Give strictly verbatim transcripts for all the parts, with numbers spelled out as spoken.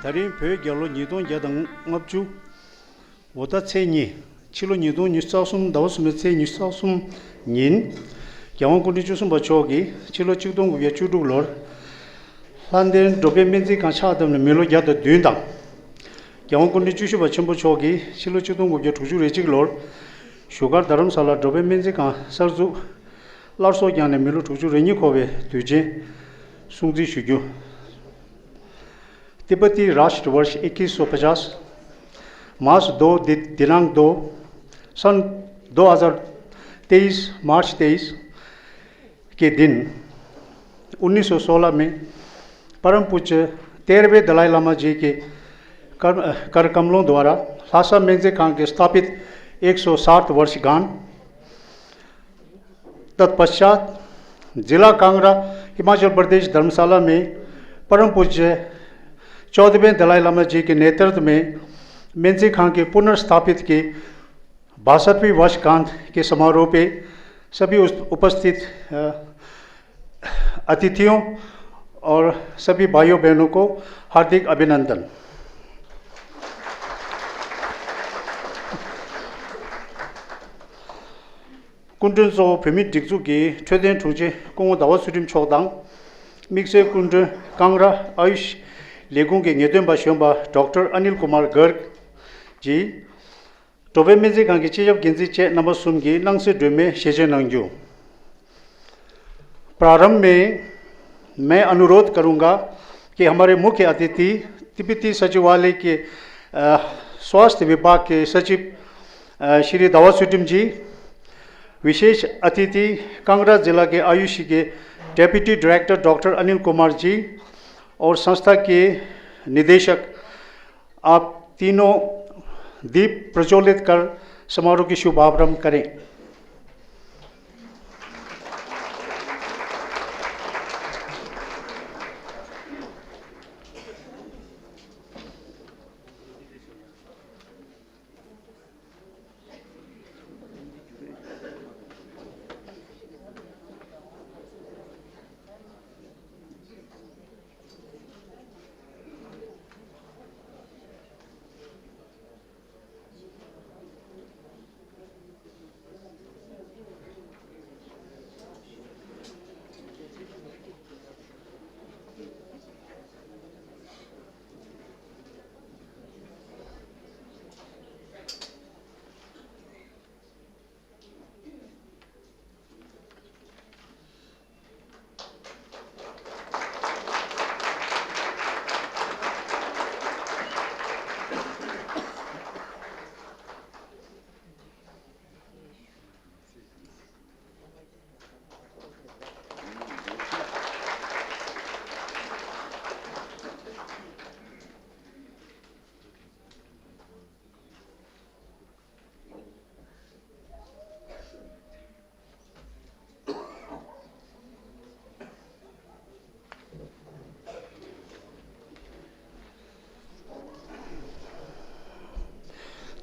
ད་རིང་བོད་རྒྱལ་ལོ་ཉིས་སྟོང་བརྒྱ་དང་ལྔ་བཅུ། འོ་ད་ཚེས་གཉིས། ཕྱི་ལོ་ཉིས་སྟོང་ཉི་ཤུ་རྩ་གསུམ་ཟླ་བ་གསུམ་པའི་ཚེས་ཉི་ཤུ་རྩ་གསུམ་ཉིན། རྒྱལ་དབང་སྐུ་ཕྲེང་བཅུ་གསུམ་པ་མཆོག་གིས་ཕྱི་ལོ་ཆིག་སྟོང་དགུ་བརྒྱ་བཅུ་དྲུག་ལོར། ལྷ་ལྡན་འགྲོ་ཕན་སྨན་རྩིས་ཁང་ཕྱག་བཏབ་ནས་མི་ལོ་བརྒྱ་དང་བདུན་དང་། རྒྱལ་དབང་སྐུ་ཕྲེང་བཅུ་བཞི་པ་ཆེན་པོ་མཆོག་གིས་ཕྱི་ལོ་ཆིག་སྟོང་དགུ་བརྒྱ་དྲུག་ཅུ་རེ་གཅིག་ལོར། བཞུགས་སྒར་རྡ་རམ་ས་ལར་འགྲོ་ཕན་སྨན་རྩིས་ཁང་གསར་འཛུགས། སླར་གསོ་བསྐྱངས་ནས་མི་ལོ་དྲུག་ཅུ་རེ་གཉིས་འཁོར་བའི་དུས་ཆེན་སྲུང་བརྩི་ཞུ་རྒྱུ། तिब्बती राष्ट्रवर्ष इक्कीस सौ पचास, मास दो दि-, दिनांक दो, सन दो हज़ार तेईस, मार्च तेईस के दिन, उन्नीस सौ सोलह में परम पूज्य तेरहवें दलाई लामा जी के कर, कर कमलों द्वारा ल्हासा मेंजे खां के स्थापित एक सौ सात वर्षगांठ, तत्पश्चात जिला कांगड़ा, हिमाचल प्रदेश, धर्मशाला में परम पूज्य चौदहवें दलाई लामा जी के नेतृत्व में मेंजी खां के पुनर्स्थापित के बासठवीं वर्षगांठ के समारोह पे सभी उस-, उपस्थित, अ, अतिथियों और सभी भाइयों बहनों को हार्दिक अभिनंदन। སྐུ་མགྲོན་གཙོ་བོ་བོད་མིའི་སྒྲིག་འཛུགས་ཀྱི་འཕྲོད་བསྟེན་དྲུང་ཆེ་སྐུ་ངོ་ཟླ་བ་ཚུལ་ཁྲིམས་མཆོག་དང་། དམིགས་བསལ་སྐུ་མགྲོན་ཀང་ར་ཨ་ཡུཤ་ལས་ཁུངས་ཀྱི་ངེས་སྟོན་པ་གཞོན་པ་ཌོག་ཊར་ཨ་ནིལ་ཀུ་མར་གརག་གིས། འགྲོ་ཕན་སྨན་རྩིས་ཁང་གི་སྤྱི་ཁྱབ་འགན་འཛིན་བཅས་རྣམ་པ་གསུམ་གྱིས་སྣང་གསལ་སྒྲོན་མེ་ཞལ་ཕྱེ་གནང་རྒྱུ། प्रारंभ में मैं अनुरोध करूंगा कि हमारे मुख्य अतिथि तिब्बती सचिवालय के, अ, स्वास्थ्य विभाग के सचिव, अ, श्री दावा सुटिम जी, विशेष अतिथि कांगड़ा जिला के आयुष के डेप्यूटी डायरेक्टर डॉक्टर अनिल कुमार जी और संस्था के निदेशक, आप तीनों दीप प्रज्वलित कर समारोह की शुभारंभ करें।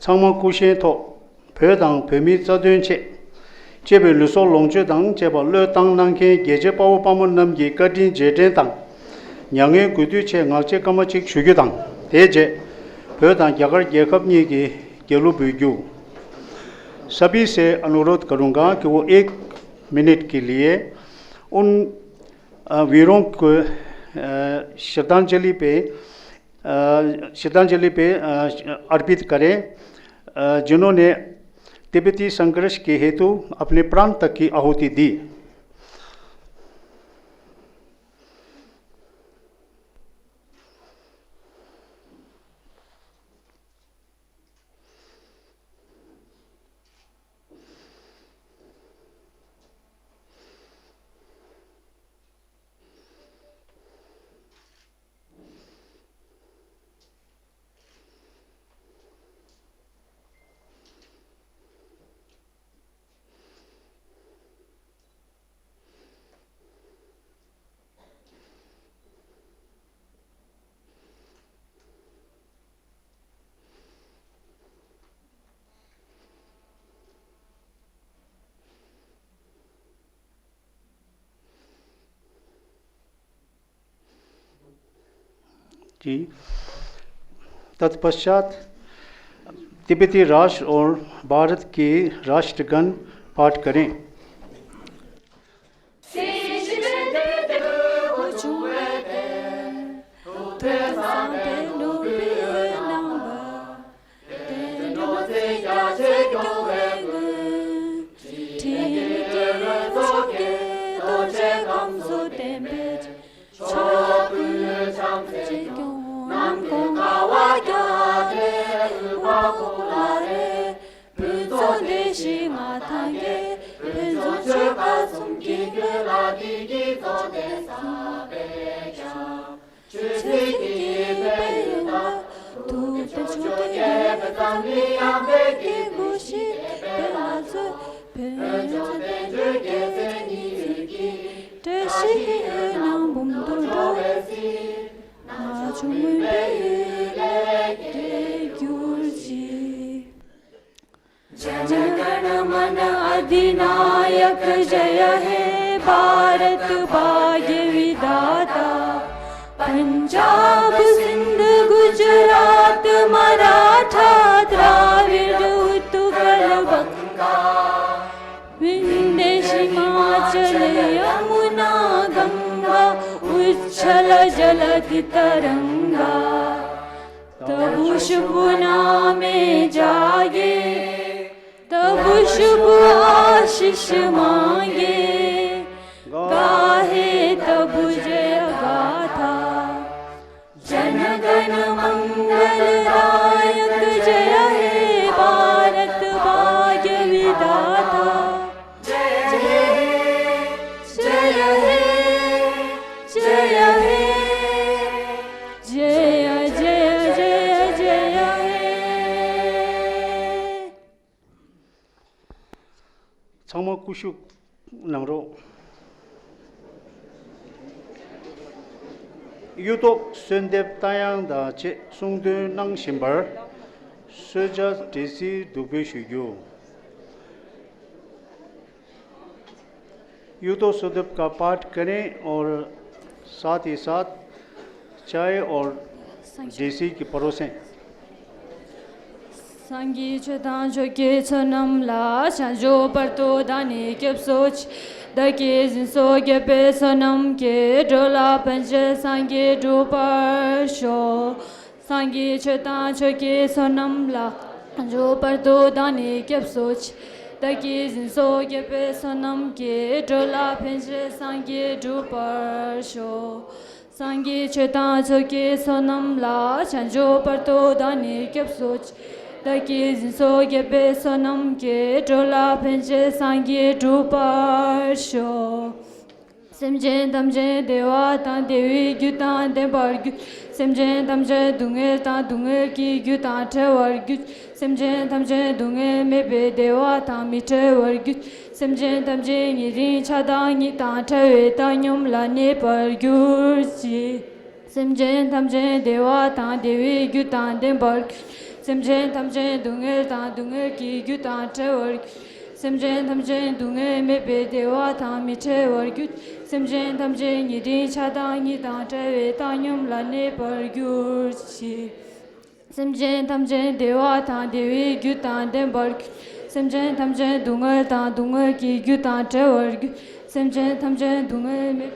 ཚང་མ་སྐུ་བཞེངས་ཐོག་བོད་དང་བོད་མིའི་རྩ་དོན་ཆེད། གཅེས་པའི་ལུས་སྲོག་ལོངས་སྤྱོད་དང་བཅས་པ་བློས་བཏང་གནང་མཁན་རྒྱལ་གཅེས་དཔའ་བོ་དཔའ་མོ་རྣམས་ཀྱི་བཀའ་དྲིན་རྗེས་དྲན་དང་། མྱ་ངན་གུས་འདུད་ཆེད་ངག་བཅད་སྐར་མ་གཅིག་ཞུ་རྒྱུ་དང་། དེའི་རྗེས། བོད་དང་རྒྱ་གར་རྒྱལ་ཁབ་གཉིས་ཀྱི་རྒྱལ་གླུ་འབུལ་རྒྱུ། सभी से अनुरोध करूँगा कि वो एक मिनट के लिए उन, अ, वीरों को, अ, श्रद्धांजलि पे, अ, श्रद्धांजलि पे, अ, अर्पित करें, अ, जिन्होंने तिब्बती संघर्ष के हेतु अपने प्राण तक की आहुति दी। ཀྱིས། तत्पश्चात तिब्बती राष्ट्र और भारत के राष्ट्रगण पाठ करें। ཕྱོགས་ཀུན་འཆམ་མཐུན་གྱི་ནམ་གུང་ཁ་བ་བརྒྱ་ལས་དབུ་འཕང་ལ་རེ། ཕུན་ཚོགས་འདི་ཞིག་ང་ཐང་གི་ཕུན་ཚོགས་ཆོས་པ་གསུམ་གྱི་ཕུད་ལ་བདེ་སྐྱིད་རྫོགས་ཏེ་བསམ་པས་ཀྱང་། ཆོས་སྲིད་ཀྱི་དཔལ་ཡོན་ལ་ཐུགས་དང་ཕྱོགས་ཀྱི་དགེ་བའི་བསམ་པའི་ཡང་དཔལ་གྱི་སྐུ་ཞིག་དཔལ་ལ་མཛོད། ཕུན་ཚོགས་དལ་འབྱོར་རྒྱལ་མཚན་ཉིད་ཀྱི། བཀྲ་ཤིས་ཀྱི་འོད་སྣང་འབུམ་དུ་འགྲོ་བའི་ཚེ། ང་བཅས་མུན་པའི་ཡུལ་ལས་སྐྱོབ་གྱུར་ཅིག། जन गण मन अधिनायक जय हे भारत भाग्य विधाता। पंजाब सिंध गुजरात मराठा द्राविड़ उत्कल बंगा। विंध्य हिमाचल यमुना गंगा उच्छल जलधि तरंगा। तब शुभ नामे जागे, तब शुभ आशीष मांगे, गाहे तब जय गाथा। जन गण मंगलदायक जय हे भारत भाग्य विधाता। जय हे, जय हे, जय हे, जय, जय, जय, जय हे। ཚང་མ་སྐུ་བཞུགས་གནང་རོགས། གཡུ་ཐོག་གསོལ་འདེབས་རྟ་དབྱངས་དང་བཅས་གསུང་འདོན་གནང་བཞིན་པར། གསོལ་ཇ་འབྲས་སིལ་བདུག་སྤོས་ཞུ་རྒྱུ། युतो सुदीप का पाठ करें और साथ ही साथ चाय और देसी की परोसें। སངས་རྒྱས་ཆོས་དང་ཆོས་ཀྱི་བསོད་ནམས་ལ། བྱང་ཆུབ་བར་དུ་བདག་ནི་སྐྱབས་སུ་མཆི། བདག་གིས་སྦྱིན་སོགས་བགྱིས་པའི་བསོད་ནམས་ཀྱིས། འགྲོ་ལ་ཕན་ཕྱིར་སངས་རྒྱས་འགྲུབ་པར་ཤོག། སངས་རྒྱས་ཆོས་དང་ཆོས་ཀྱི་བསོད་ནམས་ལ། བྱང་ཆུབ་བར་དུ་བདག་ནི་སྐྱབས་སུ་མཆི། བདག་གིས་སྦྱིན་སོགས་བགྱིས་པའི་བསོད་ནམས་ཀྱིས། འགྲོ་ལ་ཕན་ཕྱིར་སངས་རྒྱས་འགྲུབ་པར་ཤོག། སངས་རྒྱས་ཆོས་དང་ཆོས་ཀྱི་བསོད་ནམས་ལ། བྱང་ཆུབ་བར་དུ་བདག་ནི་སྐྱབས་སུ་མཆི། བདག་གིས་སྦྱིན་སོགས་བགྱིས་པའི་བསོད་ནམས་ཀྱིས། འགྲོ་ལ་ཕན་ཕྱིར་སངས་རྒྱས་འགྲུབ་པར་ཤོག། སེམས་ཅན་ཐམས་ཅད་བདེ་བ་དང་བདེ་བའི་རྒྱུ་དང་ལྡན་པར་གྱུར། སེམས་ཅན་ཐམས་ཅད་སྡུག་བསྔལ་དང་སྡུག་བསྔལ་གྱི་རྒྱུ་དང་བྲལ་བར་གྱུར། སེམས་ཅན་ཐམས་ཅད་སྡུག་བསྔལ་མེད་པའི་བདེ་བ་དང་མི་འབྲལ་བར་གྱུར། སེམས་ཅན་ཐམས་ཅད་ཉེ་རིང་ཆགས་སྡང་གཉིས་དང་བྲལ་བའི་བཏང་སྙོམས་ལ་གནས་པར་གྱུར་ཅིག། སེམས་ཅན་ཐམས་ཅད་བདེ་བ་དང་བདེ་བའི་རྒྱུ་དང་ལྡན་པར་གྱུར། སེམས་ཅན་ཐམས་ཅད་སྡུག་བསྔལ་དང་སྡུག་བསྔལ་གྱི་རྒྱུ་དང་བྲལ་བར་གྱུར། སེམས་ཅན་ཐམས་ཅད་སྡུག་བསྔལ་མེད་པའི་བདེ་བ་དང་མི་འབྲལ་བར་གྱུར། སེམས་ཅན་ཐམས་ཅད་ཉེ་རིང་ཆགས་སྡང་གཉིས་དང་བྲལ་བའི་བཏང་སྙོམས་ལ་གནས་པར་གྱུར་ཅིག། སེམས་ཅན་ཐམས་ཅད་བདེ་བ་དང་བདེ་བའི་རྒྱུ་དང་ལྡན་པར་གྱུར། སེམས་ཅན་ཐམས་ཅད་སྡུག་བསྔལ་དང་སྡུག་བསྔལ་གྱི་རྒྱུ་དང་བྲལ་བར་གྱུར། སེམས་ཅན་ཐམས་ཅད་སྡུག་བསྔལ་མེད།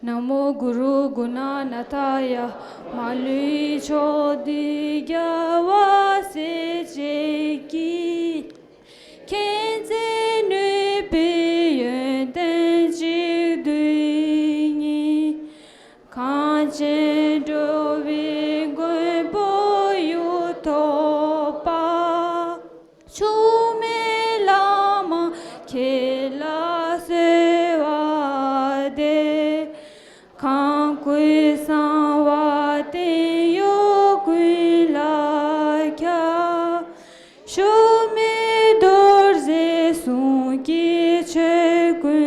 ན་མོ་གུ་རུ་གུ་ཎ་ན་ཐ་ཡ། མ་ལུས་ཕྱོགས་བསྡུས་རྒྱལ་བ་སྲས་བཅས་ཀྱིས། མཁྱེན་བརྩེ་ནུས་པའི་ཡོན་ཏན་གཅིག་བསྡུས་གཉིས། གངས་ཅན་འགྲོ་བའི་མགོན་པོ་གཡུ་ཐོག་པ། ཆུང་མའི་བླ་མ་ཁྱེད་ལ་གསོལ་བ་འདེབས། ཁམས་ཀུན་གསང་བ་བརྟན་གཡོ་ཀུན་ལ་ཁྱབ། ཤུལ་མའི་རྡོ་རྗེ་གསུང་གི་ཆོས་ཀུན་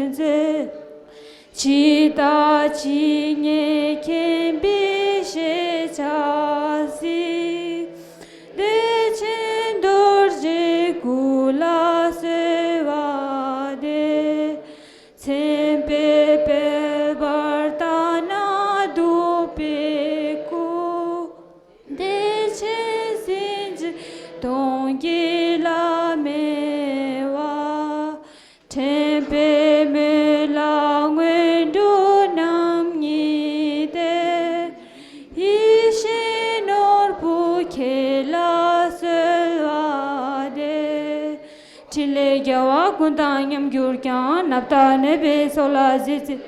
མཛད། ཇི་ལྟ་ཇི་སྙེད་མཁྱེན་པའི་ཤེས་བྱ་གཟིགས། བདེ་ཆེན་རྡོ་རྗེའི་སྐུ་ལ་གསོལ་བ་འདེབས། གྱི་བླ་མེད་པ། དྲན་པའི་མོད་ལ་སྔོན་འགྲོ་རྣམ་གཉིས་ཏེ། ཡིད་བཞིན་ནོར་བུ་ཁྱེད་ལ་གསོལ་བ་འདེབས། ཕྲིན་ལས་རྒྱལ་བ་ཀུན་དང་མཉམ་གྱུར་ཀྱང་། ནམ་ལྟར་ནད་པའི་ཚོགས་ལ་གཟིགས་མཛད།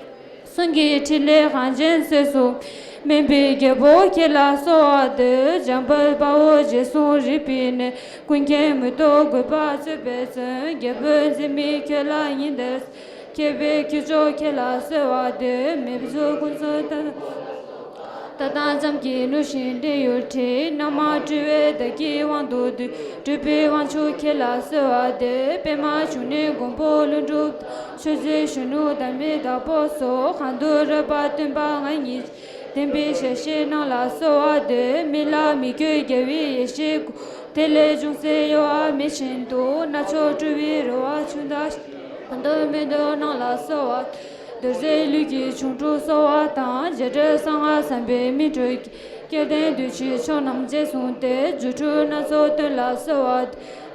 གསུང་གི་ཕྲིན་ལས་གངས་ཅན་སྲོལ་གསུམ། སྨན་པའི་རྒྱལ་པོ་ཁྱེད་ལ་གསོལ་བ་འདེབས། འཇམ་དཔལ་དཔའ་བོས་རྗེས་བཟུང་རིག་པའི་གནས། ཀུན་མཁྱེན་མུ་སྟེགས་རྒོད་པ་རྩོད་པའི་མཚོན། རྒྱལ་པོའི་མཛད་མིང་ཁྱོད་ལ་ཡིན་ཏེ། མཁས་པའི་ཁྱུ་མཆོག་ཁྱེད་ལ་གསོལ་བ་འདེབས། མི་ཕམ་ཚུལ་ཁྲིམས་སྲོལ་ལྟར། ལྟ་སྟངས་ཙམ་གྱིས་ནུབ་ཞིང་འདྲེན་ཡུལ་ཁྲིད། རྣམ་མང་སྤྲུལ་པའི་བདག་གིས་དབང་དུ་བསྡུས། སྤྲུལ་པའི་དབང་ཕྱུག་ཁྱེད་ལ་གསོལ་བ་འདེབས། པདྨ་འབྱུང་གནས་མགོན་པོ་ཀླུ་སྒྲུབ། ཆོས་རྗེ་གཞོན་ནུ་ཟླ་མེད་བདག་པོ་སོགས། གང་འདུལ་རོལ་པ་སྟོན་པ་ང་ཉིད། བདེན་པའི་ཞལ་བཞེས་གནང་ལ་གསོལ་བ་འདེབས། མི་ལ་མི་བསྐྱོད་རྒྱལ་བའི་ཡེ་ཤེས་སྐུ། དེ་ལས་ཅུང་ཟད་གཡོ་བ་མེད་བཞིན་དུ། རྣལ་འབྱོར་སྤྲུལ་པའི་རོལ་པ་ཆུང་དང་། གང་འདུལ་མི་འདུལ་གནང་ལ་གསོལ་བ། རྡོ་རྗེ་ལུས་ཀྱི་འབྱུང་འཁྲུགས་གསོ་བ་དང་། རྗེས་འབྲེལ་གསང་སྔགས་ཟབ་པའི་སྨིན་གྲོལ་གྱི། སྐལ་ལྡན་འདུས་བྱས་མཆོག་རྣམས་རྗེས་བཟུང་སྟེ། རྫུ་འཕྲུལ་སྣ་ཚོགས་སྟོན་ལ་གསོལ་བ།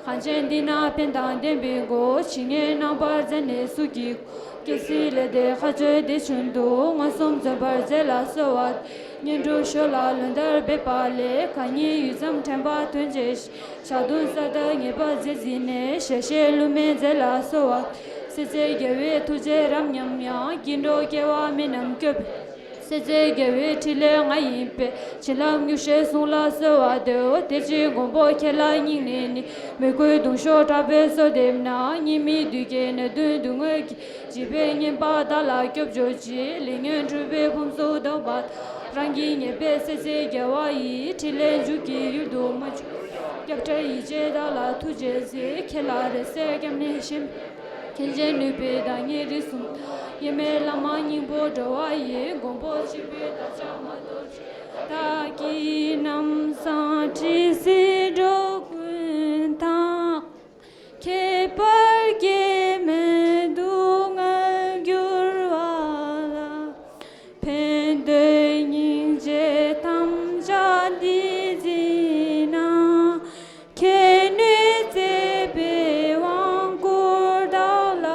གངས་ཅན་འདི་ན་ཕན་དང་བདེན་པའི་སྒོ། ཇི་སྙེད་རྣམ་པར་མཛད་ནས་སུ་གིས། སྐྱེ་སྲིད་ལས་འདས་མཁའ་སྤྱོད་དེ་བཞིན་དུ། མངོན་སུམ་འཛིན་པར་མཛད་ལ་གསོལ་བ། བསྙེན་སྒྲུབ་ཞོར་ལ་ལུང་ལྟར་འབད་པ་ལས། གང་ཉིད་ཡུད་ཙམ་དྲན་པ་དོན་བྱེད་ཅིང་། ཞག་བདུན་ས་ལྟར་ངེས་པར་རྗེས་འཛིན་ནས། ཞལ་བཞེས་བསླུ་མེད་མཛད་ལ་གསོལ་བ། སྲས་བཅས་རྒྱལ་བའི་ཐུགས་རྗེས་རབ་མཉམ་ཡང་། སྐྱེ་འགྲོ་སྐྱེ་བ་མི་རྣམས་སྐྱོབ། སྲས་བཅས་རྒྱལ་བའི་ཕྲིན་ལས་ང་ཡིན་པས། བྱིན་རླབས་མྱུར་ཞིང་སྲུང་ལ་གསོལ་བ་འདེབས། དེ་ཕྱིར་མགོན་པོ་ཁྱེད་ལ་སྙིང་ནས་ནི། མོས་གུས་གདུང་ཤུགས་དྲག་པོས་གསོལ་འདེབས་ན། གཉིས་མེད་བདུད་ཀྱི་ནད་གདོན་སྡུག་བསྔལ་གྱིས། འཇིགས་པས་ཉེན་པ་བདག་ལ་སྐྱོབ་གྱུར་ཅིག། ལས་ཉོན་གྲུབ་པའི་ཕུན་སུམ་ཚོགས་པ། རང་གི་ཉེས་པའི་སེལ་བྱེད་རྒྱལ་བ་ཡི། ཕྲིན་ལས་མཇུག་གི་ཡུལ་དུ་མ་གྱུར། སྐྱབས་བཅོལ་ཡིད་ཆེས་བདག་ལ་ཐུགས་རྗེས་གཟིགས། ཁྱེད་ལ་རེ་ཟེར་སྐྱབས་གནས་གཞན། མཁྱེན་ཅིང་ནུས་པའི་བདག་ཉིད་རིགས་གསུམ། དབྱེར་མེད་བླ་མ་སྙིང་པོ་འགྲོ་བ་ཡི། མགོན་པོ་གཅིག་པུའི་བདག་ཅག་མ་གཏོགས་ཅི། བདག་གིས་ནམ་བཟང་དྲི་ཟའི་འགྲོ་ཀུན་དང་། ཁྱད་པར་སྐྱེ་མེད་སྡུག་བསྔལ་འགྱུར་བ་ལ། ཕན་འདོད་སྙིང་རྗེ་དམ་བཅའ་འདི་འཛིན་ན། ཁྱེད་ནུས་མཛད་པའི་དབང་བསྐུར་བདག་ལ་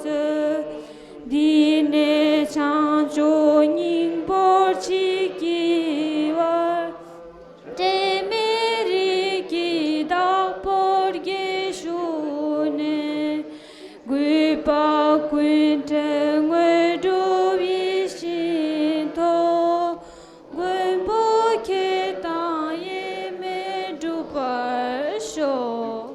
གསོལ། འདི་ནས་བྱང་ཆུབ་སྙིང་པོར་མཆིས་ཀྱི་བར། འབྲལ་མེད་རིགས་ཀྱི་བདག་པོར་དགྱེས་བཞུགས་ནས། གུས་པ་ཀུན་བྲལ་དངོས་གྲུབ་ཡིད་བཞིན་ཐོབ། མགོན་པོ་ཁྱེད་དང་དབྱེར་མེད་འགྲུབ་པར་ཤོག།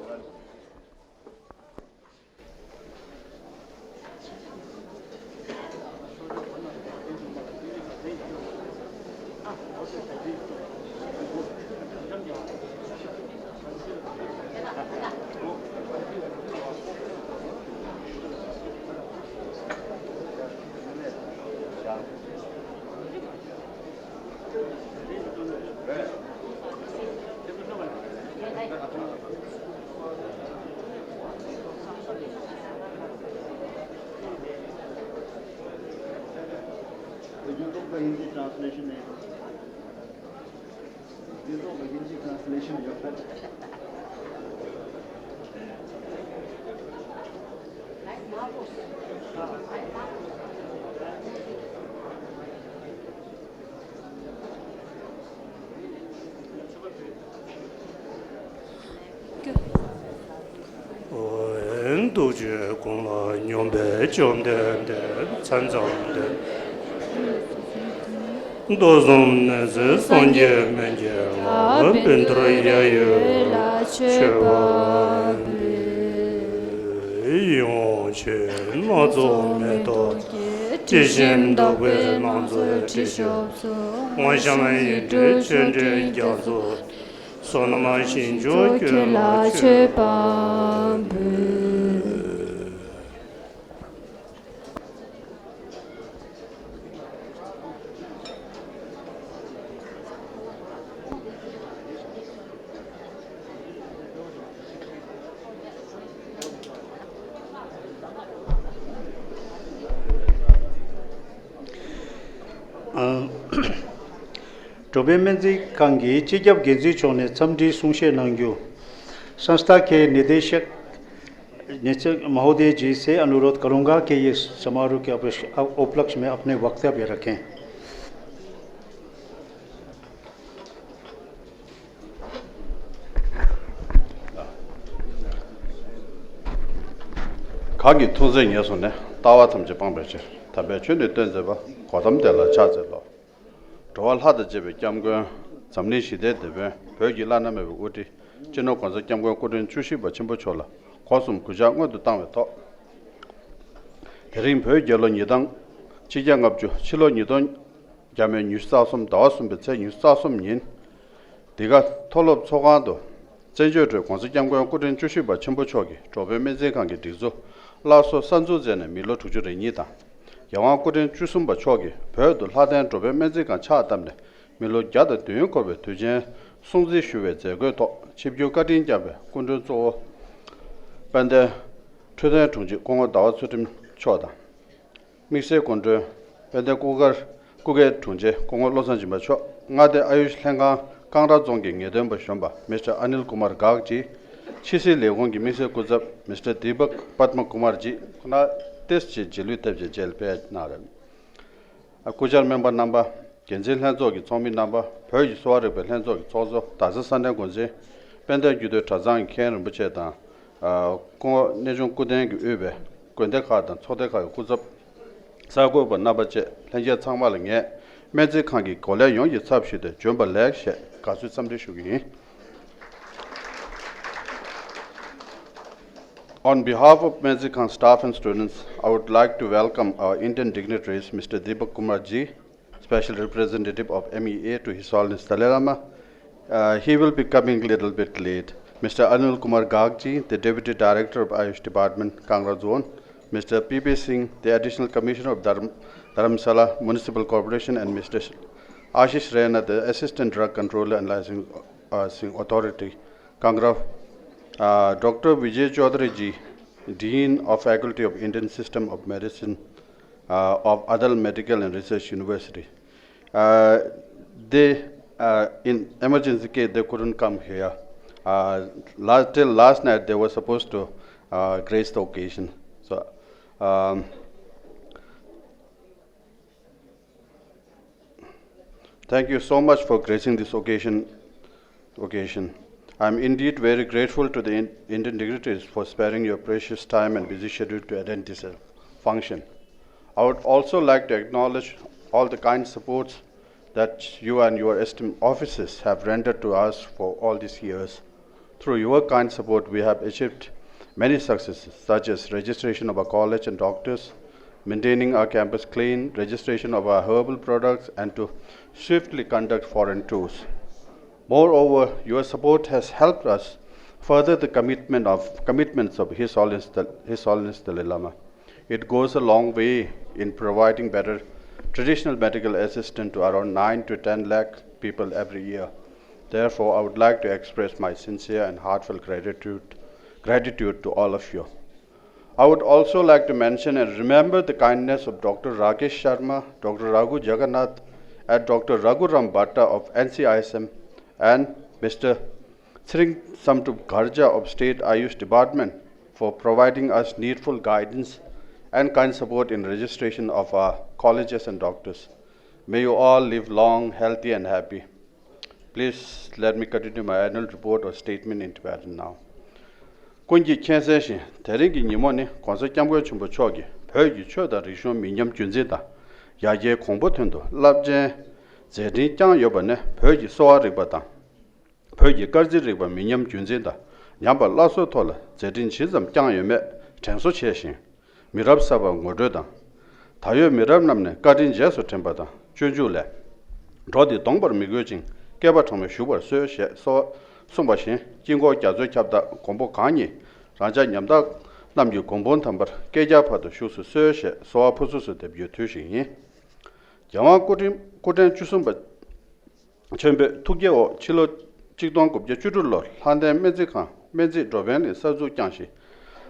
YouTube का हिंदी ट्रांसलेशन है। YouTube का हिंदी ट्रांसलेशन है। འོན་ཐུགས་རྗེས་དགོངས་ལ་སྙོམས་པའི་བཅོམ་ལྡན་འདས་མཚན་ཙམ་དེ། མདོ་གསུམ་ནས་སངས་རྒྱས་སྨན་གྱི་བླ། བཻ་ཌཱུརྱ་ཡི་འོད་ལ་མཆོད་པ་འབུལ། ཡང་ཆོས་སྣ་ཚོགས་མེ་ཏོག་གི། དྲི་ཞིམ་ལྡོག་པའི་ལང་ཚོའི་དྲི་ཤོག་ཚོ། དབང་བྱང་ཡིག་འབྲུ་ཆོས་འབྲིང་རྒྱ་མཚོ། བསོད་ནམས་ཞིང་མཆོག་ཁྱོད་ལ་མཆོད་པ་འབུལ། ཨ། འགྲོ་ཕན་སྨན་རྩིས་ཁང་གི་སྤྱི་ཁྱབ་འགན་འཛིན་མཆོག་ནས་འཚམས་འདྲིའི་གསུང་བཤད་གནང་རྒྱུ། संस्था के निदेशक निदेशक महोदय जी से अनुरोध करूंगा कि ये समारोह के उपलक्ष उपलक्ष्य में अपने वक्तव्य रखें। གང་གི་ཐུགས་བརྩེ་ཉེར་བཟུང་ནས། ལྟ་བ་ཐམས་ཅད་སྤང་བའི་ཕྱིར། དམ་པའི་ཆོས་ནི་སྟོན་མཛད་པ། གོ་ཏམ་དེ་ལ་ཕྱག་འཚལ་ལོ། འགྲོ་བ་ལྷ་དང་བཅས་པའི་སྐྱབས་མགོན། འཛམ་གླིང་ཞི་བདེའི་དེད་དཔོན། བོད་ཀྱི་བླ་ན་མེད་པའི་དབུ་ཁྲིད། སྤྱི་ནོར་༸གོང་ས་༸སྐྱབས་མགོན་སྐུ་ཕྲེང་བཅུ་བཞི་པ་ཆེན་པོ་མཆོག་ལ་སྒོ་གསུམ་གུས་ཕྱག་སྔོན་དུ་བཏང་བའི་ཐོག་དེ་རིང་བོད་རྒྱལ་ལོ་ཉིས་སྟོང་ཆིག་བརྒྱ་ལྔ་བཅུ། ཕྱི་ལོ་ཉིས་སྟོང་བརྒྱ་མེད་ཉི་ཤུ་རྩ་གསུམ། ཟླ་བ་གསུམ་པའི་ཚེས་ཉི་ཤུ་རྩ་གསུམ་ཉིན། འདི་ག་མཐོ་སློབ་ཚོགས་ཁང་དུ། བཙན་བྱོལ་ཁྲོད་༸གོང་ས་༸སྐྱབས་མགོན་སྐུ་ཕྲེང་བཅུ་བཞི་པ་ཆེན་པོ་མཆོག་གིས་འགྲོ་ཕན་སྨན་རྩིས་ཁང་གི་སྒྲིག་འཛུགས་སླར་གསོ་གསར་འཛུགས་མཛད་ནས་མི་ལོ་དྲུག་ཅུ་རེ་གཉིས་དང་། རྒྱལ་དབང་སྐུ་ཕྲེང་བཅུ་གསུམ་པ་མཆོག་གིས་བོད་དུ་ལྷ་ལྡན་འགྲོ་ཕན་སྨན་རྩིས་ཁང་ཕྱག་བཏབ་ནས་མི་ལོ་བརྒྱ་དང་བདུན་འཁོར་བའི་དུས་ཆེན་སྲུང་བརྩི་ཞུ་བའི་མཛད་སྒོའི་ཐོག་ཆིབས་བསྒྱུར་བཀའ་དྲིན་བསྐྱངས་པའི་སྐུ་མགྲོན་གཙོ་བོ་དཔལ་ལྡན་འཕྲོད་བསྟེན་དྲུང་ཆེ་སྐུ་ངོ་ཟླ་བ་ཚུལ་ཁྲིམས་མཆོག་དང་། དམིགས་བསལ་སྐུ་མགྲོན་དཔལ་ལྡན་སྐུ་སྒེར་སྐུ་སྒེར་དྲུང་ཆེ་སྐུ་ངོ་བློ་བཟང་སྦྱིན་པ་མཆོག་མངའ་སྡེ་ཨ་ཡུཤ་ལྷན་ཁང་ཀང་ར་རྫོང་གི་ངེས་སྟོན་པ་གཞོན་པ་Mister Anil Kumar Garg ཇི། ཕྱི་སྲིད་ལས་ཁུངས་ཀྱི་དམིགས་བསལ་སྐུ་ཚབ་Mister Deepak Padma Kumar ཇི། ཁོང་རྣམ་ཏོག་ཙམ་རྗེས་ལུས་ཐེབས་ཆེན་བཅས་ལ་ཕེབས་གནང་རེད། སྐུ་བཅར་སྨན་པ་རྣམ་པ། འགན་འཛིན་ལྷན་ཚོགས་ཀྱི་ཚོགས་མི་རྣམ་པ། བོད་ཀྱི་གསོ་བ་རིག་པའི་ལྷན་ཚོགས་ཀྱི་ཚོགས་གཙོ། རྡ་ས་ས་གནས་འགོ་འཛིན། དཔལ་ལྡན་རྒྱུད་སྟོད་གྲྭ་ཚང་གི་མཁན་རིན་པོ་ཆེ་དང་། ཨ། སྐུ་ངོ་གནས་ཆུང་སྐུ་རྟེན་གྱིས་དབུས་པའི་དགོན་སྡེ་ཁག་དང་ཚོགས་སྡེ་ཁག་གི་སྐུ་ཚབ། གསར་འགོད་པ་རྣམ་པ་བཅས་ལྷན་རྒྱས་ཚང་མ་ལ་ངས་སྨན་རྩིས་ཁང་གི་འགོ་ལས་ཡོངས་ཀྱི་ཚབ་ཞུས་ཏེ་བྱོན་པ་ལེགས་ཞེས་དགའ་བསུའི་འཚམས་འདྲི་ཞུ་གི་ཡིན། On behalf of Menzies Khan staff and students, I would like to welcome our Indian dignitaries, Mister Deepak Kumar Ji, Special Representative of M E A to His Holiness Dalai Lama. Uh, he will be coming a little bit late. Mister Anil Kumar Garg Ji, the Deputy Director of Ayush Department, Kangra Zone, Mister P P Singh, the Additional Commissioner of Dharam-, Dharamsala Municipal Corporation, and Mister Sh-, Ashish Rena, the Assistant Drug Controller and Licensing, uh, Authority, Kangra, uh, Doctor Vijay Chaudhary Ji, Dean of Faculty of Indian System of Medicine, uh, of Adal Medical and Research University. Uh, they, uh, in emergency case, they couldn't come here. Uh, last, till last night, they were supposed to, uh, grace the occasion. So, um, thank you so much for gracing this occasion. occasion. I am indeed very grateful to the In-, Indian dignitaries for sparing your precious time and busy schedule to attend this, uh, function. I would also like to acknowledge all the kind supports that you and your esteemed officers have rendered to us for all these years. Through your kind support, we have achieved many successes, such as registration of our college and doctors, maintaining our campus clean, registration of our herbal products, and to swiftly conduct foreign tours. Moreover, your support has helped us further the commitment of, commitments of His Holiness the, His Holiness Dalai Lama. It goes a long way in providing better traditional medical assistance to around nine to ten lakh people every year. Therefore, I would like to express my sincere and heartfelt gratitude, gratitude to all of you. I would also like to mention and remember the kindness of Doctor Rakesh Sharma, Doctor Raghu Jagannath, and Doctor Raghuram Bhatta of N C I S M and Mister Tsering Samtup Garja of State Ayush Department for providing us needful guidance and kind support in registration of our colleges and doctors. May you all live long, healthy and happy. Please let me continue my annual report or statement in Tibetan now. ཀུན་གྱིས་མཁྱེན་གསལ་བཞིན། དེ་རིང་གི་ཉིན་མོ་ནི་༸གོང་ས་༸སྐྱབས་མགོན་ཆེན་པོ་མཆོག་གིས་བོད་ཀྱི་ཆོས་དང་རིག་གཞུང་མི་ཉམས་རྒྱུན་འཛིན་དང་། ཡར་རྒྱས་གོང་འཕེལ་དོན་དུ་རླབས་ཆེན་མཛད་འཕྲིན་བསྐྱངས་ཡོད་པ་ནས། བོད་ཀྱི་གསོ་བ་རིག་པ་དང་། བོད་ཀྱི་སྐར་རྩིས་རིག་པ་མི་ཉམས་རྒྱུན་འཛིན་དང་། ཉམས་པ་སླར་གསོའི་ཐོག་ལ་མཛད་འཕྲིན་ཇི་ཙམ་བསྐྱངས་ཡོད་མེད་དྲན་གསོ་བྱས་ཤིང་། མི་རབས་གསར་པར་ངོ་སྤྲོད་དང་། ད་ཡོད་མི་རབས་རྣམས་ནས་བཀའ་དྲིན་རྗེས་སུ་དྲན་པ་དང་སྤྱོད་འཇུག་ལས། འགྲོ་འདི་གདོང་པར་མི་དགོས་ཅིང་། བསྐལ་པ་གྲངས་མེད་བཞུགས་པར་གསོལ་ཞེས་གསོལ་བ་གསུངས་པ་བཞིན། དཀྱིལ་འཁོར་རྒྱ་མཚོའི་ཁྱབ་བདག་མགོན་པོ་གང་ཉིད་རང་ཅག་ཉམ་ཐག་རྣམས་ཀྱི་མགོན་དཔུང་དམ་པར་བསྐལ་བརྒྱར་བར་དུ་བཞུགས་སུ་གསོལ་ཞེས་གསོལ་བ་ཕུར་ཚུགས་སུ་འདེབས་རྒྱུའི་དུས་ཤིག་ཡིན། རྒྱལ་དབང་སྐུ་ཕྲེང་སྐུ་ཕྲེང་བཅུ་གསུམ་པ་ཆེན་པོའི་ཐུགས་བསྐྱེད་འོག་ཕྱི་ལོ་ཆིག་སྟོང་དགུ་བརྒྱ་བཅུ་དྲུག་ལོར་ལྷ་ལྡན་སྨན་རྩིས་ཁང་སྨན་རྩིས་འགྲོ་ཕན་གླིང་གསར་འཛུགས་བསྐྱངས་ཤིང་།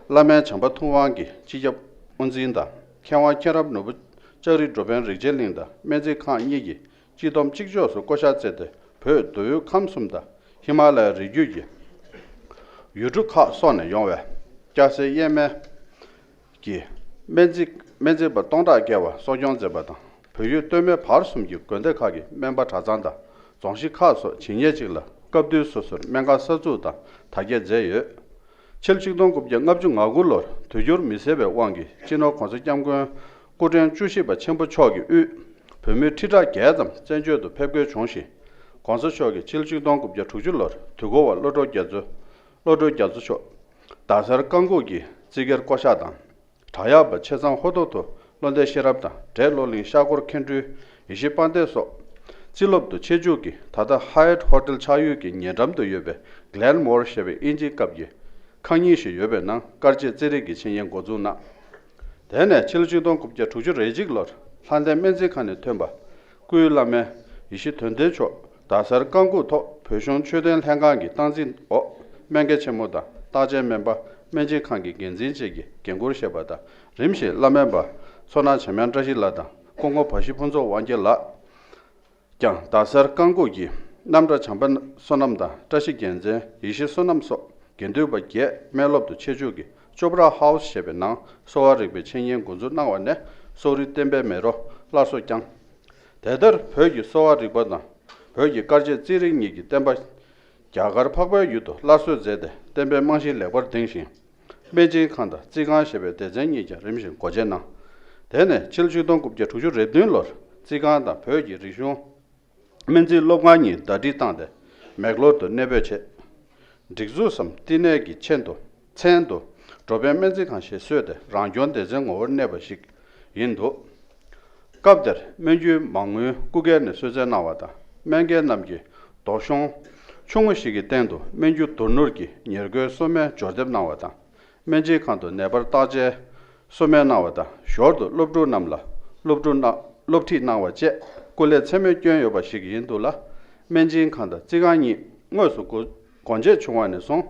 བླ་སྨན་བྱམས་པ་ཐུབ་དབང་གིས་སྤྱི་ཁྱབ་དབུ་འཛིན་དང་། མཁས་དབང་མཁྱེན་རབ་ནོར་བུ་ལྕགས་རི་འགྲོ་ཕན་རིག་བྱེད་གླིང་དང་སྨན་རྩིས་ཁང་གཉིས་ཀྱིས་སྤྱི་བསྡོམས་གཅིག་ལྕོགས་སུ་བསྐོ་བཞག་མཛད་དེ། བོད་མདོ་དབུས་ཁམས་གསུམ་དང་ཧི་མ་ལ་ཡའི་རི་རྒྱུད་ཀྱི་ ཡུལ་གྲུ་ཁག་སོགས་ནས་ཡོང་བའི་སྐྱ་སེར་གཡེར་མའི་གི་སྨན་རྩིས་སྨན་རྩིས་པ་སྟོང་ཕྲག་བརྒལ་བ་གསོ་སྐྱོང་མཛད་པ་དང་། བོད་ཡུལ་སྟོད་སྨད་བར་གསུམ་གྱི་དགོན་སྡེ་ཁག་གི་སྨན་པ་གྲྭ་ཚང་དང་རྫོང་གཞིས་ཁག་སོགས་ཇི་སྙེད་ཅིག་ལ་སྐབས་དུས་སོ་སོར་སྨན་ཁང་གསར་འཛུགས་དང་དར་རྒྱས་མཛད་ཡོད། ཕྱི་ལོ་ཆིག་སྟོང་དགུ་བརྒྱ་ལྔ་བཅུ་ང་དགུ་ལོར་དུས་འགྱུར་མི་སྲིད་པའི་དབང་གིས་སྤྱི་ནོར་༸གོང་ས་༸སྐྱབས་མགོན་སྐུ་ཕྲེང་བཅུ་བཞི་པ་ཆེན་པོ་མཆོག་གི་དབུས་བོད་མི་ཁྲི་ཕྲག་བརྒྱད་ཙམ་བཙན་བྱོལ་དུ་ཕེབས་དགོས་བྱུང་ཞིང་། ༸གོང་ས་མཆོག་གིས་ཕྱི་ལོ་ཆིག་སྟོང་དགུ་བརྒྱ་དྲུག་ཅུ་ལོར་དུས་འཁོར་བ་བློ་གྲོས་རྒྱ་མཚོ་བློ་གྲོས་རྒྱ་མཚོ་མཆོག་རྡ་སར་བཀའ་འགུགས་ཀྱི་རྩིས་ཁར་བསྐོ་གཞག་དང་། དྲག་ཡག་པ་ཆེ་ཚང་ཧོ་ཐོ་ཐོ་བློ་ལྡན་ཤེས་རབ་དང་འབྲས་བློ་གླིང་ཤར་སྐོར་མཁན་སྤྲུལ་ཡེ་ཤེས་དཔལ་ལྡན་སོགས་རྩིས་སློབ་ཏུ་ཆེད་འཇུག་གིས་ད་ལྟ་ཧ་ཡཊ་ཧོ་ཊེལ་ཆགས་ཡུལ་གྱི་ཉེ་འགྲམ་དུ་ཡོད་པའི་གླེན་མོར་ཞེས་པའི་དབྱིན་ཇིའི་སྐབས་ཀྱི་ཁང་རྙིང་ཞིག་ཡོད་པའི་ནང་སྐར་དཔྱད་རྩིས་རིག་གི་འཆད་ཉན་འགོ་འཛུགས་གནང་། དེ་ནས་ཕྱི་ལོ་ཆིག་སྟོང་དགུ་བརྒྱ་དྲུག་ཅུ་རེ་གཅིག་ལོར་ལྷ་ལྡན་སྨན་རྩིས་ཁང་ནས་ཐོན་པ་སྐུའི་བླ་སྨན་ཡེ་ཤེས་དོན་ལྡན་མཆོག་རྡ་སར་བཀའ་འགུགས་ཐོག་བོད་གཞུང་ཆོས་དོན་ལྷན་ཁང་གི་སྟངས་འཛིན་འོག་སྨན་དགེ་ཆེན་མོ་དང་རྟགས་ཅན་སྨན་པ་སྨན་སྦྱིན་ཁང་གི་འགན་འཛིན་བཅས་ཀྱི་འགན་འཁུར་བཞེས་པ་དང་། རིམ་བཞིན་བླ་སྨན་པ་མཚོ་སྣ་བྱམས་དབྱངས་བཀྲ་ཤིས་ལགས་དང་སྐུ་ངོ་བ་ཤི་ཕུན་ཚོགས་དབང་རྒྱལ་ལགས་ཀྱང་རྡ་སར་བཀའ་འགུགས་ཀྱི་རྣམ་གྲྭ་བྱམས་པ་བསོད་ནམས་དང་བཀྲ་ཤིས་རྒྱལ་མཚན་ཡེ་ཤེས་བསོད་ནམས་སོགས་དགེ་འདུན་པ་བརྒྱད་སྨན་སློབ་ཏུ་ཆེད་འཇུག་གིས་ཅོབ་ར་ཧའུ་སི་ཞེས་པའི་ནང་གསོ་བ་རིག་པའི་འཆད་ཉན་འགོ་འཛུགས་གནང་བ་ནས་གསོ་རིག་བསྟན་པའི་མེ་རོ་སླར་གསོ་བསྐྱངས། དེ་ལྟར་བོད་ཀྱི་གསོ་བ་རིག་པ་དང་བོད་ཀྱི་སྐར་དཔྱད་རྩིས་རིག་གཉིས་ཀྱི་བསྟན་པ་རྒྱ་གར་འཕགས་པའི་ཡུལ་དུ་སླར་གསོ་མཛད་དེ་བསྟན་པའི་རྨང་གཞི་ལེགས་པར་ལྡིང་ཞིང་། སྨན་སྦྱིན་ཁང་དང་རྩིས་ཁང་ཞེས་པའི་སྡེ་ཚན་གཉིས་ཀྱང་རིམ་བཞིན་སྒོ་འབྱེད་གནང་། དེ་ནས་ཕྱི་ལོ་ཆིག་སྟོང་དགུ་བརྒྱ་དྲུག་ཅུ་རེ་བདུན་ལོར་རྩིས་ཁང་དང་བོད་ཀྱི་རིག་གཞུང་སྨན་རྩིས་སློབ་ཁང་གཉིས་ཟླ་སྒྲིལ་བཏང་སྟེ་མེག་ལོར་དུ་གནས་སྤོས་བྱས། སྒྲིག་འཛུགས་སམ་བསྟི་གནས་ཀྱི་མཆན་དུ་མཚན་དུ་འགྲོ་ཕན་སྨན་རྩིས་ཁང་ཞེས་བཟོས་ཏེ་རང་སྐྱོང་སྡེ་ཚན་ངོ་བོར་གནས་པ་ཞིག་ཡིན་འདུག་སྐབས་དེར་སྨན་རྒྱུའི་མ་དངུལ་སྐུ་སྒེར་ནས་གསོལ་སྩལ་གནང་བ་དང་སྨན་མཁན་རྣམས་ཀྱི་རྡོ་གཞུང་ཆུང་ངུ་ཞིག་གི་སྟེང་དུ་སྨན་རྒྱུ་རྡོ་ནོར་གྱི་ཉེར་མཁོའི་གསོལ་སྨན་སྦྱོར་འདེབས་གནང་བ་དང་། སྨན་སྦྱིན་ཁང་དུ་ནད་པར་བརྟག་དཔྱད་གསོལ་སྨན་གནང་བ་དང་ཞོར་དུ་སློབ་ཕྲུག་རྣམས་ལ་སློབ་ཕྲུག་གནང་སློབ་ཁྲིད་གནང་བ་བཅས་སྐུ་ལས་ཚད་མེད་བསྐྱོན་ཡོད་པ་ཞིག་ཡིན་འདུག་ལ། སྨན་སྦྱིན་ཁང་དང་རྩིས་ཁང་གཉིས་དངོས་སུ་སྒོ་སྒོ་འབྱེད་བྱུང་བ་ནས་བཟུང་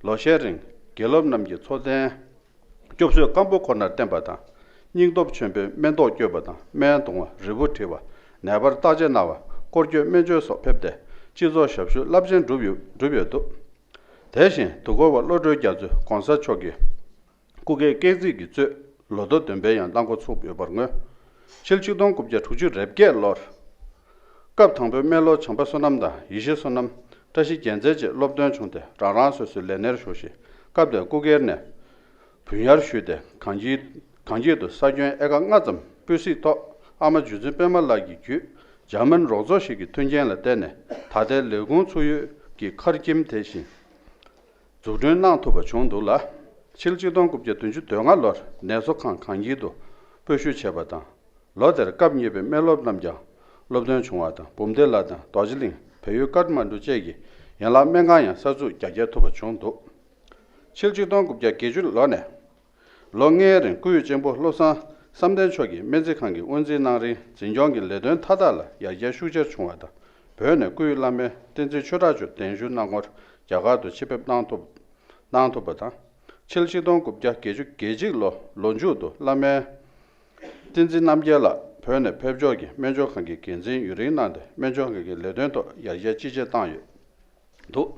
ལོ་ཤས་རིང་དགེ་སློབ་རྣམས་ཀྱི་འཚོ་རྟེན་སྐྱོབ་གསོས་སྐམ་པོ་ཁོ་ནར་བརྟེན་པ་དང་། སྙིང་སྟོབས་ཆེན་པོས་སྨན་ཏོག་སྐྱོད་པ་དང་སྨན་བཏུང་བ་རིལ་བུ་བྲི་བ་ནད་པར་བརྟག་དཔྱད་གནང་བ་སྐོར་སྐྱོད་སྨན་བཅོས་སོགས་ཕེབས་ཏེ་སྤྱི་ཚོགས་ཞབས་ཞུ་རླབས་ཆེན་བསྒྲུབས་ཡོད་བསྒྲུབས་ཡོད་འདུག་དེ་བཞིན་དུས་འཁོར་བ་བློ་གྲོས་རྒྱ་མཚོས་༸གོང་ས་མཆོག་གི་སྐུ་སྒེར་སྐྱེས་རྩིས་ཀྱི་གཙོས་ལོ་ཐོ་བདུན་པའི་ཡང་གནང་འགོ་ཚུགས་ཡོད་པར་མངོན། ཕྱི་ལོ་ཆིག་སྟོང་དགུ་བརྒྱ་དྲུག་ཅུ་རེ་བརྒྱད་ལོར། སྐབས་དང་པོའི་སྨན་སློབ་བྱམས་པ་བསོད་ནམས་དང་ཡེ་ཤེས་བསོད་ནམས་བཀྲ་ཤིས་རྒྱལ་མཚན་བཅས་སློབ་ཐོན་བྱུང་སྟེ་རང་རང་སོ་སོའི་ལས་སྣེར་ཞུགས་ཤིང་སྐབས་དེར་སྐུ་སྒེར་ནས་བུན་གཡར་ཞུས་ཏེ་གངས་སྐྱིད་གངས་སྐྱིད་དུ་ས་ཁྱོན་ཨེ་ཀར་ལྔ་ཙམ་སྤོས་གཟིགས་ཐོག་ཨ་མ་རྗེ་བཙུན་པད་མ་ལགས་ཀྱི་བརྒྱུད་འཇར་མན་རོགས་ཚོགས་ཤིག་གི་མཐུན་རྐྱེན་ལ་བརྟེན་ནས་ད་ལྟའི་ལས་ཁུངས་ཚུགས་ཡུལ་གྱི་མཁར་ཁྱིམ་དེ་བཞིན། འཛུགས་སྐྲུན་གནང་ཐུབ་པ་བྱུང་འདུག་ལ། ཕྱི་ལོ་ཆིག་སྟོང་དགུ་བརྒྱ་བདུན་ཅུ་དོན་ལྔ་ལོར་ནད་གསོ་ཁང་གངས་སྐྱིད་དུ་སྤོ་བཤུད་བྱས་པ་དང་། ལོ་དེར་སྐབས་གཉིས་པའི་སྨན་སློབ་རྣམས་ཀྱང་སློབ་ཐོན་བྱུང་བ་དང་འབུམ་སྡེ་ལ་དང་རྡོ་རྗེ་གླིང་བལ་ཡུལ་ཀཏ་མན་ཌུ་བཅས་ཀྱི་ཡན་ལག་སྨན་ཁང་ཡང་གསར་འཛུགས་རྒྱ་སྐྱེད་ཐུབ་པ་བྱུང་འདུག་ཕྱི་ལོ་ཆིག་སྟོང་དགུ་བརྒྱ་བརྒྱད་ཅུ་ལོ་ནས། ལོ་ལྔའི་རིང་སྐུའི་གཅེན་པོ་བློ་བཟང་བསམ་གཏན་མཆོག་གིས་སྨན་རྩིས་ཁང་གི་དབུ་འཛིན་གནང་རིང་འཛིན་སྐྱོང་གི་ལས་དོན་མཐའ་དག་ལ་ཡར་རྒྱས་ཤུགས་ཆེར་བྱུང་བ་དང་། བོད་ནས་སྐུའི་བླ་སྨན་བསྟན་འཛིན་ཆོས་གྲགས་མཆོག་གདན་ཞུ་གནང་སྐོར་རྒྱ་གར་དུ་ཆེད་ཕེབས་གནང་ཐུབ་གནང་ཐུབ་པ་དང་། ཕྱི་ལོ་ཆིག་སྟོང་དགུ་བརྒྱ་བརྒྱད་ཅུ་གྱ་གཅིག་ལོ་ལོ་མཇུག་ཏུ་བླ་སྨན་བསྟན་འཛིན་རྣམ་རྒྱལ་ལགས་བོད་ནས་ཕེབས་ཕྱོགས་ཀྱི་སྨན་སྦྱོར་ཁང་གི་འགན་འཛིན་ཡུན་རིང་གནང་སྟེ་སྨན་སྦྱོར་ཁང་གི་ལས་དོན་ཐོག་ཡར་རྒྱས་ཅི་ཆེ་བཏང་ཡོད། འདུག་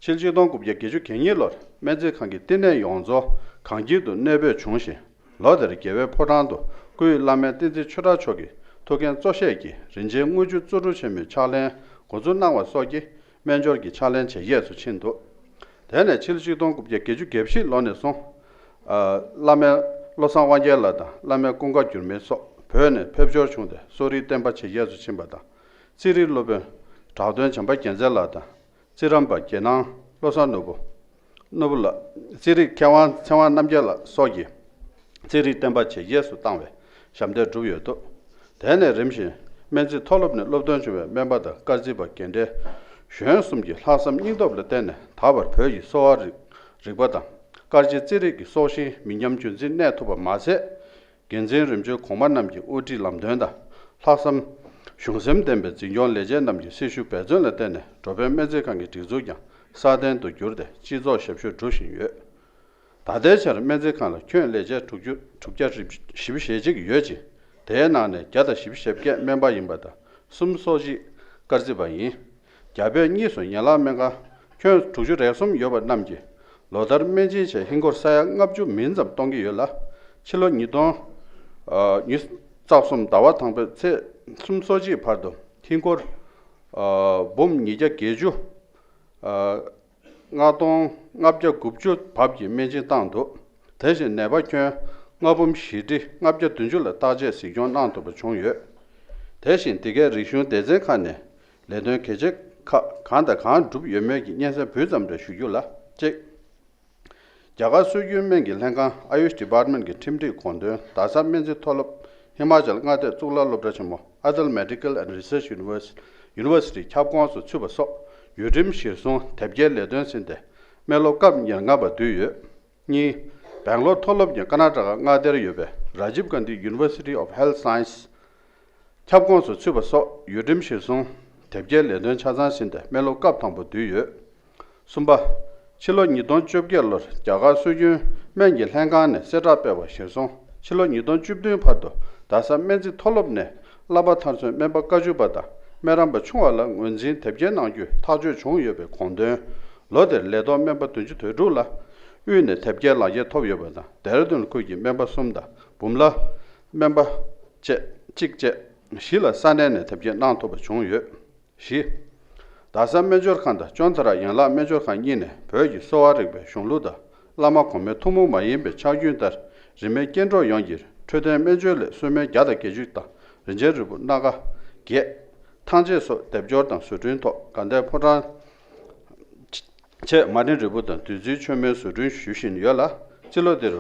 ཕྱི་ལོ་ཆིག་སྟོང་དགུ་བརྒྱ་བརྒྱད་ཅུ་གྱ་གཉིས་ལོར་སྨན་རྩིས་ཁང་གི་བསྟི་གནས་ཡོངས་རྫོགས་གངས་སྐྱིད་དུ་གནས་སྤོས་བྱུང་ཞིང་། ལོ་དེར་རྒྱལ་བའི་ཕོ་བྲང་དུ་སྐུའི་བླ་སྨན་བསྟན་འཛིན་ཆོས་གྲགས་མཆོག་གི་ཐུགས་འགན་གཙོ་བཞེས་ཀྱིས་རིན་ཆེན་དངུལ་ཆུ་བཙོ་བཀྲུ་ཆེན་མོའི་ཕྱག་ལེན་འགོ་འཛུགས་གནང་བ་སོགས་ཀྱིས་སྨན་སྦྱོར་གྱི་ཕྱག་ལེན་ཇེ་རྒྱས་སུ་ཕྱིན་འདུག་དེ་ནས་ཕྱི་ལོ་ཆིག་སྟོང་དགུ་བརྒྱ་བརྒྱད་ཅུ་གྱ་བཞི་ལོ་ནས་བཟུང་། ཨ། བླ་སྨན་བློ་བཟང་དབང་རྒྱལ་ལགས་དང་བླ་སྨན་ཀུན་དགའ་འགྱུར་མེད་སོགས་བོད་ནས་ཕེབས་འབྱོར་བྱུང་སྟེ་གསོ་རིག་བསྟན་པ་ཇེ་རྒྱས་སུ་ཕྱིན་པ་དང་། རྩིས་རིག་སློབ་དཔོན་གྲགས་སྟོན་བྱམས་པ་རྒྱལ་མཚན་ལགས་དང་། རྩིས་རམས་པ་རྒྱལ་ནང་བློ་བཟང་ནོར་བུ། ནོར་བུ་ལགས། རྩིས་རིག་མཁས་དབང་ཚེ་དབང་རྣམ་རྒྱལ་ལགས་སོགས་ཀྱིས་རྩིས་རིག་བསྟན་པ་ཇེ་རྒྱས་སུ་བཏང་བའི་ཞབས་འདེགས་བསྒྲུབས་ཡོད་འདུག་དེ་ནས་རིམ་བཞིན་སྨན་རྩིས་མཐོ་སློབ་ནས་སློབ་ཐོན་བྱུང་བའི་སྨན་པ་དང་སྐར་རྩིས་པ་རྒན་གྲས་གཞོན་གསུམ་གྱིས་ལྷག་བསམ་སྙིང་སྟོབས་ལ་བརྟེན་ནས་ད་བར་བོད་ཀྱི་གསོ་བ་རིག་རིག་པ་དང་སྐར་དཔྱད་རྩིས་རིག་གི་སྲོག་ཤིང་མི་ཉམས་རྒྱུན་འཛིན་གནས་ཐུབ་པ་མ་ཟད། འགན་འཛིན་རིམ་བྱོན་གོང་མ་རྣམས་ཀྱི་དབུ་ཁྲིད་ལམ་སྟོན་དང་། ལྷག་བསམ་གཞུང་སེམས་ལྡན་པའི་འཛིན་སྐྱོང་ལས་བྱེད་རྣམས་ཀྱི་སྲི་ཞུ་འབད་བརྩོན་ལ་བརྟེན་ནས་འགྲོ་ཕན་སྨན་རྩིས་ཁང་གི་སྒྲིག་འཛུགས་ཀྱང་སྲ་བརྟན་དུ་གྱུར་ཏེ་སྤྱི་ཚོགས་ཞབས་ཞུ་སྒྲུབ་བཞིན་ཡོད། ད་ལྟའི་ཆར་སྨན་རྩིས་ཁང་ལ་ཁྱོན་ལས་བྱེད་དྲུག་ཅུ་དྲུག་བརྒྱ་བཞི་བཅུ་ཞེ་གཅིག་ཡོད་ཅིང་། དེའི་ནང་ནས་བརྒྱ་དང་བཞི་བཅུ་ཞེ་བརྒྱད་སྨན་པ་ཡིན་པ་དང་། གསུམ་སོ་གཅིག་སྐར་རྩིས་པ་ཡིན། རྒྱ་བོད་གཉིས་སུ་ཡན་ལག་སྨན་ཁང་ཁྱོན་དྲུག་ཅུ་རེ་གསུམ་ཡོད་པ་རྣམས་ཀྱི་ ལོ་ལྟར་སྨན་སྦྱིན་ཆེད་ཧིན་སྒོར་ས་ཡ་ལྔ་བཅུ་མིན་ཙམ་གཏོང་གི་ཡོད་ལ། ཕྱི་ལོ་ཉིས་སྟོང་ཉི་ཤུ་རྩ་གསུམ་ཟླ་བ་དང་པོའི་ཚེས་སུམ་ཅུ་སོ་གཅིག་བར་དུ་ཧིན་སྒོར་འབུམ་ཉིས་བརྒྱ་བརྒྱད་ཅུ་ལྔ་སྟོང་ལྔ་བརྒྱ་དགུ་བཅུ་བབ་ཀྱི་སྨན་སྦྱིན་བཏང་འདུག་དེ་བཞིན་ནད་པ་ཁྱོན་ལྔ་འབུམ་བཞི་ཁྲི་ལྔ་བརྒྱ་བདུན་ཅུ་ལ་བརྟག་དཔྱད་གཟིགས་སྐྱོང་གནང་ཐུབ་པ་བྱུང་ཡོད། དེ་བཞིན་དེ་གའི་རིག་གཞུང་སྡེ་ཚན་ཁག་ནས་ལས་དོན་གལ་ཆེ་ཁག་གང་དང་གང་བསྒྲུབས་ཡོད་མེད་ཀྱི་སྙན་སེང་འབུལ་ཙམ་རེ་ཞུ་རྒྱུ་ལ་གཅིག་རྒྱ་གར་སྲོལ་རྒྱུན་སྨན་གྱི་ལྷན་ཁང་Ayush Department གྱི་ཁྲིམས་སྒྲིག་དགོངས་དོན། རྡ་ས་སྨན་རྩིས་མཐོ་སློབ། ཧི་མ་ཅལ་མངའ་སྡེ་གཙུག་ལག་སློབ་གྲྭ་ཆེན་མོ། Atal Medical and Research Univers- University ཁྱབ་ཁོངས་སུ་ཚུད་པ་སོགས་ཡུལ་ཁྲིམས་གཞིར་བཟུང་དེབ་སྐྱེལ་ལས་དོན་ཟིན་ཏེ། སྨན་སློབ་སྐབས་ཉེར་ལྔ་པ་བསྡུས་ཡོད། གཉིས། སྦེང་ལོར་མཐོ་སློབ་ཀྱི་ཀར་ན་ཊ་ཀ་མངའ་སྡེར་ཡོད་པའི་Rajiv Gandhi University of Health Science ཁྱབ་ཁོངས་སུ་ཚུད་པ་སོགས་ཡུལ་ཁྲིམས་གཞིར་བཟུང་དེབ་སྐྱེལ་ལས་དོན་ཆ་ཚང་ཟིན་ཏེ་སྨན་སློབ་སྐབས་དང་པོ་བསྡུས་ཡོད། གསུམ་པ། ཕྱི་ལོ་ཉིས་སྟོང་བཅོ་བརྒྱད་ལོར་རྒྱ་གར་སྲོལ་རྒྱུན་སྨན་གྱི་ལྷན་ཁང་ནས་གསལ་བསྒྲགས་སྤེལ་བ་གཞིར་བཟུང་ཕྱི་ལོ་ཉིས་སྟོང་བཅུ་བདུན་བར་དུ་རྡ་ས་སྨན་རྩིས་མཐོ་སློབ་ནས་བསླབ་པ་མཐར་སོན་སྨན་པ་བཀའ་བཅུ་པ་དང་སྨན་རམས་པ་ཆུང་བ་ལ་ངོས་འཛིན་དེབ་སྐྱེལ་གནང་རྒྱུའི་ཐག་གཅོད་བྱུང་ཡོད་པའི་དགོངས་དོན། ལོ་དེར་ལས་ཐོག་སྨན་པ་བདུན་ཅུ་དོན་དྲུག་ལ་དབུས་ནས་དེབ་སྐྱེལ་ལག་འཁྱེར་ཐོབ་ཡོད་པ་དང་ལྡེ་ར་ལྡུན་ཁུལ་གྱི་སྨན་པ་གསུམ་དང་འབུམ་ལྷ་སྨན་པ་བཅས་གཅིག་བཅས་བཞི་ལ་ས་གནས་ནས་དེབ་སྐྱེལ་གནང་ཐུབ་པ་བྱུང་ཡོད། བཞི། རྡ་ས་སྨན་སྦྱོར་ཁང་དང་ཅོན་ཐ་ར་ཡན་ལག་སྨན་སྦྱོར་ཁང་གཉིས་ནས་བོད་ཀྱི་གསོ་བ་རིག་པའི་གཞུང་ལུགས་དང་བླ་མ་གོང་མའི་ཐུན་མོང་མ་ཡིན་པའི་ཕྱག་རྒྱུན་ལྟར་རིན་མེད་སྐྱེ་འགྲོ་ཡོངས་ཀྱི་འཕྲོད་བསྟེན་སྨན་བཅོས་ལས་གསོལ་སྨན་བརྒྱ་དང་བརྒྱད་ཅུ་དང་རིན་ཆེན་རིལ་བུ་སྣ་ཁ་བརྒྱད། ཐང་ཆད་སོགས་སྡེབ་སྦྱོར་དང་བཟོ་སྐྲུན་ཐོག་དགའ་ལྡན་ཕོ་བྲང་ཆེ་མ་ཎི་རིལ་བུ་དང་བདུད་རྩིའི་མཆོད་མེའི་བཟོ་སྐྲུན་ཞུ་བཞིན་ཡོད་ལ། སྤྱི་ལོ་འདིར་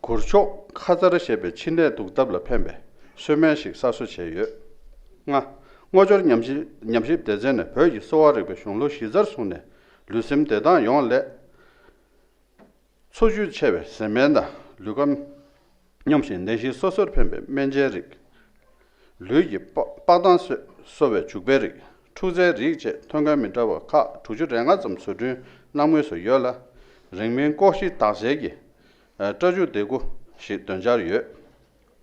གུར་མཆོག་ཁ་ཚར་ཞེས་པའི་ཕྱི་ནད་འདུག་ཐབས་ལ་ཕན་པའི་གསོལ་སྨན་ཞིག་གསར་བཟོ་བྱས་ཡོད། ལྔ། སྔོ་སྦྱོར་ཉམས་ཞིབ་ཉམས་ཞིབ་སྡེ་ཚན་ནས་བོད་ཀྱི་གསོ་བ་རིག་པའི་གཞུང་ལུགས་གཞི་རྩར་བཟུང་ནས་ལུས་སེམས་བདེ་ཐང་ཡོང་སླད། འཚོ་བཅུད་ཆེ་བའི་ཟས་སྨན་དང་ལུས་ཁམས་སྙོམས་ཤིང་ནད་གཞི་སོ་སོར་ཕན་པའི་སྨན་དཔྱད་རིགས། ལུས་ཀྱི་པགས་པགས་དང་གསོ་བའི་བྱུག་པའི་རིགས། འཁྲུག་རྩའི་རིགས་བཅས་ཐོན་ཁུངས་མི་འདྲ་བ་ཁག་དྲུག་ཅུ་རེ་ལྔ་ཙམ་བཟོ་སྐྲུན་གནང་མུས་སུ་ཡོད་ལ། རིང་མིན་ལྐོག་ཤི་དག་སེལ་གྱི་སྐྲ་འཇུ་ལྡེ་གུ་ཞིག་འདོན་འཆར་ཡོད།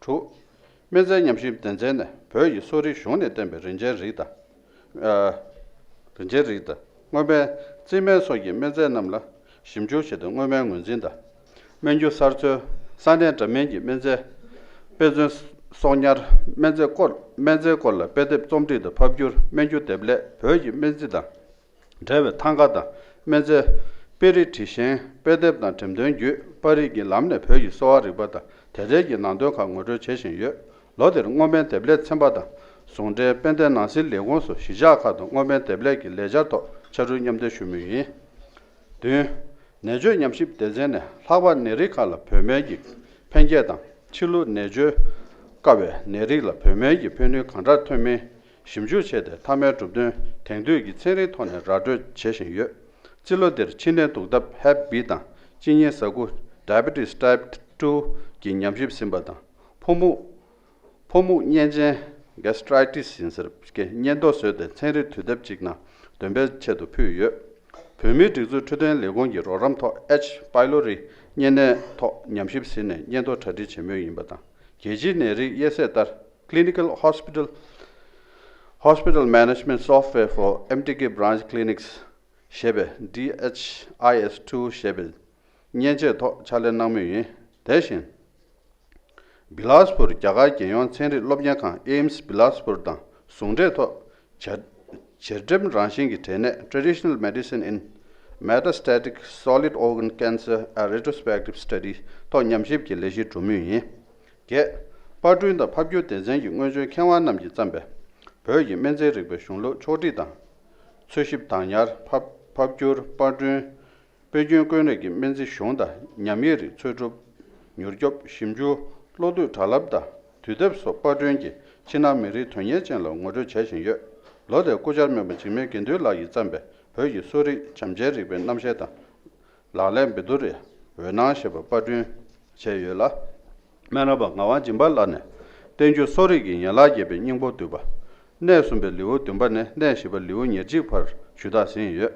དྲུག་སྨན་རྫས་ཉམས་ཞིབ་སྡེ་ཚན་ནས་བོད་ཀྱི་གསོ་རིག་གཞུང་ནས་བསྟེན་པའི་རིན་ཆེན་རིགས་དང་། ཨ། རིན་ཆེན་རིགས་དང་། སྔོ་སྨན། རྩི་སྨན་སོགས་ཀྱི་སྨན་རྫས་རྣམས་ལ་ཞིབ་འཇུག་བྱས་ཏེ་སྔོ་སྨན་ངོས་འཛིན་དང་། སྨན་རྒྱུ་གསར་འཚོལ། ས་གནས་འདྲ་མིན་གྱི་སྨན་རྫས་དཔེ་མཚོན་གསོག་ཉར། སྨན་རྫས་སྐོར། སྨན་རྫས་སྐོར་ལ་དཔེ་དེབ་རྩོམ་སྒྲིག་དང་ཕབ་བསྒྱུར། སྨན་རྒྱུ་དེབ་ལས་བོད་ཀྱི་སྨན་རྩིས་དང་། འབྲེལ་བའི་ཐང་ག་དང་སྨན་རྫས། དཔེ་རིས་བྲིས་ཤིང་དཔེ་དེབ་དང་འགྲེམས་སྟོན་བརྒྱུད་པར་རིས་ཀྱི་ལམ་ནས་བོད་ཀྱི་གསོ་བ་རིག་པ་དང་དེ་འབྲེལ་གྱི་ནང་དོན་ཁག་ངོ་སྤྲོད་བྱེད་བཞིན་ཡོད། ལོ་འདིར་སྔོ་སྨན་དེབ་ལས་ཚན་པ་དང་ཟུང་འབྲེལ་དཔལ་ལྡན་ནང་སྲིད་ལས་ཁུངས་སུ་གཞིས་ཆགས་ཁག་ཏུ་སྔོ་སྨན་དེབ་ལས་ཀྱི་ལས་འཆར་ཐོག་ཕྱག་རོལ་མཉམ་འདེགས་ཞུ་མུས་ཡིན། བདུན། ནད་བཅོས་ཉམས་ཞིབ་སྡེ་ཚན་ནས་ལྷག་པར་ནད་རིགས་ཁག་ལ་བོད་སྨན་གྱི་ཕན་སྐྱེད་དང་ཕྱི་ལུགས་ནད་བཅོས་དཀའ་བའི་ནད་རིགས་ལ་བོད་སྨན་གྱི་ཕན་ནུས་གང་དྲག་ཐོན་མིན། ཞིབ་འཇུག་བྱས་ཏེ་མཐའ་མའི་གྲུབ་དོན་དེང་དུས་ཀྱི་ཚན་རིག་ཐོག་ནས་ར་སྤྲོད་བྱེད་བཞིན་ཡོད། སྤྱི་ལོ་འདིར་མཆིན་ནད་འདུག་ཐབས་Hep B དང་གཅིན་སྙི་ཟ་ཁུ་Diabetes Type two གི་ཉམས་ཞིབ་ཟིན་པ་དང་། ཕོ་མུག་ཕོ་མུག་གཉན་ཆེན་Gastritis ཡིན་ཟེར་གྱི་སྙན་ཐོ་བཟོས་ཏེ་ཚན་རིག་དུས་དེབ་ཅིག་ནང་འདོན་སྤེལ་ཆེད་དུ་ཕུལ་ཡོད། བོད་མིའི་སྒྲིག་འཛུགས་འཕྲོད་བསྟེན་ལས་ཁུངས་ཀྱི་རོགས་རམ་ཐོག་H. pylori གཉན་ནད་ཐོག་ཉམས་ཞིབ་ཟིན་ནས་སྙན་ཐོ་གྲ་སྒྲིག་བྱེད་མུས་ཡིན་པ་དང་། རྒྱལ་སྤྱིའི་ནད་རིགས་དབྱེ་གསེས་ལྟར། Clinical Hospital Hospital Management Software for M T K Branch Clinics ཞེས་པའི་D H I S two ཞེས་པའི་མཉེན་ཆས་ཐོག་ཕྱག་ལས་གནང་མུས་ཡིན། དེ་བཞིན། བི་ལཱས་པུར་རྒྱ་གར་རྒྱལ་ཡོངས་ཚན་རིག་སློབ་གཉེར་ཁང་AIIMS བི་ལཱས་པུར་དང་ཟུང་འབྲེལ་ཐོག་བྱ་བྱེ་འགྲེམས་རང་བཞིན་གྱི་འབྲས་ནད Traditional Medicine in Metastatic Solid Organ Cancer, a Retrospective Study ཐོག་ཉམས་ཞིབ་ཀྱི་ལས་གཞི་གྲུབ་མུས་ཡིན། བརྒྱད། པར་སྐྲུན་དང་ཕབ་བསྒྱུར་སྡེ་ཚན་གྱི་སྔོན་བྱོན་མཁས་དབང་རྣམས་ཀྱིས་བརྩམས་པའི་བོད་ཀྱི་སྨན་རྩིས་རིག་པའི་གཞུང་ལུགས་ཕྱོགས་སྒྲིག་དང་། འཚོལ་ཞིབ་བདག་ཉར། ཕབ་ཕབ་བསྒྱུར། པར་སྐྲུན། དཔེ་རྒྱུན་ཀུན་རིག་གི་སྨན་རྩིས་གཞུང་དང་ཉམས་ཡིག་རིགས་འཚོལ་སྒྲུབ། མྱུར་སྐྱོབ། ཞིབ་འཇུག། གློག་རྡུལ་དྲ་ལམ་དང་དུས་དེབ་སོགས་པར་སྐྲུན་གྱིས་ཕྱི་ནང་མི་རིགས་དོན་གཉེར་ཅན་ལ་ངོ་སྤྲོད་བྱེད་བཞིན་ཡོད། ལོ་དེར་སྐུ་བཅར་སྨན་པ་འཇིགས་མེད་དགེ་འདུན་ལགས་ཀྱིས་བརྩམས་པའི་བོད་ཀྱི་གསོ་རིག་བྱམས་བརྩེའི་རིག་པའི་རྣམ་བཤད་དང་། ལག་ལེན་བི་དུ་རའི་འོད་སྣང་ཞེས་པ་པར་སྐྲུན་བྱས་ཡོད་ལ། སྨན་རམས་པ་ངག་དབང་སྦྱིན་པ་ལགས་ནས་བསྟན་བཅོས་གསོ་རིག་གི་ཡན་ལག་བརྒྱད་པའི་སྙིང་པོ་བསྡུས་པ། གནས་གསུམ་པའི་ལེའུ་བདུན་པ་ནས་གནས་བཞི་པ་ལེའུ་ཉེར་གཅིག་བར་ཞུ་དག་ཟིན་ཡོད།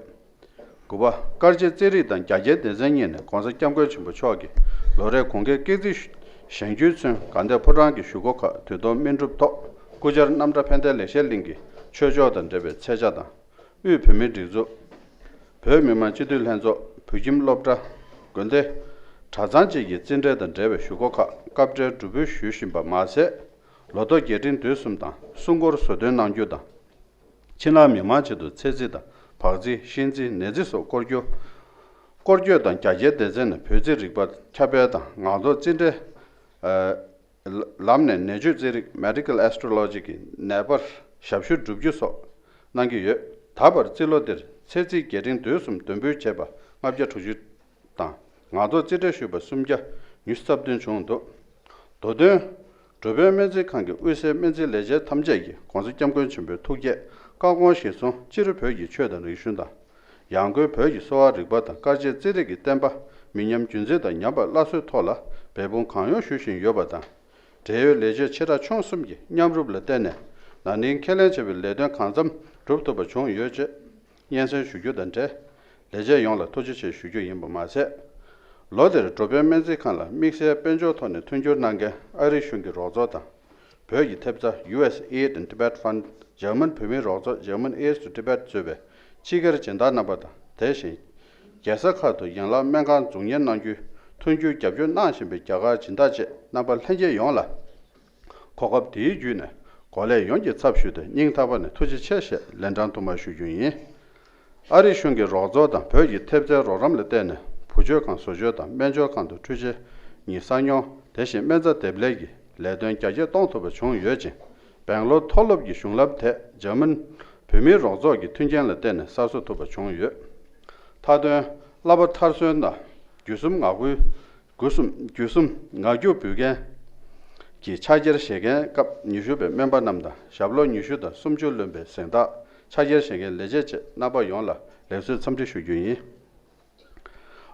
དགུ་པ། དཀར་ཆེ་རྩེད་རིགས་དང་རྒྱ་སྐྱེད་སྡེ་ཚན་གཉིས་ནས་༧གོང་ས་༧སྐྱབས་མགོན་ཆེན་པོ་མཆོག་གིས་ལོ་རེའི་གུང་སྐེག་སྐེག་རྩིས་བཞེངས་རྒྱུས་མཚོན་དགའ་ལྡན་ཕོ་བྲང་གི་གཞུག་གུ་ཁག་དུས་ཐོག་སྨིན་གྲུབ་ཐོག་སྐུ་བཅར་རྣམ་གྲྭ་ཕན་བདེ་ལེགས་བཤད་གླིང་གི་ཆོས་ཕྱོགས་དང་འབྲེལ་བའི་ཚེས་ཆ་དང་། དབུས་བོད་མིའི་སྒྲིག་འཛུགས། བོད་མི་མང་སྤྱི་འཐུས་ལྷན་ཚོགས། བོད་ཁྱིམ་སློབ་གྲྭ། དགོན་སྡེ། གྲྭ་ཚང་བཅས་ཀྱི་རྩིས་འབྲེལ་དང་འབྲེལ་བའི་ཞུ་སྒོ་ཁག་སྐབས་འབྲེལ་གྲུབ་འབུལ་ཞུ་བཞིན་པ་མ་ཟད། ལོ་ཐོ་རྒྱས་འབྲིང་བསྡུས་གསུམ་དང་སྲུང་འཁོར་བཟོ་སྟོན་གནང་རྒྱུ་དང་། ཕྱི་ནང་མི་མང་ཆེད་དུ་ཚེ་རྩིས་དང་བག་རྩིས་གཤིན་རྩིས་ནད་རྩིས་སོགས་སྐོར་རྒྱུ། སྐོར་སྐྱོད་དང་རྒྱ་སྐྱེད་སྡེ་ཚན་ནས་བོད་རྩིས་རིག་པ་ཁྱབ་སྤེལ་དང་ངག་ཐོག་རྩིས་འབྲེལ། ལམ་ནས་ནད་བཅོས་རྩིས་རིག Medical Astrology གི་ནད་པར་ཞབས་ཞུ་བསྒྲུབ་རྒྱུ་སོགས་གནང་གི་ཡོད། ད་བར་རྩིས་ལོ་འདིར་ཚེ་རྩིས་རྒྱས་འབྲིང་བསྡུས་གསུམ་འདོན་འབུལ་བྱས་པ་ལྔ་བརྒྱ་དྲུག་ཅུ་དང་ངག་ཐོག་རྩིས་འབྲེལ་ཞུས་པ་སུམ་བརྒྱ་ཉི་ཤུ་རྩ་བདུན་བྱུང་འདུག། མདོ་དོན། འགྲོ་ཕན་སྨན་རྩིས་ཁང་གི་དབུས་སའི་སྨན་རྩིས་ལས་བྱེད་ཐམས་ཅད་ཀྱིས་༸གོང་ས་༸སྐྱབས་མགོན་ཆེན་པོའི་ཐུགས་བསྐྱེད་བཀའ་དགོངས་གཞིར་བཟུང་སྤྱིར་བོད་ཀྱི་ཆོས་དང་རིག་གཞུང་དང་། ཡང་སྒོས་བོད་ཀྱི་གསོ་བ་རིག་པ་དང་སྐར་དཔྱད་རྩིས་རིག་གི་བསྟན་པ་མི་ཉམས་རྒྱུན་འཛིན་དང་ཉམས་པ་སླར་གསོའི་ཐོག་ལ་འབད་འབུངས་གང་ཡོང་ཞུ་བཞིན་ཡོད་པ་དང་། འབྲེལ་ཡོད་ལས་བྱེད་ཆེ་ཕྲ་ཆུང་གསུམ་གྱི་མཉམ་རུབ་ལ་བརྟེན་ནས་ན་ནིང་ཁས་ལེན་བྱས་པའི་ལས་དོན་གང་འཚམ་གྲུབ་ཐུབ་པ་བྱུང་ཡོད་ཅེས་སྙན་སེང་ཞུ་རྒྱུ་དང་འབྲེལ། ལས་བྱེད་ཡོངས་ལ་ཐུགས་རྗེ་ཆེ་ཞུ་རྒྱུ་ཡིན་པ་མ་ཟད། ལོ་འདིར་འགྲོ་ཕན་སྨན་རྩིས་ཁང་ལ་དམིགས་བསལ་དཔལ་འབྱོར་ཐོག་ནས་མཐུན་འགྱུར་གནང་མཁན་ཨ་རི་གཞུང་གི་རོགས་ཚོགས་དང་། བོད་ཀྱི་ཐེབས་རྩ་ཡུ་ཨེས་ཨེ་ཌི་ཊི་ཊི་བེཊ་ཕན་ཌི། འཇར་མན་བོད་མིའི་རོགས་ཚོགས་German Aids to Tibet གཙོས་པའི་སྤྱི་སྒེར་སྦྱིན་བདག་རྣམ་པ་དང་དེ་བཞིན། རྒྱལ་ས་ཁག་ཏུ་ཡན་ལག་སྨན་ཁང་འཛུགས་གཉེར་གནང་རྒྱུའི་མཐུན་འགྱུར་རྒྱབ་སྐྱོར་གནང་བཞིན་པའི་རྒྱ་གར་སྦྱིན་བདག་བཅས་རྣམ་པ་ལྷན་རྒྱས་ཡོངས་ལ། གོ་སྐབས་འདིའི་བརྒྱུད་ནས་གོ་ལས་ཡོངས་ཀྱི་ཚབ་ཞུས་ཏེ་སྙིང་ཐག་པ་ནས་ཐུགས་རྗེ་ཆེ་ཞེས་ལན་གྲངས་དུ་མ་ཞུ་རྒྱུ་ཡིན། ཨ་རི་གཞུང་གི་རོགས་ཚོགས་དང་བོད་ཀྱི་ཐེབས་རྩའི་རོགས་རམ་ལ་བརྟེན་ནས་བུ་བཅོལ་ཁང་བཟོ་བཅོས་དང་སྨན་སྦྱོར་ཁང་དུ་འཕྲུལ་ཆས་གཉིས་གསར་རྙོག་དེ་བཞིན་སྨན་རྩྭ་འདེབས་ལས་ཀྱི་ལས་དོན་རྒྱ་སྐྱེད་གཏོང་ཐུབ་པ་བྱུང་ཡོད་ཅིང་། སྦེང་ལོར་མཐོ་སློབ་ཀྱི་གཞུང་ལམ་དེ་འཇར་མན་བོད་མིའི་རོགས་ཚོགས་ཀྱི་མཐུན་རྐྱེན་ལ་བརྟེན་ནས་གསར་བཟོ་ཐུབ་པ་བྱུང་ཡོད། མཐའ་དོན། བསླབ་པ་མཐར་སོན་དང་བརྒྱུད་གསུམ་ངག་རྒྱུན། དགུ་གསུམ་བརྒྱུད་གསུམ་ངག་རྒྱུན་འབུལ་མཁན་གྱི་ཕྱག་འཁྱེར་བཞེས་མཁན་སྐབས་ཉི་ཤུ་པའི་སྨན་པ་རྣམས་དང་ཞབས་ལོ་ཉི་ཤུ་དང་སུམ་ཅུ་ལོན་པའི་གཟེངས་རྟགས་ཕྱག་འཁྱེར་བཞེས་མཁན་ལས་བྱེད་བཅས་རྣམ་པ་ཡོངས་ལ་ལེགས་གསོའི་འཚམས་འདྲི་ཞུ་རྒྱུ་ཡིན།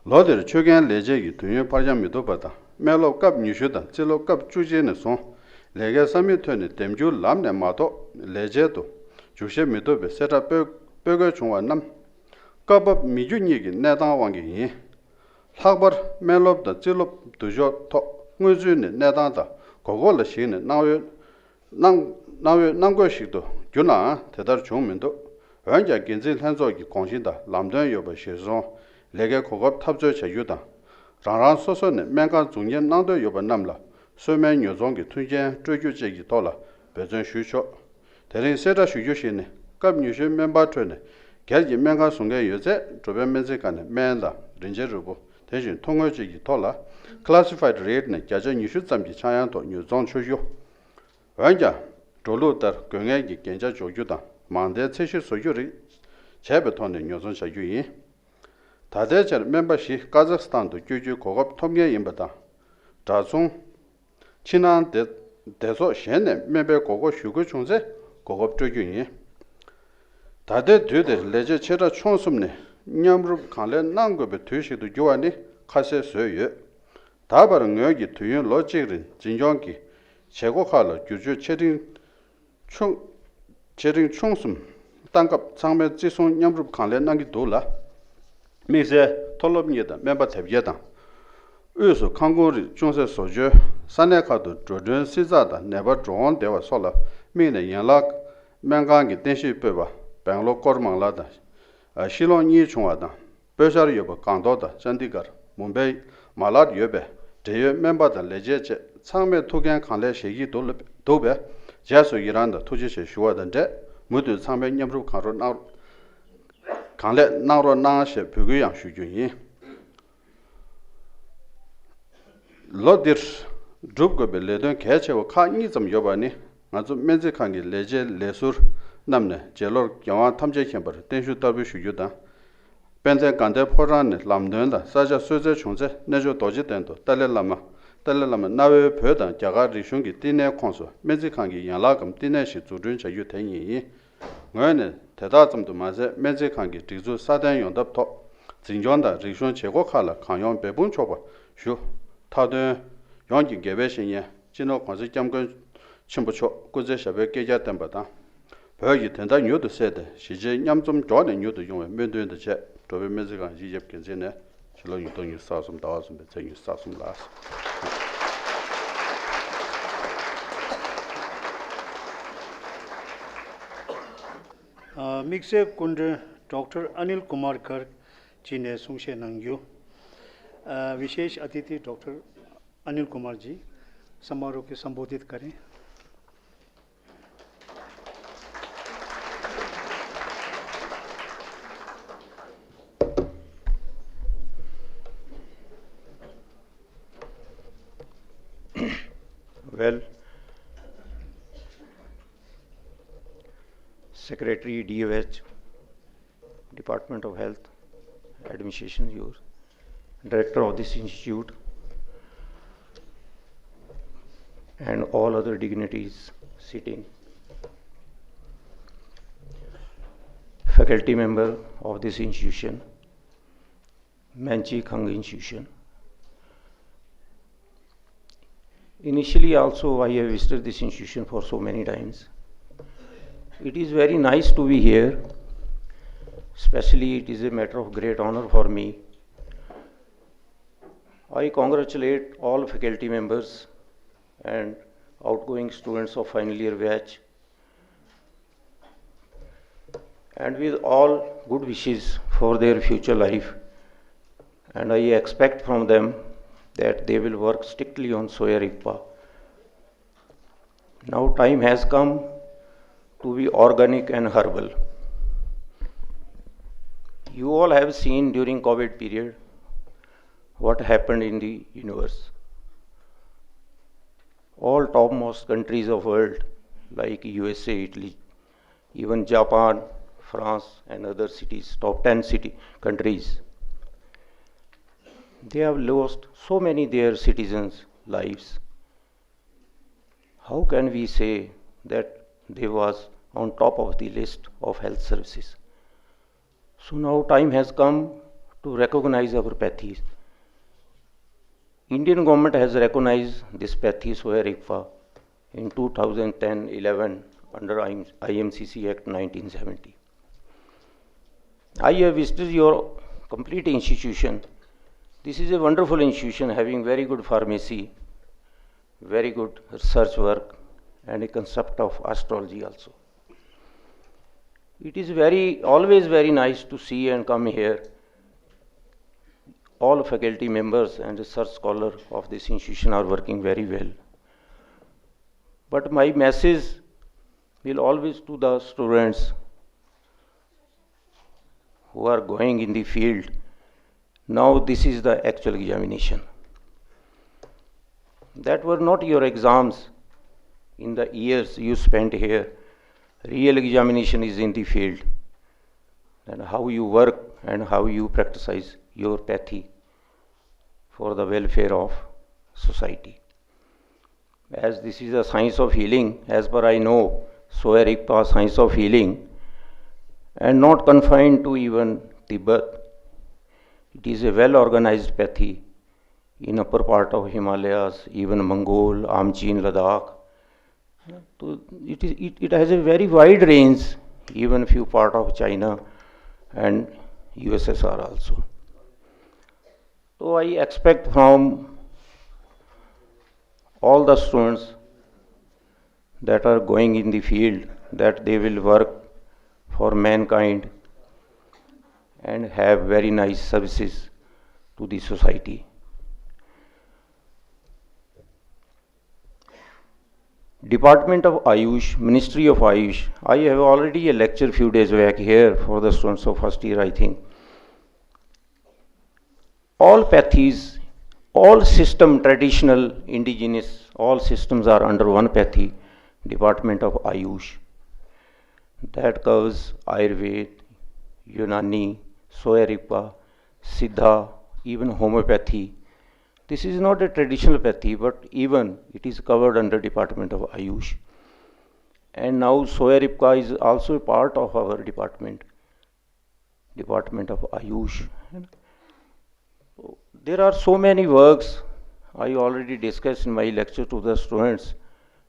ལོ་འདིར་ཆོད་གན་ལས་བྱེད་ཀྱི་དུས་ཡུན་ཕར་འགྱངས་མི་ཐུབ་པ་དང་སྨན་སློབ་སྐབས་ཉི་ཤུ་དང་རྩིས་སློབ་སྐབས་བཅུ་གཅིག་ནས་བཟུང་ལས་ཀའི་ས་མིག་ཐོན་ནས་འདེམས་སྒྱུར་ལམ་ནས་མ་གཏོགས་ལས་བྱེད་དུ་འཇུག་བཞེས་མི་ཐུབ་པའི་གསལ་བསྒྲགས་སྤེལ་སྤེལ་དགོས་བྱུང་བ་རྣམས། སྐབས་བབ་མི་རྒྱུ་གཉིས་ཀྱི་གནས་སྟངས་དབང་གིས་ཡིན། ལྷག་པར་སྨན་སློབ་དང་རྩིས་སློབ་བསྡུ་ཕྱོགས་ཐོག་སྔོན་ཚུད་ནས་གནས་སྟངས་དང་དགོས་མཁོ་ལ་གཞིགས་ནས་གནང་འོས་གནང་གནང་འོས་གནང་དགོས་ཤིག་ཏུ་གྱུར་ནའང་དེ་ལྟར་བྱུང་མི་འདུག། འོན་ཀྱང་འགན་འཛིན་ལྷན་ཚོགས་ཀྱི་དགོངས་གཞི་དང་ལམ་སྟོན་ཡོད་པ་གཞིར་བཟུང་ལས་ཀའི་གོ་སྐབས་འཐབ་རྩོད་བྱ་རྒྱུ་དང་། རང་རང་སོ་སོ་ནས་སྨན་ཁང་འཛུགས་གཉེར་གནང་འདོད་ཡོད་པ་རྣམས་ལ་གསོལ་སྨན་ཉོ་ཚོང་གི་མཐུན་རྐྱེན་སྤྲོད་རྒྱུ་བཅས་ཀྱི་ཐོག་ལ་འབད་བརྩོན་ཞུས་ཆོག། དེ་རིང་གསལ་བསྒྲགས་ཞུ་རྒྱུ་ཞིག་ནི། སྐབས་ཉི་ཤུའི་སྨན་པ་ཁྲོད་ནས་སྒེར་གྱི་སྨན་ཁང་བཟོ་མཁན་ཡོད་ཚད་འགྲོ་ཕན་སྨན་རྩིས་ཁང་ནས་སྨན་དང་རིན་ཆེན་རིལ་བུ། དེ་བཞིན་ཐོ་དངོས་བཅས་ཀྱི་ཐོག་ལ་Classified Rate ནས་བརྒྱ་ཆ་ཉི་ཤུ་ཙམ་གྱི་ཆག་ཡང་ཐོག་ཉོ་ཚོང་ཆོག་རྒྱུ། འོན་ཀྱང་། འགྲོ་ལུགས་ལྟར་དགོས་ངེས་ཀྱི་རྒྱན་ཆ་འཇོག་རྒྱུ་དང་མང་མཐའི་ཚད་གཞི་བཟོ་རྒྱུ་རིགས་བྱས་པའི་ཐོག་ནས་ཉོ་ཚོང་བྱ་རྒྱུ་ཡིན། ད་ལྟའི་ཆར་སྨན་པ་བཞི་ཀ་ཛག་སི་ཐན་དུ་བསྐྱོད་རྒྱུའི་གོ་སྐབས་ཐོབ་མཁན་ཡིན་པ་དང་། འདྲ་མཚུངས། ཕྱི་ནང་སྡེ་སྡེ་ཚོགས་གཞན་ནས་སྨན་པའི་དགོས་མཁོ་ཞུ་དགོས་བྱུང་ཚེ་གོ་སྐབས་སྤྲོད་རྒྱུ་ཡིན། ད་ལྟའི་དུས་འདིར་ལས་བྱེད་ཆེ་ཕྲ་ཆུང་གསུམ་ནས་མཉམ་རུབ་གང་ལེགས་གནང་དགོས་པའི་དུས་ཤིག་ཏུ་འགྱུར་བ་ནི་ཁ་གསལ་བཟོས་ཡོད། ད་བར་ངོས་ཀྱིས་དུས་ཡུན་ལོ་གཅིག་རིང་འཛིན་སྐྱོང་གི་བྱེད་སྒོ་ཁག་ལ་བསྒྱུར་བཅོས་ཆེ་འབྲིང་ཆུང་། ཆེ་འབྲིང་ཆུང་གསུམ་བཏང་སྐབས་ཚང་མས་བརྩི་སྲུང་མཉམ་རུབ་གང་ལེགས་གནང་གི་འདུག་ལ། དམིགས་བསལ་མཐོ་སློབ་གཉེར་དང་སྨན་པ་དེབ་སྐྱེལ་དང་། དབུས་སུ་ཁང་ཁོངས་རིགས་ཅུང་ཟད་བཟོ་བཅོས། ས་གནས་ཁག་ཏུ་འགྲོ་གྲོན་བསྲི་ཚགས་དང་ནད་པ་འགྲོ་འོང་བདེ་བ་སོགས་ལ་དམིགས་ནས་ཡན་ལག་སྨན་ཁང་གི་རྟེན་གཞི་སྤོས་པ་སྦེང་ལོར་ཀོར་མང་ལ་དང་། ཤི་ལོང་གཉིས་བྱུང་བ་དང་། སྤོས་ཤར་ཡོད་པ་སྒང་ཏོག་དང་ཅན་དི་གར། མུམ་བེ། མ་ལར་ཡོད་པས་འབྲེལ་ཡོད་སྨན་པ་དང་ལས་བྱེད་བཅས་ཚང་མས་ཐུགས་འགན་གང་ལེགས་བཞེས་ཀྱི་འདུག་ལ་འདུག་པས་རྗེས་སུ་ཡི་རང་དང་ཐུགས་རྗེ་ཆེ་ཞུ་བ་དང་འབྲེལ་མུ་མཐུད་ཚང་མས་མཉམ་རུབ་གང་རོགས་གནང་། གང་ལེགས་གནང་རོགས་གནང་ཞེས་འབོད་སྐུལ་ཡང་ཞུ་རྒྱུ་ཡིན། ལོ་འདིར་སྒྲུབ་དགོས་པའི་ལས་དོན་གལ་ཆེ་བ་ཁག་གཉིས་ཙམ་ཡོད་པ་ནི། ང་ཚོ་སྨན་རྩིས་ཁང་གི་ལས་བྱེད་ལས་ཟུར་རྣམས་ནས་རྗེ་ལོར་རྒྱལ་དབང་ཐམས་ཅད་མཁྱེན་པར་བརྟན་བཞུགས་བསྟར་འབུལ་ཞུ་རྒྱུ་དང་། དཔལ་ལྡན་དགའ་ལྡན་ཕོ་བྲང་ནས་ལམ་སྟོན་དང་ས་སྐྱ་གསོལ་སྩལ་བྱུང་ཚེ་རྣལ་འབྱོར་རྡོ་རྗེ་གདན་དུ་ཏཱ་ལའི་བླ་མ། ཏཱ་ལའི་བླ་མ་གནའ་བོའི་བོད་དང་རྒྱ་གར་རིག་གཞུང་གི་བསྟི་གནས་ཁོངས་སུ་སྨན་རྩིས་ཁང་གི་ཡན་ལག་གམ་བསྟི་གནས་ཤིག་འཛུགས་སྐྲུན་བྱ་རྒྱུ་དེ་ཉིད་ཡིན། ངོས་ནས་དེ་དག་ཙམ་དུ་མ་ཟད་སྨན་རྩིས་ཁང་གི་སྒྲིག་འཛུགས་སྲ་བརྟན་ཡོང་ཐབས་ཐོག་འཛིན་སྐྱོང་དང་རིག་གཞུང་བྱེད་སྒོ་ཁག་ལ་གང་ཡོང་འབད་འབུངས་ཆོག་པ་ཞུ། མཐའ་དོན། ཡོངས་ཀྱི་དགེ་བའི་བཤེས་གཉེན་སྤྱི་ནོར་༸གོང་ས་༸སྐྱབས་མགོན་ཆེན་པོ་མཆོག་སྐུ་ཚེ་ཞབས་པད་བསྐལ་བརྒྱར་བརྟན་པ་དང་། བོད་ཀྱི་བདེན་མཐའ་མྱུར་དུ་གསལ་ཏེ་གཞིས་བྱེས་མཉམ་འཛོམས་མགྱོགས་ནས་མྱུར་དུ་ཡོང་བའི་སྨོན་འདུན་དང་བཅས་འགྲོ་བའི་སྨན་རྩིས་ཁང་སྤྱི་ཁྱབ་འགན་འཛིན་ནས་ཕྱི་ལོ་ཉིས་སྟོང་ཉི་ཤུ་རྩ་གསུམ་ཟླ་བ་གསུམ་པའི་ཚེས་ཉི་ཤུ་རྩ་གསུམ་ལ། ཨ། དམིགས་བསལ་སྐུ་མགྲོན་ཌོག་ཊར་ཨ་ནིལ་ཀུ་མར་གྷར། བྱས་ནས་གསུང་བཤད་གནང་རྒྱུ། अ, विशेष अतिथि डॉक्टर अनिल कुमार जी समारोह को संबोधित करें। Well, Secretary D O H, Department of Health, Administration, your Director of this institute, and all other dignitaries sitting, faculty member of this institution, Manchi Khang Institution. Initially also, I have visited this institution for so many times. It is very nice to be here. Especially, it is a matter of great honor for me. I congratulate all faculty members and outgoing students of final year batch, and with all good wishes for their future life. And I expect from them that they will work strictly on Soya Rigpa. Now time has come to be organic and herbal. You all have seen during COVID period what happened in the universe. All topmost countries of world like U S A, Italy, even Japan, France and other cities, top ten city countries, they have lost so many their citizens' lives. How can we say that they was on top of the list of health services? So now time has come to recognize our pathies. Indian government has recognized this pathy Soya Rigpa in two thousand ten eleven under I M C C Act nineteen seventy. I have visited your complete institution. This is a wonderful institution having very good pharmacy, very good research work, and a concept of astrology also. It is very, always very nice to see and come here. All faculty members and research scholars of this institution are working very well. But my message will always to the students who are going in the field. Now this is the actual examination. That were not your exams in the years you spent here. Real examination is in the field. And how you work and how you practice your pathy for the welfare of society. As this is a science of healing, as per I know, Soya Rigpa science of healing, and not confined to even Tibet. It is a well organized pathy in upper part of Himalayas, even Mongol, Amchin, Ladakh. So it is, it, it has a very wide range, even few part of China and U S S R also. So I expect from all the students that are going in the field that they will work for mankind and have very nice services to the society. Department of Ayush, Ministry of Ayush. I have already a lecture few days back here for the students of first year, I think. All pathies, all system, traditional, indigenous, all systems are under one pathy, Department of Ayush. That covers Ayurved, Unani, Soya Rigpa, Siddha, even homeopathy. This is not a traditional pathy, but even it is covered under Department of Ayush. And now Soya Rigpa is also a part of our department, Department of Ayush. There are so many works I already discussed in my lecture to the students.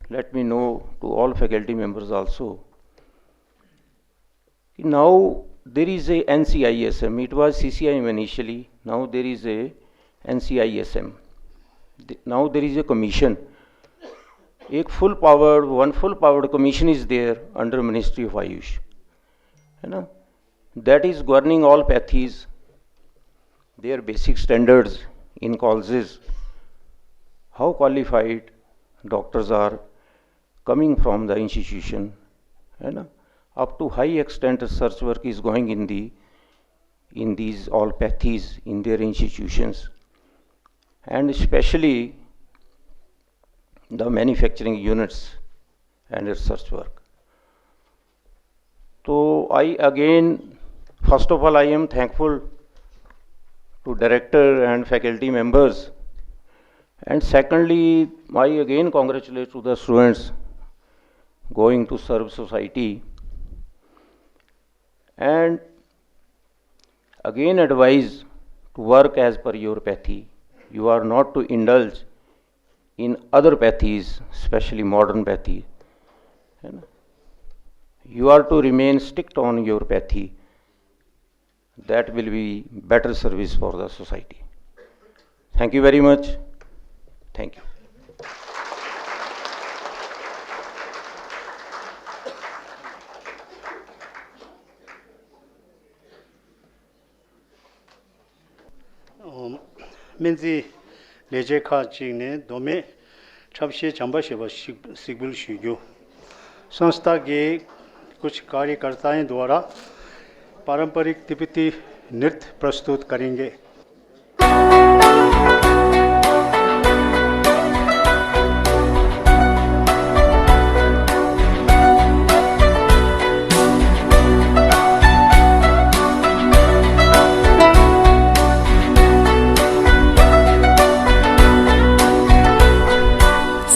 Let me know to all faculty members also. Now there is a N C I S M. It was C C I M initially. Now there is a N C I S M. Th- Now there is a commission. एक full powered, one full powered commission is there under Ministry of Ayush. है ना? That is governing all pathies. their basic standards in colleges, how qualified doctors are coming from the institution, है ना? Up to high extent research work is going in the, in these all pathies in their institutions, and especially the manufacturing units and research work. So I again, first of all, I am thankful to director and faculty members, and secondly, I again congratulate to the students going to serve society, and again advise to work as per your pathy. You are not to indulge in other pathies, especially modern pathy. You are to remain strict on your pathy. That will be better service for the society. Thank you very much. Thank you. སྨན་རྩིས་ལས་བྱེད་ཁག་ཅིག་ནས་མདོ་སྨད་འཁྲབ་གཞས་བྱམས་པ་ཞེས་པ་ཞིག་གཟིགས་འབུལ་ཞུ་རྒྱུ། संस्था के कुछ कार्यकर्ताएं द्वारा पारंपरिक तिब्बती नृत्य प्रस्तुत करेंगे।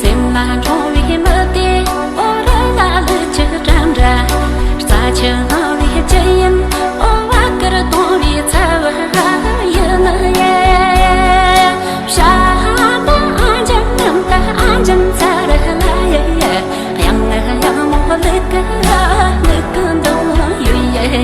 སེམས་ལ་འཁྲུངས་པའི་མི་དེ། ཨོ་ར་ལ་ལུ་ཆུ་འགྲམ་འདྲ། རྩྭ་ཆུ་སྣང་བའི་ལྕི་ཡིན། ཨོ་བ་དཀར་གཏོང་བའི་ཚ་བ་ཡིན་ཡ། ཤ་པ་ཨ་འཇམ་ནམ་ད་ཨ་འཇམ་ཚ་ར་ལ་ཡ་ཡ། ཡང་ཡང་མོ་ལུ་གུ་ལུ་གུ་འདོང་ཡུ་ཡ།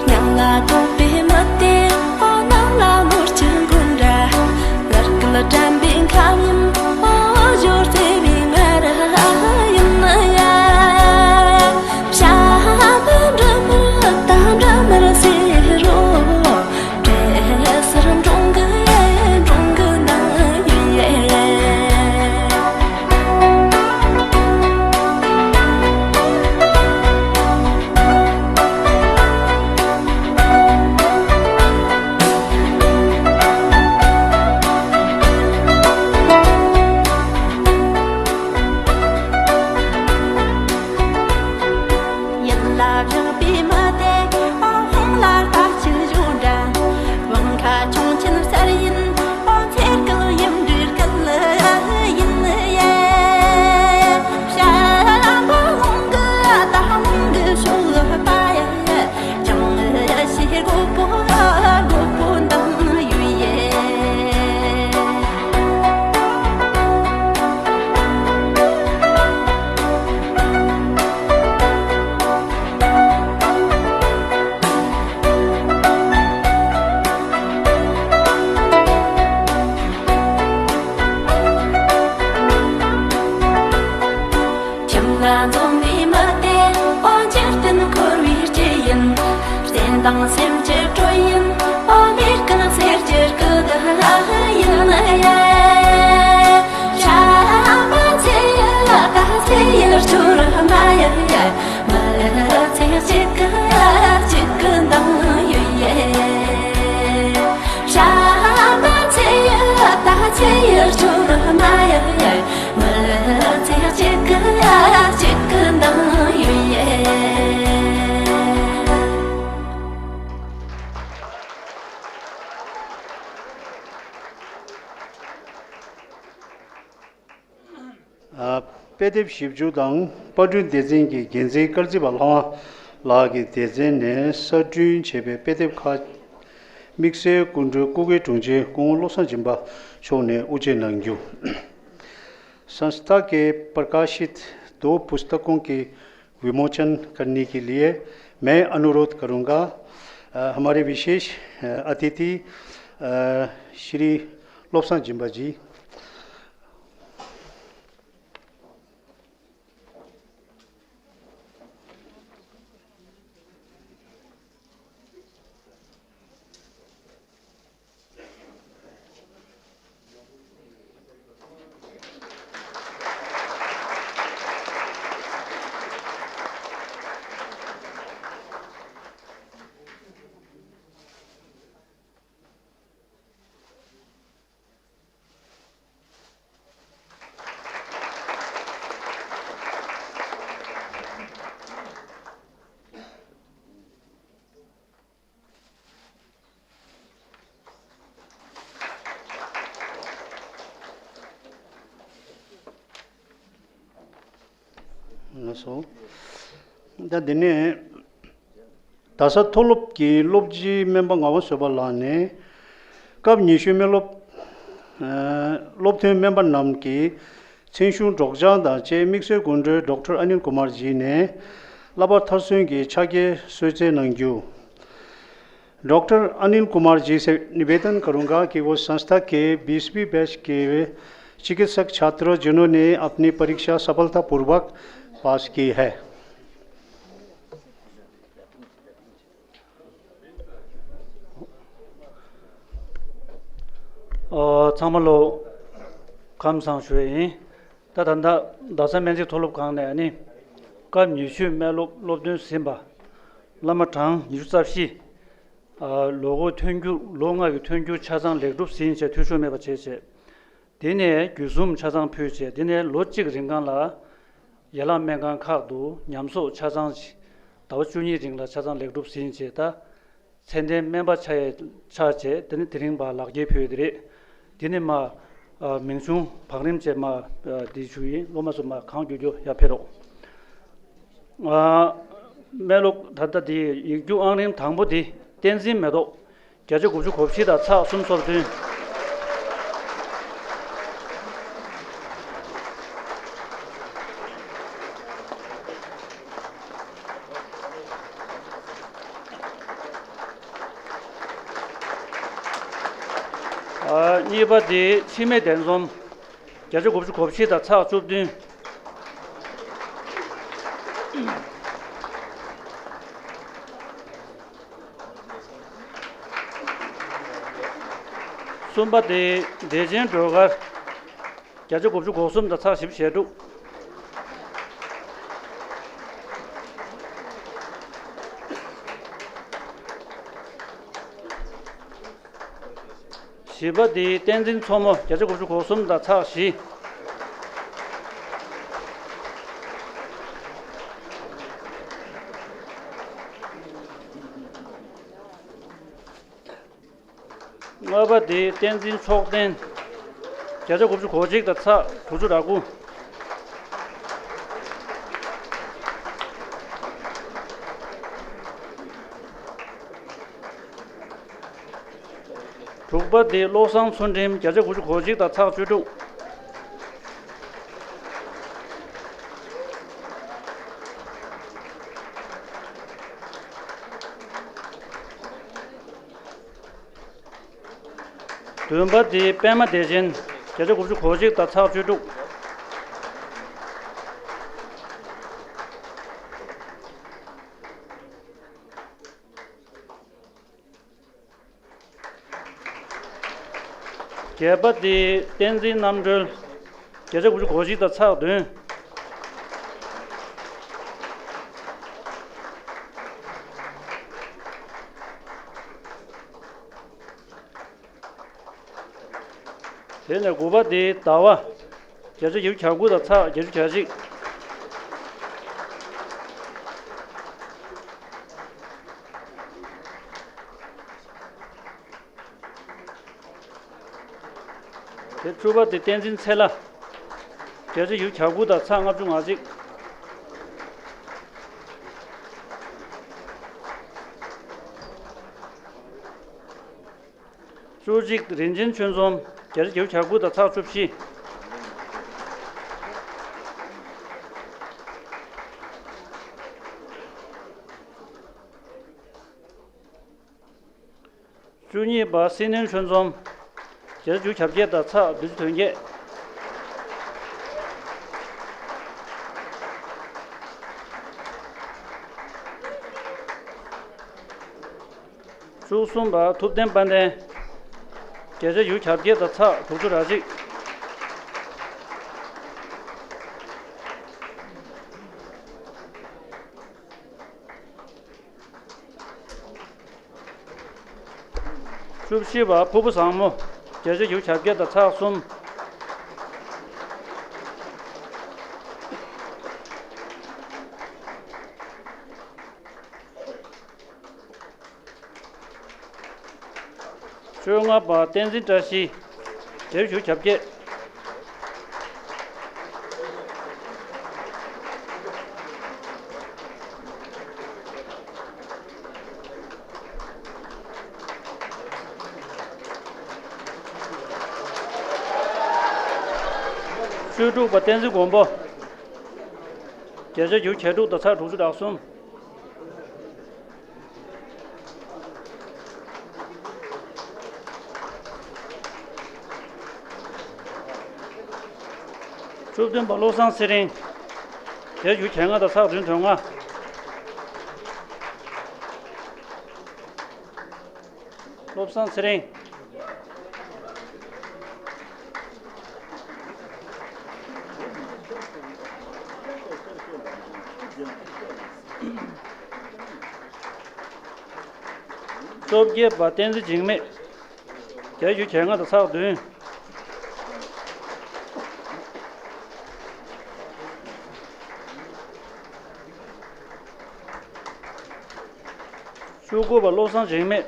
སྙིང་ལ་དོགས་པའི་མི་དེ། ཨོ་ནང་ལ་ནོར་གྱི་མགོན་འདྲ། ལར་ཀི་ལ་དྲན་པའི་ཁམས་ཡིན། ཨོ་ཞོར་བརྩེ་བའི་ང་ར་ཡིན་ཡ། བྱ་བ་འདྲ་མིན་ད་འདྲ་མིན་ཟེར་རོ། བྲེ་སེར་འབྲོང་གི་འབྲོང་གི་ནང་ཡིན་ཡ། ཡིད་ལ་བཞག་པའི་མི་དེ། ཨ་ཧོང་ལ་ལྟ་ཅི་བཞུགས་འདྲ། བང་ཁ་ཆུང་ཆེན་གསར་ཡིན། ཨོ་ཚེ་སྐལ་ཡིན་འདྲིར་སྐལ་ཡིན་ཡ། བྱ་བ་ལོང་གི་ད་ལོང་གི་ཤོག་པ་ཡ། ཅང་ཞེ་དགོས་པོ་དགོས་པོ་འདང་ཡུ་ཡེ། ཁྱིམ་ལ་འཛོམས་པའི་མི་དེ། ཨོ་འཇིག་རྟེན་འཁོར་བའི་སྐྱིད་ཡིན། བརྩེ་དང་སེམས་ཀྱི་དྲོད་ཡིན། ཨོ་མི་རྐང་སེར་གྱི་སྐུ་དག་ཡིན་ཡ། ཤ་མ་ཚེ་ཡ་ད་ཚེ་ཡར་ཆུ་ར་མ་ཡ་ཡ། མི་ཚེ་གཅིག་གི་གཅིག་གི་འདང་ཡོད་ཡ། ཤ་མ་ཚེ་ཡ་ད་ཚེ་ཡར་ཆུ་ར་མ་ཡ་ཡ། མི་ཚེ་གཅིག་གི་གཅིག་གི་འདང་ཡོད་ཡ། ཨ། དཔེ་དེབ་ཞིབ་འཇུག་དང་པར་སྐྲུན་སྡེ་ཚན་གྱི་འགན་འཛིན་སྐར་རྩིས་པ་ལྷ་དབང་ལགས་ཀྱི་སྡེ་ཚན་ནས་གསར་སྐྲུན་བྱས་པའི་དཔེ་དེབ་ཁག་དམིགས་བསལ་སྐུ་མགྲོན་སྐུ་སྒེར་དྲུང་ཆེ་སྐུ་ངོ་བློ་བཟང་སྦྱིན་པ་མཆོག་ནས་དབུ་འབྱེད་གནང་རྒྱུ། संस्था के प्रकाशित दो पुस्तकों की विमोचन करने के लिए मैं अनुरोध करूंगा, अ, हमारे विशेष, अ, अतिथि, अ, श्री लोब्सांग जिम्बा जी। ལགས་སོ། ད་འདི་ནས་རྡ་ས་མཐོ་སློབ་ཀྱི་སློབ་སྤྱིའི་སྨན་པ་ངག་དབང་བཟོད་པ་ལགས་ནས་སྐབས་ཉི་ཤུའི་སྨན་སློབ། ཨ། སློབ་ཐོན་སྨན་པ་རྣམས་ཀྱི་མཚན་གཞུང་སྒྲོག་སྦྱང་དང་བཅས་དམིགས་བསལ་སྐུ་མགྲོན་ཌོག་ཊར་ཨ་ནིལ་ཀུ་མར་ཇི་ནས་བསླབ་པ་མཐར་སོན་གྱི་ཕྱག་འཁྱེར་གསོལ་སྩལ་གནང་རྒྱུ། डॉक्टर अनिल कुमार जी से निवेदन करूंगा कि वो संस्था के बीसवीं बैच के वे चिकित्सक छात्र जिन्होंने अपनी परीक्षा सफलतापूर्वक पास की है। ཨོ། ཚང་མ་ལོ། ཁམས་བཟང་ཞུ་ཡ་ཡིན། ད་ད་ལྟ་རྡ་ས་སྨན་རྩིས་མཐོ་སློབ་ཁང་ནས་ཨ་ནི། སྐབས་ཉི་ཤུའི་སྨན་སློབ་སློབ་ཐོན་ཟིན་པ། བླ་མ་གྲངས་ཉི་ཤུ་རྩ་བཞི། ཨ། ལོ་འཁོར་ཐོན་རྒྱུ། ལོ་ལྔ་གི་ཐོན་རྒྱུ་ཆ་ཚང་ལེགས་གྲུབ་ཟིན་བྱས་འཐུས་ཤོར་མེད་པ་བྱས་བྱས། དེ་ནས་བརྒྱུད་གསུམ་ཆ་ཚང་ཕུལ་བྱས། དེ་ནས་ལོ་གཅིག་རིང་གང་ལ་ཡན་ལག་སྨན་ཁང་ཁག་ཏུ་ཉམས་གསོ་ཆ་ཚང་ཞིག་ཟླ་བ་བཅུ་གཉིས་རིང་ལ་ཆ་ཚང་ལེགས་གྲུབ་ཟིན་བྱས། ད་ཚད་ལྡན་སྨན་པ་ཆགས་ཡས་ཆགས་བྱས། དེ་ནི་དེ་རིང་བར་ལག་འཁྱེར་ཕུལ་ཡོད་དེ་རེད། དེ་ནི་མ། ཨ། མིང་གཞུང་བང་རིམ་བཅས་མ། ཨ། འདི་ཞུ་ཡིན། སློབ་མ་ཚོ་མ་གང་མགྱོགས་མགྱོགས་ཡར་ཕེབས་རོགས། ཨ། སྨན་སློབ་ད་ལྟ་འདི་ཡིག་རྒྱུགས་ཨང་རིམ་དང་པོ་འདི་བསྟན་འཛིན་མེ་ཏོག་བརྒྱ་ཆ་དགུ་བཅུ་གོ་བཞི་དང་ཚེག་གསུམ་སོར་བདུན། ཨ། གཉིས་པ་འདི་འཆི་མེད་གདན་འཛོམས། བརྒྱ་ཆ་དགུ་བཅུ་གོ་བཞི་དང་ཚེག་བཅུ་བདུན། གསུམ་པ་དེ་བདེ་ཆེན་སྒྲོལ་དཀར། བརྒྱ་ཆ་དགུ་བཅུ་གོ་གསུམ་དང་ཚེག་བཞི་བཅུ་ཞེ་དྲུག། བཞི་པ་དེ་བསྟན་འཛིན་མཚོ་མོ། བརྒྱ་ཆ་དགུ་བཅུ་གོ་གསུམ་དང་ཚེག་བཞི། ལྔ་པ་དེ་བསྟན་འཛིན་མཆོག་ལྡན། བརྒྱ་ཆ་དགུ་བཅུ་གོ་གཅིག་དང་ཚེག་དྲུག་ཅུ་རེ་དགུ། དྲུག་པ་དེ་བློ་བཟང་ཚུལ་ཁྲིམས། བརྒྱ་ཆ་དགུ་བཅུ་གོ་གཅིག་དང་ཚེག་བཅུ་དྲུག། བདུན་པ་དེ་པད་མ་བདེ་ཆེན། བརྒྱ་ཆ་དགུ་བཅུ་གོ་གཅིག་དང་ཚེག་བཅུ་དྲུག། བརྒྱད་པ་དེ་བསྟན་འཛིན་རྣམ་གྲོལ། བརྒྱ་ཆ་དགུ་བཅུ་གོ་གཅིག་དང་ཚེག་བདུན། དེ་ནས་དགུ་པ་དེ་ཟླ་བ། བརྒྱ་ཆ་བརྒྱད་ཅུ་གྱ་དགུ་དང་ཚེག་བརྒྱད་ཅུ་གྱ་གཅིག། དེ་དྲུག་པ་དེ་བསྟན་འཛིན་ཚེ་ལྷ། བརྒྱ་ཆ་བརྒྱད་ཅུ་གྱ་དགུ་དང་ཚེག་ལྔ་བཅུ་ང་གཅིག། བཅུ་གཅིག་རིན་ཆེན་ཆོས་འཛོམས། བརྒྱ་ཆ་བརྒྱད་ཅུ་གྱ་དགུ་དང་ཚེག་བཅུ་བཞི། བཅུ་གཉིས་པ་སྲིད་ནོར་ཆོས་འཛོམས། བརྒྱ་ཆ་བརྒྱད་དང་ཚེག་བདུན་ཅུ་དོན་བརྒྱད། བཅུ་གསུམ་པ་ཐུབ་བསྟན་དཔལ་ལྡན། བརྒྱ་ཆ་བརྒྱད་དང་ཚེག་དྲུག་ཅུ་རེ་གཅིག། བཅུ་བཞི་པ་ཕུར་བུ་བཟང་མོ། བརྒྱ་ཆ་བརྒྱད་དང་ཚེག་གསུམ། བཅོ་ལྔ་པ་བསྟན་འཛིན་བཀྲ་ཤིས། བརྒྱད་ཅུ་གྱ་བརྒྱད། བཅུ་དྲུག་པ་བསྟན་འཛིན་མགོན་པོ། བརྒྱད་ཅུ་གྱ་དྲུག་དང་ཚེག་དྲུག་ཅུ་རེ་གསུམ། བཅུ་བདུན་པ་བློ་བཟང་ཚེ་རིང་། བརྒྱད་ཅུ་གྱ་ལྔ་དང་ཚེག་བདུན་དོན་ལྔ། བློ་བཟང་ཚེ་རིང་། བཅོ་བརྒྱད་པ་བསྟན་འཛིན་འཇིགས་མེད། བརྒྱད་ཅུ་གྱ་ལྔ་དང་ཚེག་བདུན། བཅུ་དགུ་པ་བློ་བཟང་འཇིགས་མེད།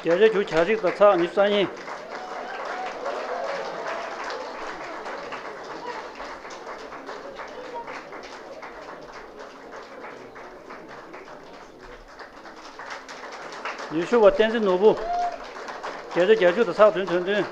བརྒྱད་ཅུ་གྱ་གཅིག་དང་ཚེག་ཉི་ཤུ་རྩ་གཉིས། ཉི་ཤུ་པ་བསྟན་འཛིན་ནོར་བུ། བརྒྱད་ཅུ་གྱ་བཅུ་དང་ཚེག་བདུན་དོན་བདུན།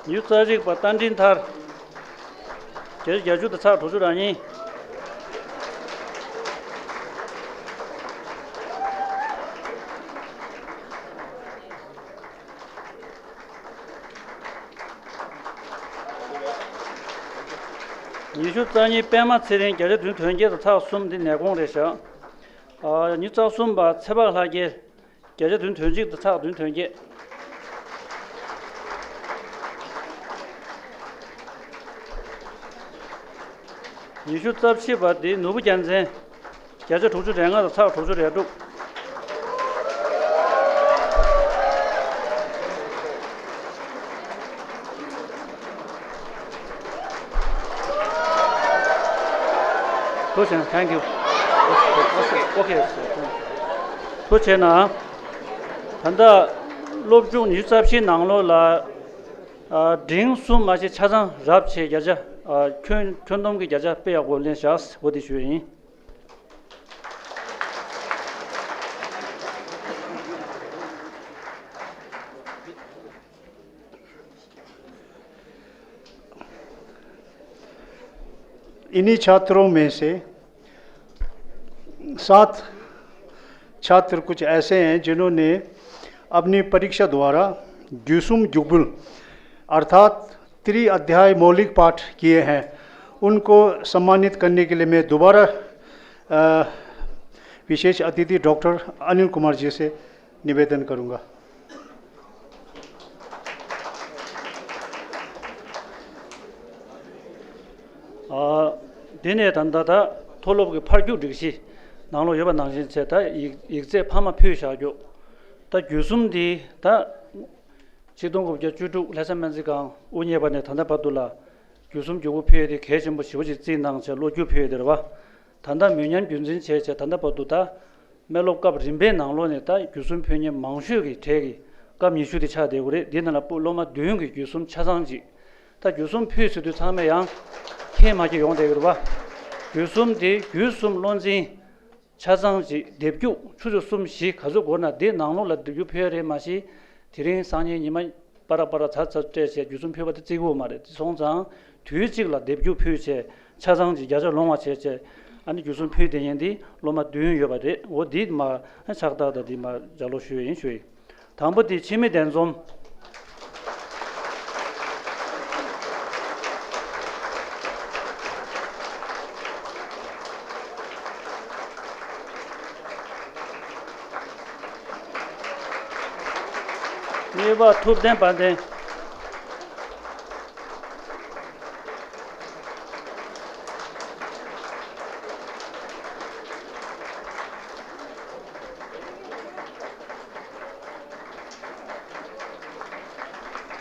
ཉི་ཤུ་རྩ་གཅིག་པ་རྟ་མགྲིན་ཐར། བརྒྱད་ཅུ་གྱ་བཅུ་དང་ཚེག་དྲུག་ཅུ་རེ་གཉིས། ཉི་ཤུ་རྩ་གཉིས་པད་མ་ཚེ་རིང་། བརྒྱད་ཅུ་བདུན་དོན་བརྒྱད་དང་ཚེག་གསུམ། འདི་ནས་གོང་རེད་བཞག། ཨ། ཉི་ཤུ་རྩ་གསུམ་པ་ཚེ་དཔག་ལྷ་རྒྱལ། བརྒྱད་ཅུ་བདུན་དོན་གཅིག་དང་ཚེག་བདུན་དོན་བརྒྱད། ཉི་ཤུ་རྩ་བཞི་པ་འདི་ནོར་བུ་རྒྱལ་མཚན། བརྒྱ་ཆ་དྲུག་ཅུ་རེ་ལྔ་དང་ཚེག་དྲུག་ཅུ་རེ་དྲུག། ཐུགས་རྗེ་ཆེ། Thank you. Okay, okay. ཐུགས་རྗེ་གནང་། ད་ལྟ་སློབ་ཆུང་ཉི་ཤུ་རྩ་བཞིའི་ནང་ལོགས་ལ། ཨ། འབྲིང་གསུམ་མ་ཞིག་ཆ་ཚང་རབ་བྱས་བརྒྱ་ཆ། ཨ། ཁྱོན་ཁྱོན་བསྡོམས་ཀྱི་བརྒྱ་ཆ་དཔེ་ཡག་པོ་ལེན་བཞག་འོ་དེ་ཞུ་ཡིན། इन्हीं छात्रों में से सात छात्र कुछ ऐसे हैं जिन्होंने अपनी परीक्षा द्वारा Gyusum Gyugbul अर्थात त्रि अध्याय मौलिक पाठ किए हैं। उनको सम्मानित करने के लिए मैं दोबारा, अ, विशेष अतिथि डॉक्टर अनिल कुमार जी से निवेदन करूंगा। ཨ། དེ་ནས་ད་ལྟ་ད་མཐོ་སློབ་ཀྱི་ཕར་རྒྱུག་སྒྲིག་གཞི་ནང་ལོགས་ཡོད་པ་ནང་བཞིན་བྱས། ད་ཡིག་ཡིག་ཚད་འཕར་མ་ཕུལ་བཞག་རྒྱུ། ད་བརྒྱུད་གསུམ་འདི་ད་ཆིག་སྟོང་དགུ་བརྒྱ་བཅུ་དྲུག་ལྷ་ས་སྨན་རྩིས་ཁང་དབུ་བརྙེས་པ་ནས་ད་ལྟ་བར་དུ་ལ་བརྒྱུད་གསུམ་བརྒྱུད་པ་ཕུལ་ཡས་དེ་གལ་ཆེན་པོ་ཞེ་པོ་ཅིག་བརྩིས་གནང་བྱས་ལོ་རྒྱུས་ཕུལ་ཡས་དེ་རེད་བ། ད་ལྟ་མི་ཉམས་རྒྱུན་འཛིན་བྱས་བྱས་ད་ལྟ་བར་དུ་ད། སྨན་སློབ་སྐབས་རིམ་པའི་ནང་ལོགས་ནས་ད་བརྒྱུད་གསུམ་ཕུལ་མཁན་མང་ཤོས་ཀྱི་གྲས་ཀྱི་སྐབས་ཉི་ཤུ་དེ་ཆགས་བསྡད་ཡོད་རེད། འདི་ནང་ལ་སློབ་མ་བདུན་གྱིས་བརྒྱུད་གསུམ་ཆ་ཚང་ཅིག། ད་བརྒྱུད་གསུམ་ཕུལ་ཟེར་དུས་ཚང་མས་ཡང་ཁྱེད་མ་ཁྱེད་ཡོང་བསྡད་ཡོད་རེད་བ། བརྒྱུད་གསུམ་དེ་བརྒྱུད་གསུམ་བློ་འཛིན་ཆ་ཚང་ཅིག་སྡེབ་རྒྱུག་ཆུ་ཚོད་གསུམ་བཞི་ག་ཚོད་འགོར་ན་དེ་ནང་ལོགས་ལ་སྡེབ་རྒྱུག་ཕུལ་ཡ་རེད། མ་གཞི་དེ་རིང་སང་ཉིན་ཉི་མ། པ་ར་པ་ར་ཚ་ཚ་སྤྲད་བྱས་བརྒྱུད་གསུམ་ཕུལ་བ་དེ་བརྩི་གི་ཡོད་མ་རེད། དེ་སོང་ཙང་དུས་གཅིག་ལ་སྡེབ་བརྒྱུད་ཕུལ་བྱས་ཆ་ཚང་གི་བརྒྱ་ཆ་ལོངས་པ་བྱས་བྱས་ཨ་ནི་བརྒྱུད་གསུམ་ཕུལ་བསྡད་མཁན་དེ་སློབ་མ་བདུན་ཡོད་པ་རེད། འོ་འདི་མ་ཕྱག་རྟགས་དང་འདི་མ་ལྗགས་ཀློག་ཞུ་ཡ་ཡིན་ཞུ་ཡིན། དང་པོ་དེ་འཆི་མེད་གདན་འཛོམས། གཉིས་པ་ཐུབ་བསྟན་དཔལ་ལྡན།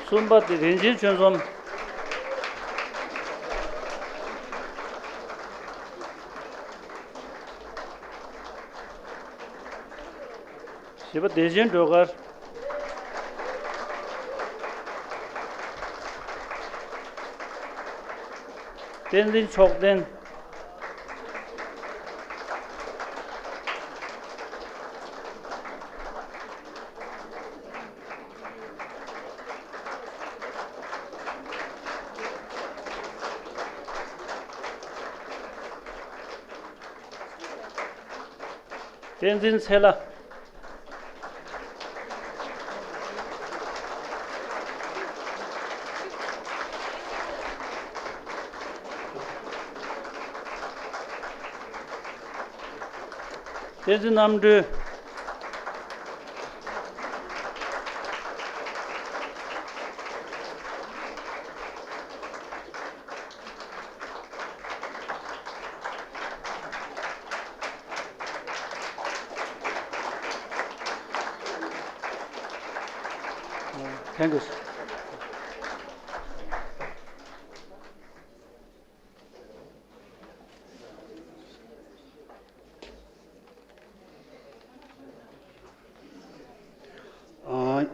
གསུམ་པ་དེ་རིན་ཆེན་ཆོས་འཛོམས། བཞི་པ་བདེ་ཆེན་སྒྲོལ་དཀར། བསྟན་འཛིན་མཆོག་ལྡན། བསྟན་འཛིན་ཚེ་ལྷ། བསྟན་འཛིན་རྣམ་གྲོལ། Thank you. ཨ།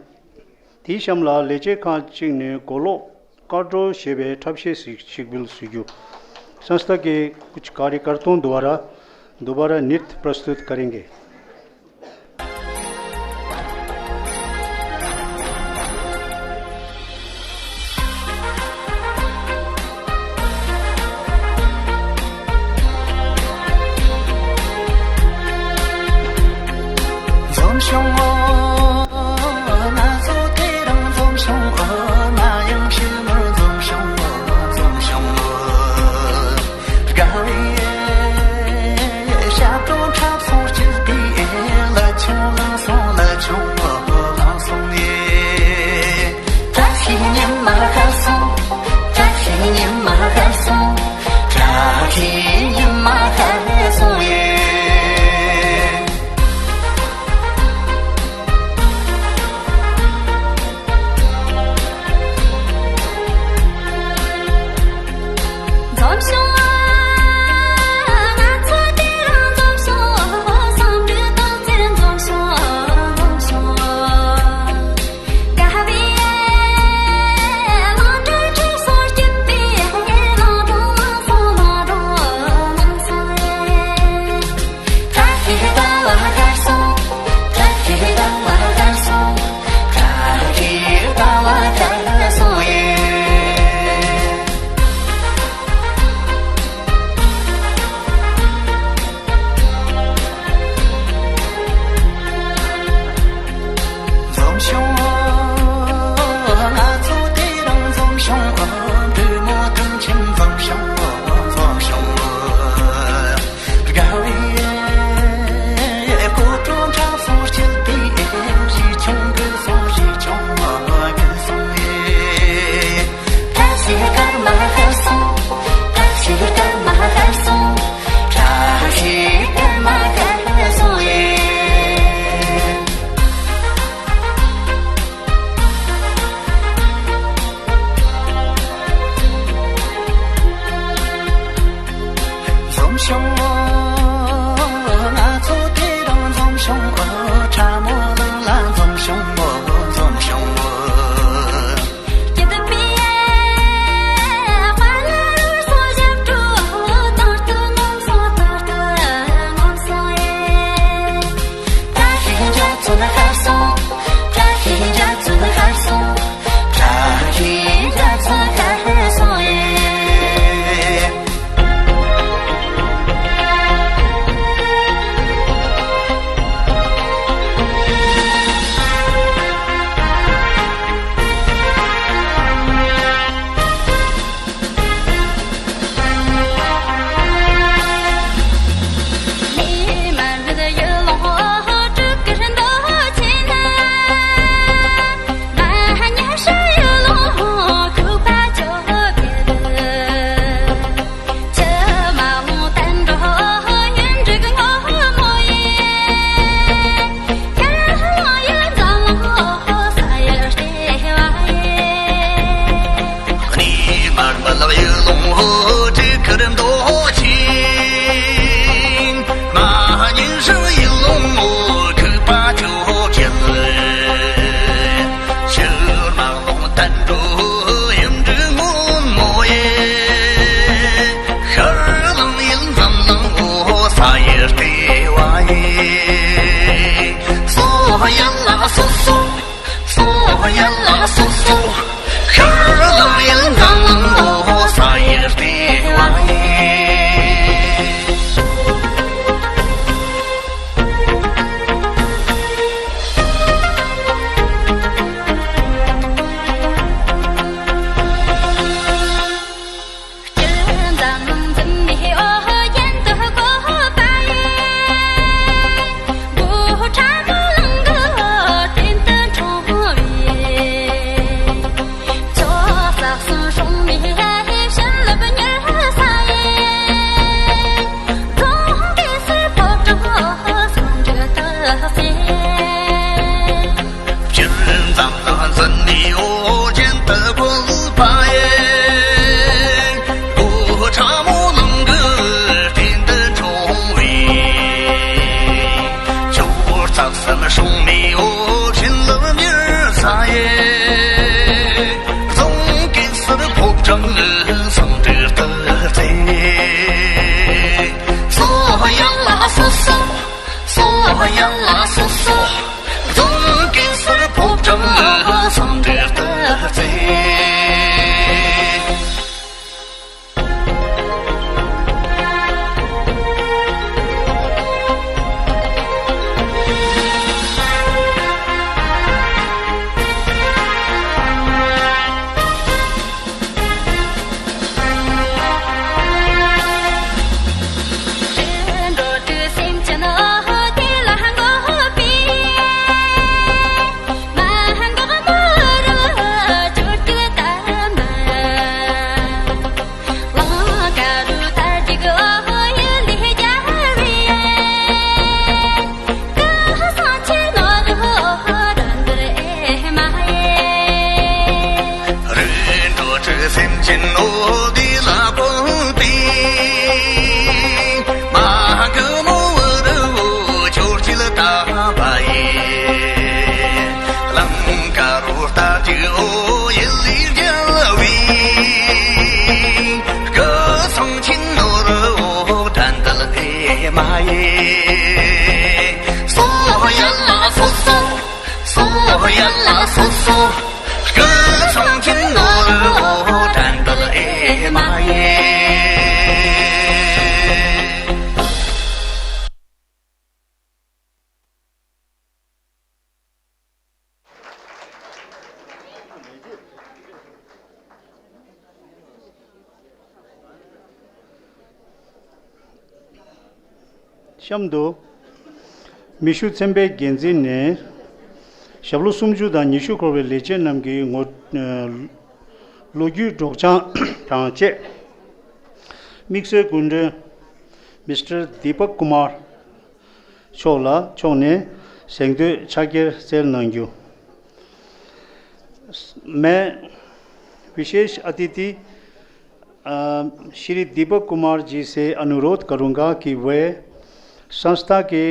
དེའི་གཤམ་ལ་ལས་བྱེད་ཁག་ཅིག་ནས་གོ་ལོག་བཀའ་བགྲོ་ཞེས་པའི་འཁྲབ་གཞས་ཤིག་ཕུལ་ཞུ་རྒྱུ། संस्था के कुछ कार्यकर्ताओं द्वारा दोबारा नृत्य प्रस्तुत करेंगे। སོ་སོ། སོ་ཡ་ལ་སོ་སོ། ཤར་ལ་ཡལ་ངང་ལོ་ས་ཡེར་ཏེ་ལ་ཡེ། སྤྱིར་འཛམ་གླིང་འཛིན་ནས་ཨོ་རྒྱན་དུ་བཀོད་པ་ཡི། གོ་ཕྲ་མོ་ནང་གི་རྟེན་དུ་འཁྲུངས་པའི། ཇོ་བོ་རྩ་གསུམ་སྲུང་མའི་ཨོ་བྱིན་རླབས་མྱུར་མཛད་ཡི། གཙང་གེ་སར་ཕོ་བྲང་ནས་སངས་རྒྱས་དུ་སྩལ། སོ་ཡ་ལ་སོ་སོ། སོ་ཡ་ལ་སོ་སོ། གཙང་གེ་སར་ཕོ་བྲང་ནས་སངས་རྒྱས་དུ་སྩལ། རིགས་འགྲོ་དྲུག་སེམས་ཅན་ནོ་དེ་ལ་བཀོད་པའི། མ་གི་མོ་བུ་རུ་ཇོ་བོ་ཇོ་བོ་ཆེ་ལ་བཏགས་པ་ཡི། ལང་ཀ་རུ་རྟ་དྲེལ་ཨོ་ཡི་ལས་རྒྱལ་བའི། སྐུ་གསུང་ཆེན་ནོར་བུ་དགྲ་འདུལ་ཨེ་མ་ཡི། སོ་ཡ་ལ་སོ་སོ། སོ་ཡ་ལ་སོ་སོ། སྐུ་གསུང་ཆེན་ནོར་བུ་དགྲ་འདུལ་ཨེ་མ་ཡི། གཤམ་དུ། མི་ཤུགས་ཚན་པའི་འགན་འཛིན་ནས་ཞབས་ལོ་སུམ་ཅུ་དང་ཉི་ཤུ་འཁོར་བའི་ལས་བྱེད་རྣམས་ཀྱི་ངོ་ལོ་རྒྱུས་སྒྲོག་སྦྱང་དང་བཅས། དམིགས་བསལ་སྐུ་མགྲོན་མི་སི་ཊར་དི་པག་ཀུ་མར་མཆོག་ལ་མཆོག་ནས་གཟེངས་བསྟོད་ཕྱག་འཁྱེར་སྩལ་གནང་རྒྱུ། मैं विशेष अतिथि, अ, श्री दीपक कुमार जी से अनुरोध करूंगा कि वे संस्था के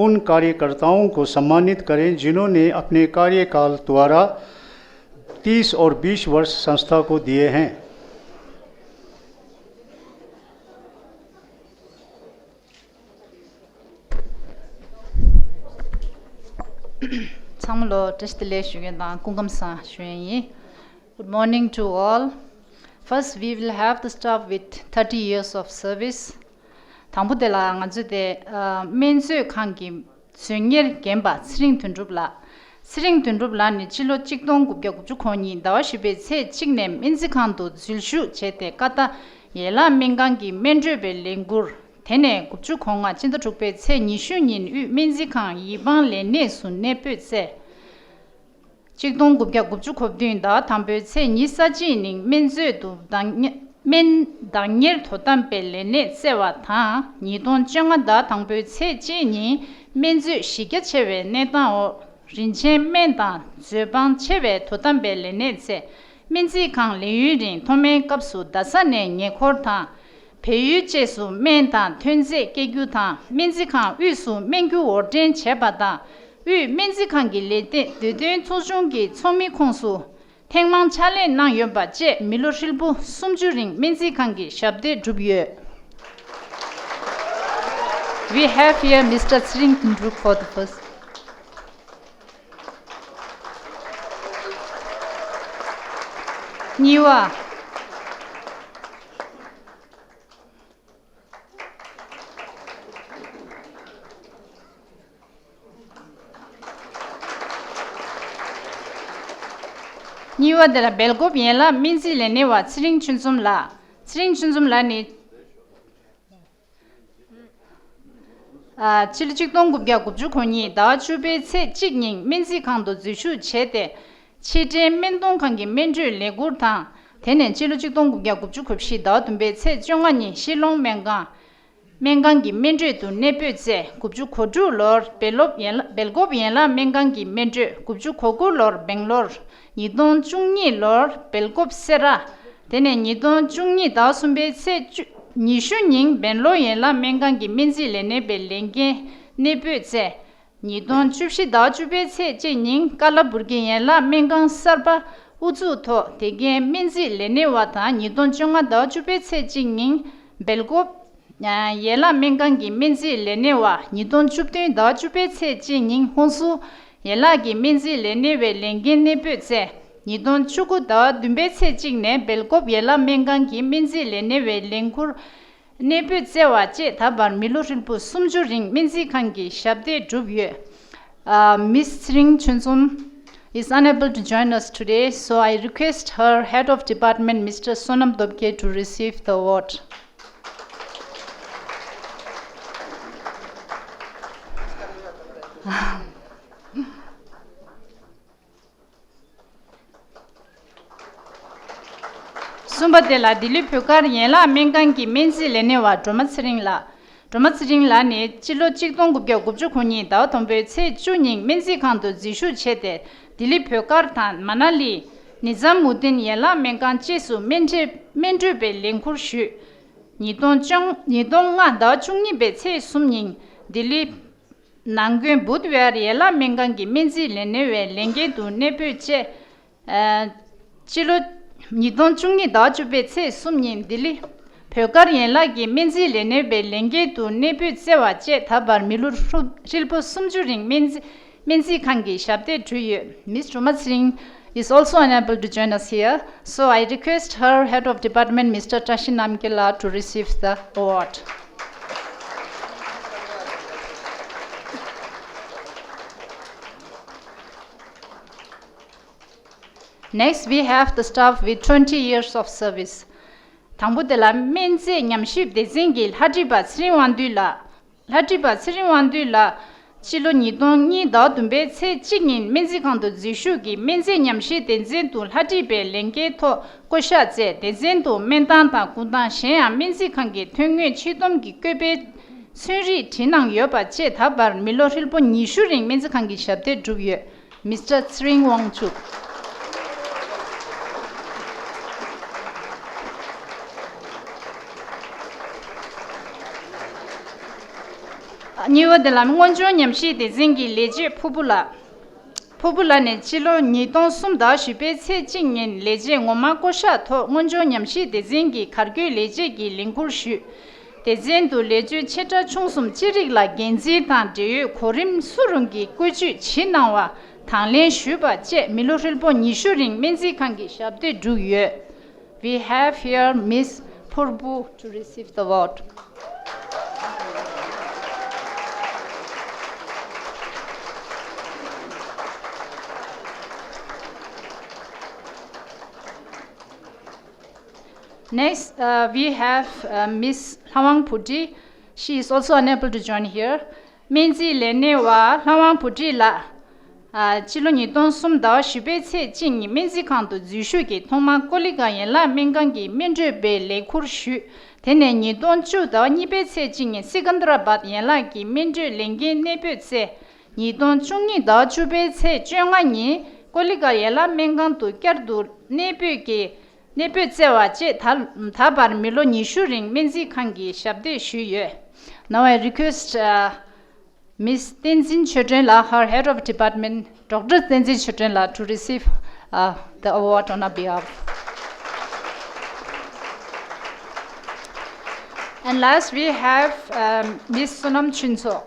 उन कार्यकर्ताओं को सम्मानित करें, जिन्होंने अपने कार्यकाल द्वारा तीस और बीस वर्ष संस्था को दिए हैं। ཚང་མ་ལོ་བཀྲ་ཤིས་བདེ་ལེགས་ཞུ་མཁན་དང་སྐུ་ཁམས་བཟང་ཞུ་མཁན་ཡིན། Good morning to all. First, we will have to start with thirty years of service. དང་པོ་དེ་ལ་ང་ཚོས་དེ་ཨ་སྨན་མཛོད་ཁང་གི་མཛོད་གཉེར་རྒན་པ་ཚེ་རིང་དོན་གྲུབ་ལགས། ཚེ་རིང་དོན་གྲུབ་ལགས་ནི་ཕྱི་ལོ་གཅིག་སྟོང་དགུ་བརྒྱ་དགུ་བཅུ་གོ་གཉིས་ཟླ་བ་བཞི་པའི་ཚེས་གཅིག་ནས་སྨན་རྩིས་ཁང་དུ་འཛུལ་ཞུགས་བྱས་ཏེ་ཀ་ཏ་ཡན་ལག་སྨན་ཁང་གི་སྨན་སྤྲོད་པའི་ལས་འཁུར། དེ་ནས་དགུ་བཅུ་གོ་ལྔ་ཕྱི་ཟླ་དྲུག་པའི་ཚེས་ཉི་ཤུ་ཉིན་དབུས་སྨན་རྩིས་ཁང་ཡིད་ཕངས་ལས་གནས་སུ་གནས་སྤོས་བསྩལ། གཅིག་སྟོང་དགུ་བརྒྱ་དགུ་བཅུ་གོ་བདུན་ཟླ་བ་དང་པོའི་ཚེས་ཉི་ཤུ་རྩ་གཅིག་ཉིན་སྨན་མཛོད་དུ་བདག་ཉ་སྨན་བདག་གཉེར་དོ་དམ་པའི་ལས་གནས་བསྩལ་བ་དང་། ཉིས་སྟོང་བཅོ་ལྔ་ཟླ་བ་དང་པོའི་ཚེས་གཅིག་ཉིན་སྨན་མཛོད་གཞི་རྒྱ་ཆེ་བའི་གནས་སྟངས་འོག་རིན་ཆེན་སྨན་དང་མཛོད་དཔང་ཆེ་བའི་དོ་དམ་པའི་ལས་གནས་བསྩལ། སྨན་རྩིས་ཁང་ལས་ཡུན་རིང་མཐོ་དམན་སྐབས་སུ་རྡ་ས་ནས་ཉེ་འཁོར་དང་། བལ་ཡུལ་བཅས་སུ་སྨན་དང་ཐོན་རྫས་སྐྱེལ་རྒྱུ་དང་སྨན་རྩིས་ཁང་དབུས་སུ་སྨན་རྒྱུ་དབོར་འདྲེན་བྱས་པ་དང་། དབུས་སྨན་རྩིས་ཁང་གི་ལས་སྡེ་བསྡུས་དོན་ཚོགས་ཆུང་གི་ཚོགས་མི་ཁོངས་སུ་ཐེངས་མང་ཕྱག་ལས་གནང་ཡོད་པ་བཅས་མི་ལོ་ཧྲིལ་པོ་སུམ་ཅུ་རིང་སྨན་རྩིས་ཁང་གི་ཞབས་འདེགས་བསྒྲུབས་ཡོད། We have here Mister Tsering Tundruk for the first. གཉིས་པ། གཉིས་པ་དེ་ལ་སྦེལ་ཀོབ་ཡན་ལག་སྨན་རྩིས་ལས་སྣེ་བ་ཚེ་རིང་ཆོས་འཛོམས་ལགས། ཚེ་རིང་ཆོས་འཛོམས་ལགས་ནི། ཨ། ཕྱི་ལོ་ཆིག་སྟོང་དགུ་བརྒྱ་དགུ་བཅུ་གོ་གཉིས་ཟླ་བ་བཅུ་པའི་ཚེས་གཅིག་ཉིན་སྨན་རྩིས་ཁང་དུ་འཛུལ་ཞུགས་བྱས་ཏེ། ཕྱི་འབྲེལ་སྨན་གཏོང་ཁང་གི་སྨན་སྤྲོད་ལས་ཁུར་དང་། དེ་ནས་ཕྱི་ལོ་ཆིག་སྟོང་དགུ་བརྒྱ་དགུ་བཅུ་གོ་བཞི་ཟླ་བ་བདུན་པའི་ཚེས་བཅོ་ལྔ་ཉིན་ཤི་ལོང་སྨན་ཁང་། སྨན་ཁང་གི་སྨན་སྤྲོད་དུ་གནས་སྤོས་བྱས། དགུ་བཅུ་གོ་དྲུག་ལོར་སྦེལ་ཀོབ་ཡན་ལག་སྦེལ་ཀོབ་ཡན་ལག་སྨན་ཁང་གི་སྨན་སྤྲོད། དགུ་བཅུ་གོ་དགུ་ལོར་སྦེང་ལོར། ཉིས་སྟོང་བཅུ་གཉིས་ལོར་སྦེལ་ཀོབ་སེ་ར། དེ་ནས་ཉིས་སྟོང་བཅུ་གཉིས་ཟླ་བ་གསུམ་པའི་ཚེས་བཅུ། ཉི་ཤུ་ཉིན་སྦེང་ལོར་ཡན་ལག་སྨན་ཁང་གི་སྨན་རྩིས་ལས་སྣེ་བའི་ལས་འགན་གནས་སྤོས་བྱས། ཉིས་སྟོང་བཅུ་བཞི་ཟླ་བ་བཅུ་པའི་ཚེས་གཅིག་ཉིན་ཀ་ལ་འབུར་གྱི་ཡན་ལག་སྨན་ཁང་གསར་པ་དབུ་འཛུགས་ཐོག་དེ་གའི་སྨན་རྩིས་ལས་སྣེ་བ་དང་། ཉིས་སྟོང་བཅོ་ལྔ་ཟླ་བ་བཅུ་པའི་ཚེས་གཅིག་ཉིན་སྦེལ་ཀོབ་ཡན་ལག་སྨན་ཁང་གི་སྨན་རྩིས་ལས་སྣེ་བ། ཉིས་སྟོང་བཅུ་བདུན་ཟླ་བ་བཅུ་པའི་ཚེས་གཅིག་ཉིན་ཧོན་སུར་ཡན་ལག་གི་སྨན་རྩིས་ལས་སྣེ་བའི་ལས་འགན་གནས་སྤོས་བྱས། ཉིས་སྟོང་བཅུ་དགུ་ཟླ་བ་བདུན་པའི་ཚེས་གཅིག་ནས་སྦེལ་ཀོབ་ཡན་ལག་སྨན་ཁང་གི་སྨན་རྩིས་ལས་སྣེ་བའི་ལས་འཁུར་གནས་སྤོས་བྱས་པ་བཅས་ད་བར་མི་ལོ་ཧྲིལ་པོ་སུམ་ཅུ་རིང་སྨན་རྩིས་ཁང་གི་ཞབས་འདེགས་བསྒྲུབས་ཡོད། Uh, Miss Tsering Chunzom is unable to join us today, so I request her head of department, Mister Sonam Dobgye, to receive the award. གསུམ་པ་དེ་ལ་ལྡི་ལི་བོད་དཀར་ཡན་ལག་སྨན་ཁང་གི་སྨན་རྩིས་ལས་སྣེ་བ་སྒྲོལ་མ་ཚེ་རིང་ལགས། སྒྲོལ་མ་ཚེ་རིང་ལགས་ནི་སྤྱི་ལོ་གཅིག་སྟོང་དགུ་བརྒྱ་དགུ་བཅུ་གོ་གཉིས་ཟླ་བ་དང་པོའི་ཚེས་བཅུ་ཉིན་སྨན་རྩིས་ཁང་དུ་འཛུལ་ཞུགས་བྱས་ཏེ། ལྡི་ལི་བོད་དཀར་དང་མ་ན་ལི་ནི་ཛམ་མུ་དིན་ཡན་ལག་སྨན་ཁང་བཅས་སུ་སྨན་སྤྲོད་སྨན་སྤྲོད་པའི་ལས་འཁུར་ཞུས། ཉིས་སྟོང་བཅོ་ཉིས་སྟོང་ལྔ་ཟླ་བ་བཅུ་གཉིས་པའི་ཚེས་གསུམ་ཉིན་ལྡི་ལི་ནང་དགོན་བུད་ཝེར་ཡན་ལག་སྨན་ཁང་གི་སྨན་རྩིས་ལས་སྣེ་བའི་ལས་འགན་དུ་གནས་སྤོས་བཅས། ཨ། སྤྱི་ལོ་ཉིས་སྟོང་བཅུ་གཉིས་ཟླ་བ་བཅུ་པའི་ཚེས་གསུམ་ཉིན་ལྡི་ལི་བོད་དཀར་ཡན་ལག་གི་སྨན་རྩིས་ལས་སྣེ་བའི་ལས་འགན་དུ་གནས་སྤོས་བྱས་པ་བཅས་ད་བར་མི་ལོ་ཧྲིལ་པོ་སུམ་ཅུ་རིང་སྨན་རྩིས་སྨན་རྩིས་ཁང་གི་ཞབས་འདེགས་བསྒྲུབས་ཡོད། Miss Choma Tsering is also unable to join us here, so I request her head of department, Mister Tashi Namgye la, to receive the award. Next, we have the staff with twenty years of service. དང་པོ་དེ་ལ་སྨན་རྫས་ཉམས་ཞིབ་སྡེ་ཚན་གྱི་ལྷ་བྲིས་པ་ཚེ་རིང་དབང་འདུས་ལགས། ལྷ་བྲིས་པ་ཚེ་རིང་དབང་འདུས་ལགས། སྤྱི་ལོ་ཉིས་སྟོང་གཉིས་ཟླ་བ་བདུན་པའི་ཚེས་གཅིག་ཉིན་སྨན་རྩིས་ཁང་དུ་འཛུལ་ཞུགས་ཀྱིས་སྨན་རྫས་ཉམས་ཞིབ་སྡེ་ཚན་དུ་ལྷ་བྲིས་པའི་ལས་འགན་ཐོག་བསྐོ་གཞག་བྱས། སྡེ་ཚན་དུ་སྨན་ཐང་དང་སྐུ་ཐང་། གཞན་ཡང་སྨན་རྩིས་ཁང་གི་ཐོན་དངོས་ཕྱིར་བསྡོམས་ཀྱི་བཀོད་པའི་ཚོན་རིས་བྲིས་གནང་ཡོད་པ་བཅས་ད་བར་མི་ལོ་ཧྲིལ་པོ་ཉི་ཤུ་རིང་སྨན་རྩིས་ཁང་གི་ཞབས་འདེགས་བསྒྲུབས་ཡོད། Mister Tsering Wangchuk. གཉིས་པ་དེ་ལ་སྔོན་སྦྱོང་ཉམས་ཞིབ་སྡེ་ཚན་གྱི་ལས་བྱེད་ཕུར་བུ་ལགས། ཕུར་བུ་ལགས་ནས་སྤྱི་ལོ་ཉིས་སྟོང་གསུམ་ཟླ་བཞི་པའི་ཚེས་གཅིག་ཉིན་ལས་བྱེད་ངོ་མ་བསྐོ་གཞག་ཐོག་སྔོན་སྦྱོང་ཉམས་ཞིབ་སྡེ་ཚན་གྱི་གར་སྐྱོད་ལས་བྱེད་ཀྱི་ལས་འཁུར་ཞུས། སྡེ་ཚན་དུ་ལས་བྱེད་ཆེ་ཕྲ་ཆུང་གསུམ་ཅི་རིགས་ལ་འགན་འཛིན་དང་འབྲེལ་ཡོད་གོ་རིམ་སུ་རུང་གི་བཀོལ་སྤྱོད་ཇི་གནང་བ་དང་ལེན་ཞུས་པ་བཅས་མི་ལོ་ཧྲིལ་པོ་ཉི་ཤུ་རིང་སྨན་རྩིས་ཁང་གི་ཞབས་འདེགས་བསྒྲུབས་ཡོད། We have here Miss Purbu to receive the award. Next, uh, we have, uh, Miss Hlawang Putri. She is also unable to join here. སྨན་རྩིས་ལས་སྣེ་བ་ལྷ་དབང་བུ་ཁྲིད་ལགས། ཨ། སྤྱི་ལོ་ཉིས་སྟོང་གསུམ་ཟླ་བ་བཞི་པའི་ཚེས་གཅིག་ཉིན་སྨན་རྩིས་ཁང་དུ་འཛུལ་ཞུགས་ཀྱིས་ཐོག་མར་ཀོ་ལི་གྷལ་ཡན་ལག་སྨན་ཁང་གི་སྨན་སྤྲོད་པའི་ལས་ཁུར་ཞུས། དེ་ནས་ཉིས་སྟོང་བཅུ་ཟླ་བ་གཉིས་པའི་ཚེས་གཅིག་ཉིན་སི་ཀན་དར་ཨ་བཱད་ཡན་ལག་གི་སྨན་སྤྲོད་ལས་འགན་གནས་སྤོས་བྱས། ཉིས་སྟོང་བཅུ་གཉིས་ཟླ་བ་བཅུ་པའི་ཚེས་བཅོ་ལྔ་ཉིན་ཀོ་ལི་གྷལ་ཡན་ལག་སྨན་ཁང་དུ་བསྐྱར་དུ་གནས་སྤོས་ཀྱིས་གནས་སྤོས་བྱས་པ་བཅས་ད་ད་བར་མི་ལོ་ཉི་ཤུ་རིང་སྨན་རྩིས་ཁང་གི་ཞབས་འདེགས་ཞུས་ཡོད། Now I request, uh, Miss Tenzin Chödrön, la, her head of department, Doctor Tenzin Chödrön, la, to receive, uh, the award on our behalf. And last, we have, um, Miss Sonam Chunso.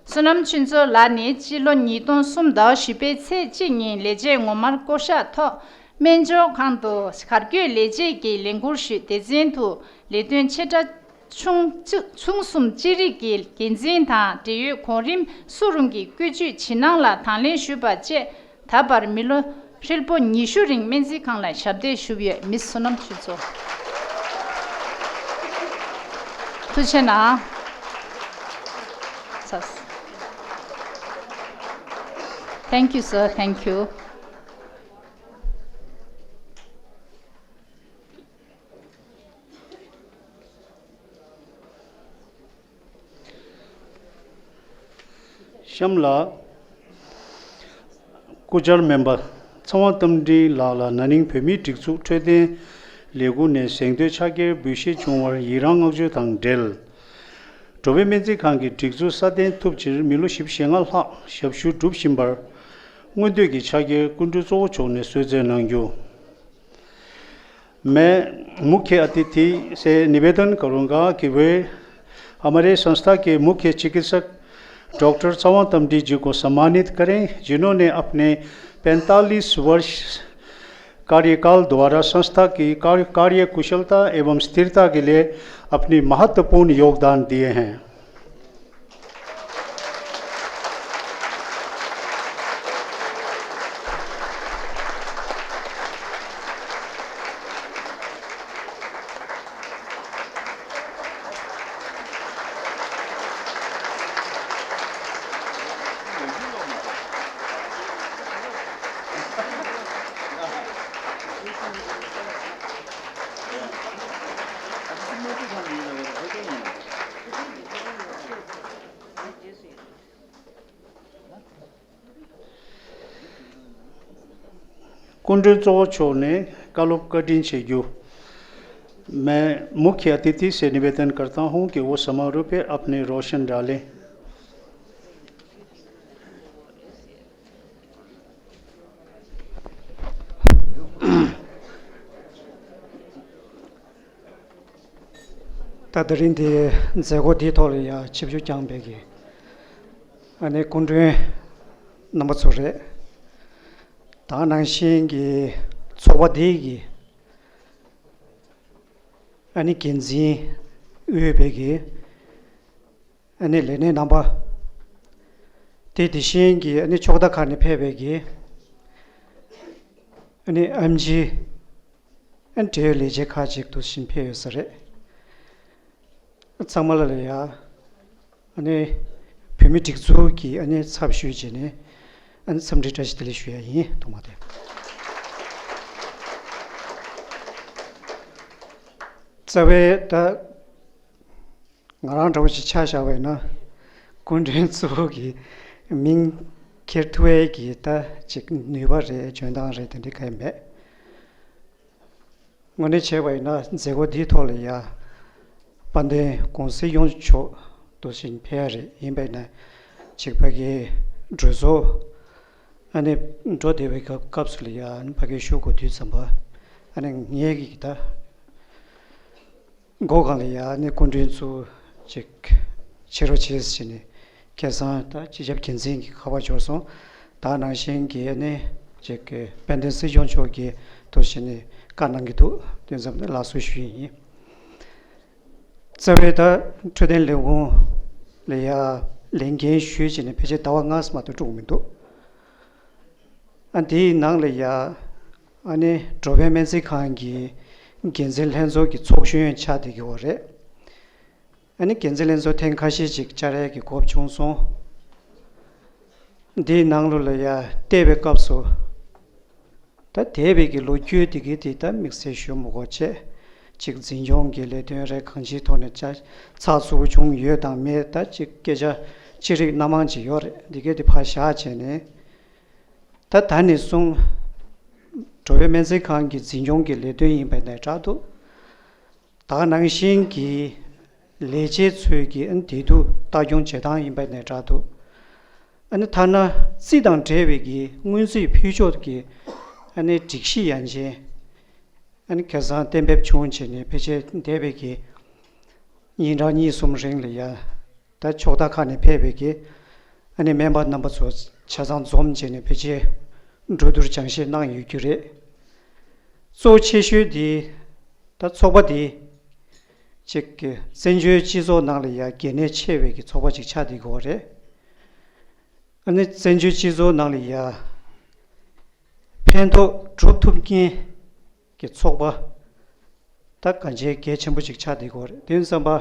Sonam Chunso ལགས་ནི་སྤྱི་ལོ་ཉིས་སྟོང་གསུམ་ཟླ་བ་བཞི་པའི་ཚེས་གཅིག་ཉིན་ལས་བྱེད་ངོ་མར་བསྐོ་གཞག་ཐོག་ སྨན་སྦྱོང་ཁང་དུ་གར་སྐྱོད་ལས་བྱེད་ཀྱི་ལས་འཁུར་ཞུས། སྡེ་ཚན་དུ་ལས་དོན་ཆེ་ཕྲ་ཆུང་ཆུང་གསུམ་ཅི་རིགས་ཀྱི་འགན་འཛིན་དང་འབྲེལ་ཡོད་གོང་རིམ་སུ་རུང་གི་བཀོད་ཇུས་ཇི་གནང་ལ་དང་ལེན་ཞུས་པ་བཅས། ད་བར་མི་ལོ་ཧྲིལ་པོ་ཉི་ཤུ་རིང་སྨན་རྩིས་ཁང་ལ་ཞབས་འདེགས་ཞུས་ཡོད། མི་བསོད་ནམས་ཆོས་མཚོ། ཐུགས་རྗེ་གནང་། Thank you, sir. Thank you. གཤམ་ལ། སྐུ་བཅར་སྨན་པ་ཚེ་དབང་རྟ་མགྲིན་ལགས་ལ་ན་ནིང་བོད་མིའི་སྒྲིག་འཛུགས་འཕྲོད་བསྟེན་ལས་ཁུངས་ནས་གཟེངས་བསྟོད་ཕྱག་འཁྱེར་འབུལ་བཞེས་བྱུང་བར་ཡི་རངས་བསྔགས་བརྗོད་དང་འབྲེལ། འགྲོ་བའི་སྨན་རྩིས་ཁང་གི་སྒྲིག་འཛུགས་སྲ་བརྟན་ཐུབ་ཕྱིར་མི་ལོ་བཞི་བཅུ་ཞེ་ལྔ་ལྷག་ཞབས་ཞུ་བསྒྲུབས་བཞིན་པར། མངོན་འདོད་ཀྱི་ཕྱག་འཁྱེར་སྐུ་མགྲོན་གཙོ་བོ་མཆོག་ནས་གསོལ་སྩལ་གནང་རྒྱུ། मैं मुख्य अतिथि से निवेदन करूंगा कि वे हमारे संस्था के मुख्य चिकित्सक डॉक्टर चवा तमडी जी को सम्मानित करें, जिन्होंने अपने पैंतालीस वर्ष कार्यकाल द्वारा संस्था की कार्य, कार्य कुशलता एवं स्थिरता के लिए अपनी महत्वपूर्ण योगदान दिए हैं। སྐུ་མགྲོན་གཙོ་བོ་མཆོག་ནས་བཀའ་སློབ་བཀའ་དྲིན་ཆེ་རྒྱུ། मैं मुख्य अतिथि से निवेदन करता हूं कि वो समारोह पे अपने रोशन डालें। ད་དེ་རིང་འདི་མཛད་སྒོ་འདིའི་ཐོག་ལ་ཡང་ཆིབས་བསྒྱུར་བསྐྱངས་པའི་གི་ཨ་ནི་སྐུ་མགྲོན་རྣམ་པ་ཚོ་རེད། ད་ནང་བཞིན་གྱི་ཚོགས་པ་འདིའི་གི་ཨ་ནི་འགན་འཛིན་དབུས་པའི་གི་ཨ་ནི་ལས་སྣེ་རྣམ་པ། དེ་དེ་བཞིན་གྱི་ཨ་ནི་ཕྱོགས་མཐའ་ཁག་ནས་ཕེབས་པའི་གི་ཨ་ནི་ཨེམ་ཆི་ཨ་ནི་འབྲེལ་ཡོད་ལས་བྱེད་ཁག་ཅིག་ཏུ་ཕྱིན་ཕེབས་ཡོད་ས་རེད། ཚང་མ་ལ་ལ་ཡ་ཨ་ནི་བོད་མི་སྒྲིག་འཛུགས་ཀྱི་ཨ་ནི་ཚབ་ཞུས་བྱས་ནས་ཨ་ནི་འཚམས་འདྲི་བཀྲ་ཤིས་བདེ་ལེགས་ཞུ་ཡ་ཡིན། ཐོག་མ་དེ་རྩ་བའི་ད། ང་རང་འདྲ་བོ་ཞིག་ཆ་བཞག་པ་ཡིན་ན། སྐུ་མགྲོན་གཙོ་བོ་གི་མིང་འཁྱེར་ཐུབ་པའི་གི་ད་ཅིག་ནུས་པ་རེད། འཇོན་ཐང་རེད། དེ་འདྲ་གང་ཡང་མེད། དངོས་གནས་བྱས་པ་ཡིན་ན་མཛད་སྒོ་འདིའི་ཐོག་ལ་ཡ་དཔལ་ལྡན་གོང་ས་སྐྱབས་མགོན་མཆོག་འདུག་སེ་ཕེབས་ཡ་རེད། ཡིན་པ་ཡིན་ན་ཅིག་ཕ་གིའི་གྲོས་ཚོགས་ཨ་ནི་འགྲོ་བསྡད་པའི་སྐབས་སྐབས་སུ་ལ་ཡ་ཨ་ནི་ཕ་གིའི་ཤོག་གུ་དུས་ཙམ་པ་ཨ་ནི་ངས་གི་ད། མགོ་སྒང་ལ་ཡ་ནི་སྐུ་མགྲོན་ཚོ་ཅིག་ཕྱི་རོལ་ཆེ་ཟེར་ནས་ཁ་སང་ད་སྤྱི་ཁྱབ་འགན་འཛིན་གྱི་ཁ་པར་འབྱོར་སོང་། ད་ནང་བཞིན་གྱི་ནི་ཅིག་དཔལ་ལྡན་སྲིད་སྐྱོང་མཆོག་གིས་ཐུགས་བཞེས་ནས་བཀའ་གནང་གི་འདུག་དེ་ཙམ་ནས་ལགས་སོ་ཞུ་ཡི་ཡིན། རྩ་བའི་ད་འཕྲོད་བསྟེན་ལས་ཁུངས་ལ་ཡ་ལས་འགན་ཞུས་བྱས་ནས་ཕལ་ཆེར་ཟླ་བ་ལྔ་ཙམ་མ་གཏོགས་འགྲོ་གི་མི་འདུག་ཨ་འདིའི་ནང་ལ་ཡ་ཨ་ནི་འགྲོ་བའི་སྨན་རྩིས་ཁང་གི་འགན་འཛིན་ལྷན་ཚོགས་ཀྱི་ཚོགས་གཞོན་ཆགས་བསྡད་ཀྱི་ཡོད་རེད། ཨ་ནི་འགན་འཛིན་ལྷན་ཚོགས་ཐེངས་ཁ་ཤས་ཅིག་བཅར་ཡས་ཀྱི་གོ་སྐབས་བྱུང་སོང་། འདིའི་ནང་ལོགས་ལ་ཡ་བལྟས་པའི་སྐབས་སུ། ད་འདས་པའི་གི་ལོ་རྒྱུས་དེ་གའི་དེ་ད་དམིགས་བསལ་ཞུ་མི་དགོས་བྱས། ཅིག་འཛིན་སྐྱོང་གི་ལས་དོན་རེད། གང་ཅིའི་ཐོག་ནས་ཅ་ཚགས་ཚུད་པོ་བྱུང་ཡོད་དང་མེད། ད་ཅིག་སྐད་ཆ་ཅི་རིགས་སྣ་མང་ཅིག་ཡོད་རེད། འདི་གའི་དེ་ཕར་བཞག་བྱས་ནས། ད་ད་ནས་བཟུང་འགྲོ་བའི་སྨན་རྩིས་ཁང་གི་འཛིན་སྐྱོང་གི་ལས་དོན་ཡིན་པ་ནས་འདྲ་འདུག་ད་ནང་བཞིན་གྱི་ལས་བྱེད་ཚོས་ཀྱི་ཨ་ནི་བདེ་སྡུག་ལྟ་སྐྱོང་བྱེད་སྟངས་ཡིན་པ་ནས་འདྲ་འདུག་ཨ་ནི་ཐ་ན་རྩིས་དང་འབྲེལ་བའི་གི་སྔོན་རྩིས་ཕུལ་ཕྱོགས་ཀྱི་ཨ་ནི་སྒྲིག་གཞི་ཡན་ཆད་ཨ་ནི་ཁ་སང་གཏན་འབེབས་བྱུང་བྱས་ནས་ཕལ་ཆེར་འདས་པའི་གི་ཉིན་གྲངས་གཉིས་གསུམ་རིང་ལ་ཡ་ད་ཕྱོགས་མཐའ་ཁག་ནས་ཕེབས་པའི་གི་ཨ་ནི་སྨན་པ་རྣམ་པ་ཚོ་ཆ་ཚང་འཛོམས་བྱས་ནས་ཕལ་ཆེར་གྲོས་བསྡུར་སྦྱང་བཤད་གནང་ཡོད་རྒྱུ་རེད། གཙོ་ཆེ་ཤོས་དེ་ད་ཚོགས་པ་དེ་ཅིག་གི་བཙན་བྱོལ་སྤྱི་ཚོགས་ནང་ལ་ཡ་གལ་གནད་ཆེ་བའི་གི་ཚོགས་པ་ཅིག་ཆགས་བསྡད་ཡོད་རེད། ཨ་ནི་བཙན་བྱོལ་སྤྱི་ཚོགས་ནང་ལ་ཡ་ཕན་ཐོགས་སྒྲུབ་ཐུབ་མཁན་གྱི་ཚོགས་པ་ད་གང་ཅིའི་གལ་ཆེན་པོ་ཅིག་ཆགས་བསྡད་ཡོད་རེད། དེ་ཡིན་ཙམ་པ་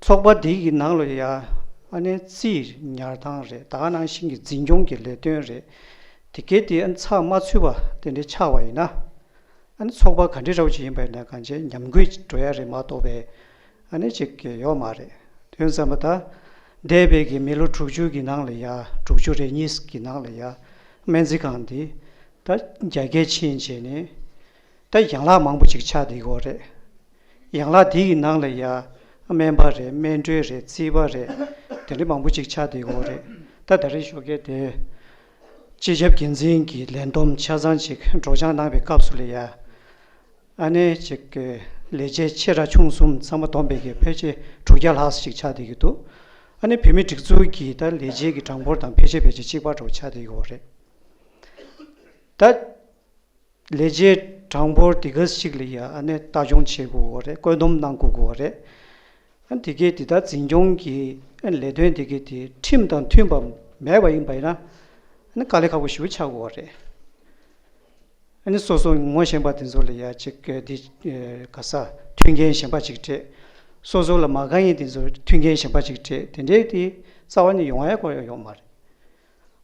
ཚོགས་པ་འདི་གི་ནང་ལ་ཡ་ཨ་ནི་རྩིས་ཉར་སྟངས་རེད། ད་ག་ནང་བཞིན་གྱི་འཛིན་སྐྱོང་གི་ལས་དོན་རེད། དེ་གས་དེ་ཨ་ནི་ཚགས་མ་ཚུད་པ་དེ་འདྲ་ཆགས་པ་ཡིན་ན། ཨ་ནི་ཚོགས་པ་ག་འདྲ་འདྲ་བོ་ཅིག་ཡིན་པ་ཡིན་ན་གང་ཅི་ཉམས་རྒུད་འགྲོ་ཡ་རེད་མ་གཏོགས་པའི་ཨ་ནི་ཅིག་ཡོད་མ་རེད། དེ་ཡིན་ཙམ་པ་ད་འདས་པའི་གི་མི་ལོ་དྲུག་ཅུ་གི་ནང་ལ་ཡ་དྲུག་ཅུ་རེ་གཉིས་གི་ནང་ལ་ཡ་སྨན་རྩིས་ཁང་འདི་ད་རྒྱ་སྐྱེད་ཕྱིན་བྱས་ནས་ད་ཡན་ལག་མང་པོ་ཅིག་ཆགས་བསྡད་ཡོད་རེད། ཡན་ལག་འདི་གི་ནང་ལ་ཡ་སྨན་པ་རེད། སྨན་སྤྲོད་རེད། རྩིས་པ་རེད། དེ་འདྲ་མང་པོ་ཅིག་ཆགས་བསྡད་ཡོད་རེད། ད་ད་རེས་ཞོགས་ཀས་དེ་སྤྱི་ཁྱབ་འགན་འཛིན་གྱི་ལས་བསྡོམས་ཆ་ཚང་ཅིག་སྒྲོག་སྦྱང་གནང་བའི་སྐབས་སུ་ལ་ཡ་ཨ་ནི་ཅིག་གི་ལས་བྱེད་ཆེ་ཕྲ་ཆུང་གསུམ་ཚང་མ་བསྡོམས་པའི་གི་ཕལ་ཆེར་དྲུག་བརྒྱ་ལྷག་ཅིག་ཆགས་བསྡད་ཀྱི་འདུག་ཨ་ནི་བོད་མིའི་སྒྲིག་འཛུགས་ཀྱི་ད་ལས་བྱེད་ཀྱི་གྲངས་འབོར་དང་ཕལ་ཆེར་ཕལ་ཆེར་གཅིག་པ་འདྲ་བོ་ཆགས་བསྡད་ཡོད་རེད། ད་ལས་བྱེད་གྲངས་འབོར་དེ་ག་ཞིག་ལ་ཡ་ཨ་ནི་ལྟ་སྐྱོང་བྱེད་དགོས་ཡོད་རེད། བཀོད་འདོམས་གནང་དགོས་ཀྱི་ཡོད་རེད། ཨ་ནི་དེ་གས་དེ་ད་འཛིན་སྐྱོང་གི་ཨ་ནི་ལས་དོན་དེ་གས་དེ་ཁྲིམས་དང་མཐུན་པ་མེད་པ་ཡིན་པ་ཡིན་ན་ཨ་ནི་དཀའ་ལས་ཁག་པོ་ཞེ་པོ་ཆགས་ཀྱི་ཡོད་རེད། ཨ་ནི་སོ་སོ་ངོ་ཤེས་པ་དེ་ཚོ་ལ་ཡ་ཅིག་གི་འདི་ག་ས་མཐུན་རྐྱེན་གཞན་པ་ཅིག་སྤྲད། སོ་སོ་ལ་མ་དགའ་མཁན་དེ་ཚོ་མཐུན་རྐྱེན་གཞན་པ་ཅིག་སྤྲད། དེ་འདྲའི་དེ་རྩ་བ་ནས་ཡོང་ཡ་ཁོ་ཡ་ཡོད་མ་རེད།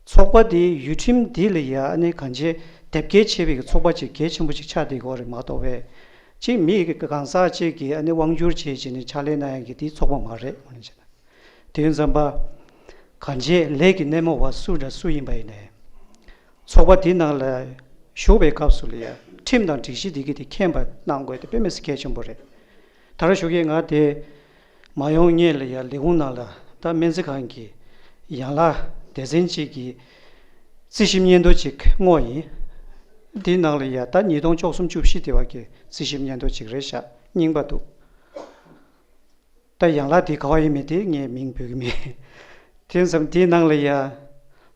ཚོགས་པ་འདི་ཡུལ་ཁྲིམས་འདི་ལ་ཡ་ཨ་ནི་གང་ཅི་དེབ་སྐྱེལ་བྱས་པའི་ཚོགས་པ་ཅིག་གལ་ཆེན་པོ་ཅིག་ཆགས་བསྡད་ཡོད་རེད་མ་གཏོགས་པས། ཅིག་མི་གང་ཟག་ཅིག་གིས་ཨ་ནི་དབང་བསྒྱུར་བྱས་བྱས་ནས་ཕྱག་ལས་གནང་ཡ་གི་འདི་ཚོགས་པ་མ་རེད། དངོས་གནས་བྱས་ན། དེ་ཡིན་ཙམ་པ། གང་ཅི་ལས་ཀྱི་སྣེ་མོ་བ་སུ་དང་སུ་ཡིན་པ་ཡིན་ནའི། ཚོགས་པ་འདི་ནང་ལ་ཞུགས་པའི་སྐབས་སུ་ལ་ཡ་ཁྲིམས་དང་སྒྲིག་གཞི་འདི་གི་དེ་མཁྱེན་པ་གནང་དགོས་དེ་དཔེ་མི་སྲིད་གལ་ཆེན་པོ་རེད། ད་རེས་ཞོགས་ཀས་ང་དེ་མ་ཡོང་སྔོན་ལ་ཡ་ལས་ཁུངས་ནང་ལ་ད་སྨན་རྩིས་ཁང་གི་ཡན་ལག་སྡེ་ཚན་གཅིག་གི་རྩིས་ཞིབ་སྙན་ཐོ་ཅིག་བསྔོགས་ཡིན། དེའི་ནང་ལ་ཡ་ད་ཉིས་སྟོང་བཅུ་གསུམ་བཅུ་བཞི་དེ་བ་གི་རྩིས་ཞིབ་སྙན་ཐོ་ཅིག་རེད་ཤག་རྙིང་པ་འདུག་ད་ཡན་ལག་དེ་ག་བ་ཡིན་མིན་དེ་ངས་མིང་འབོད་ཀྱི་མེད། དེ་ཙམ་དེའི་ནང་ལ་ཡ།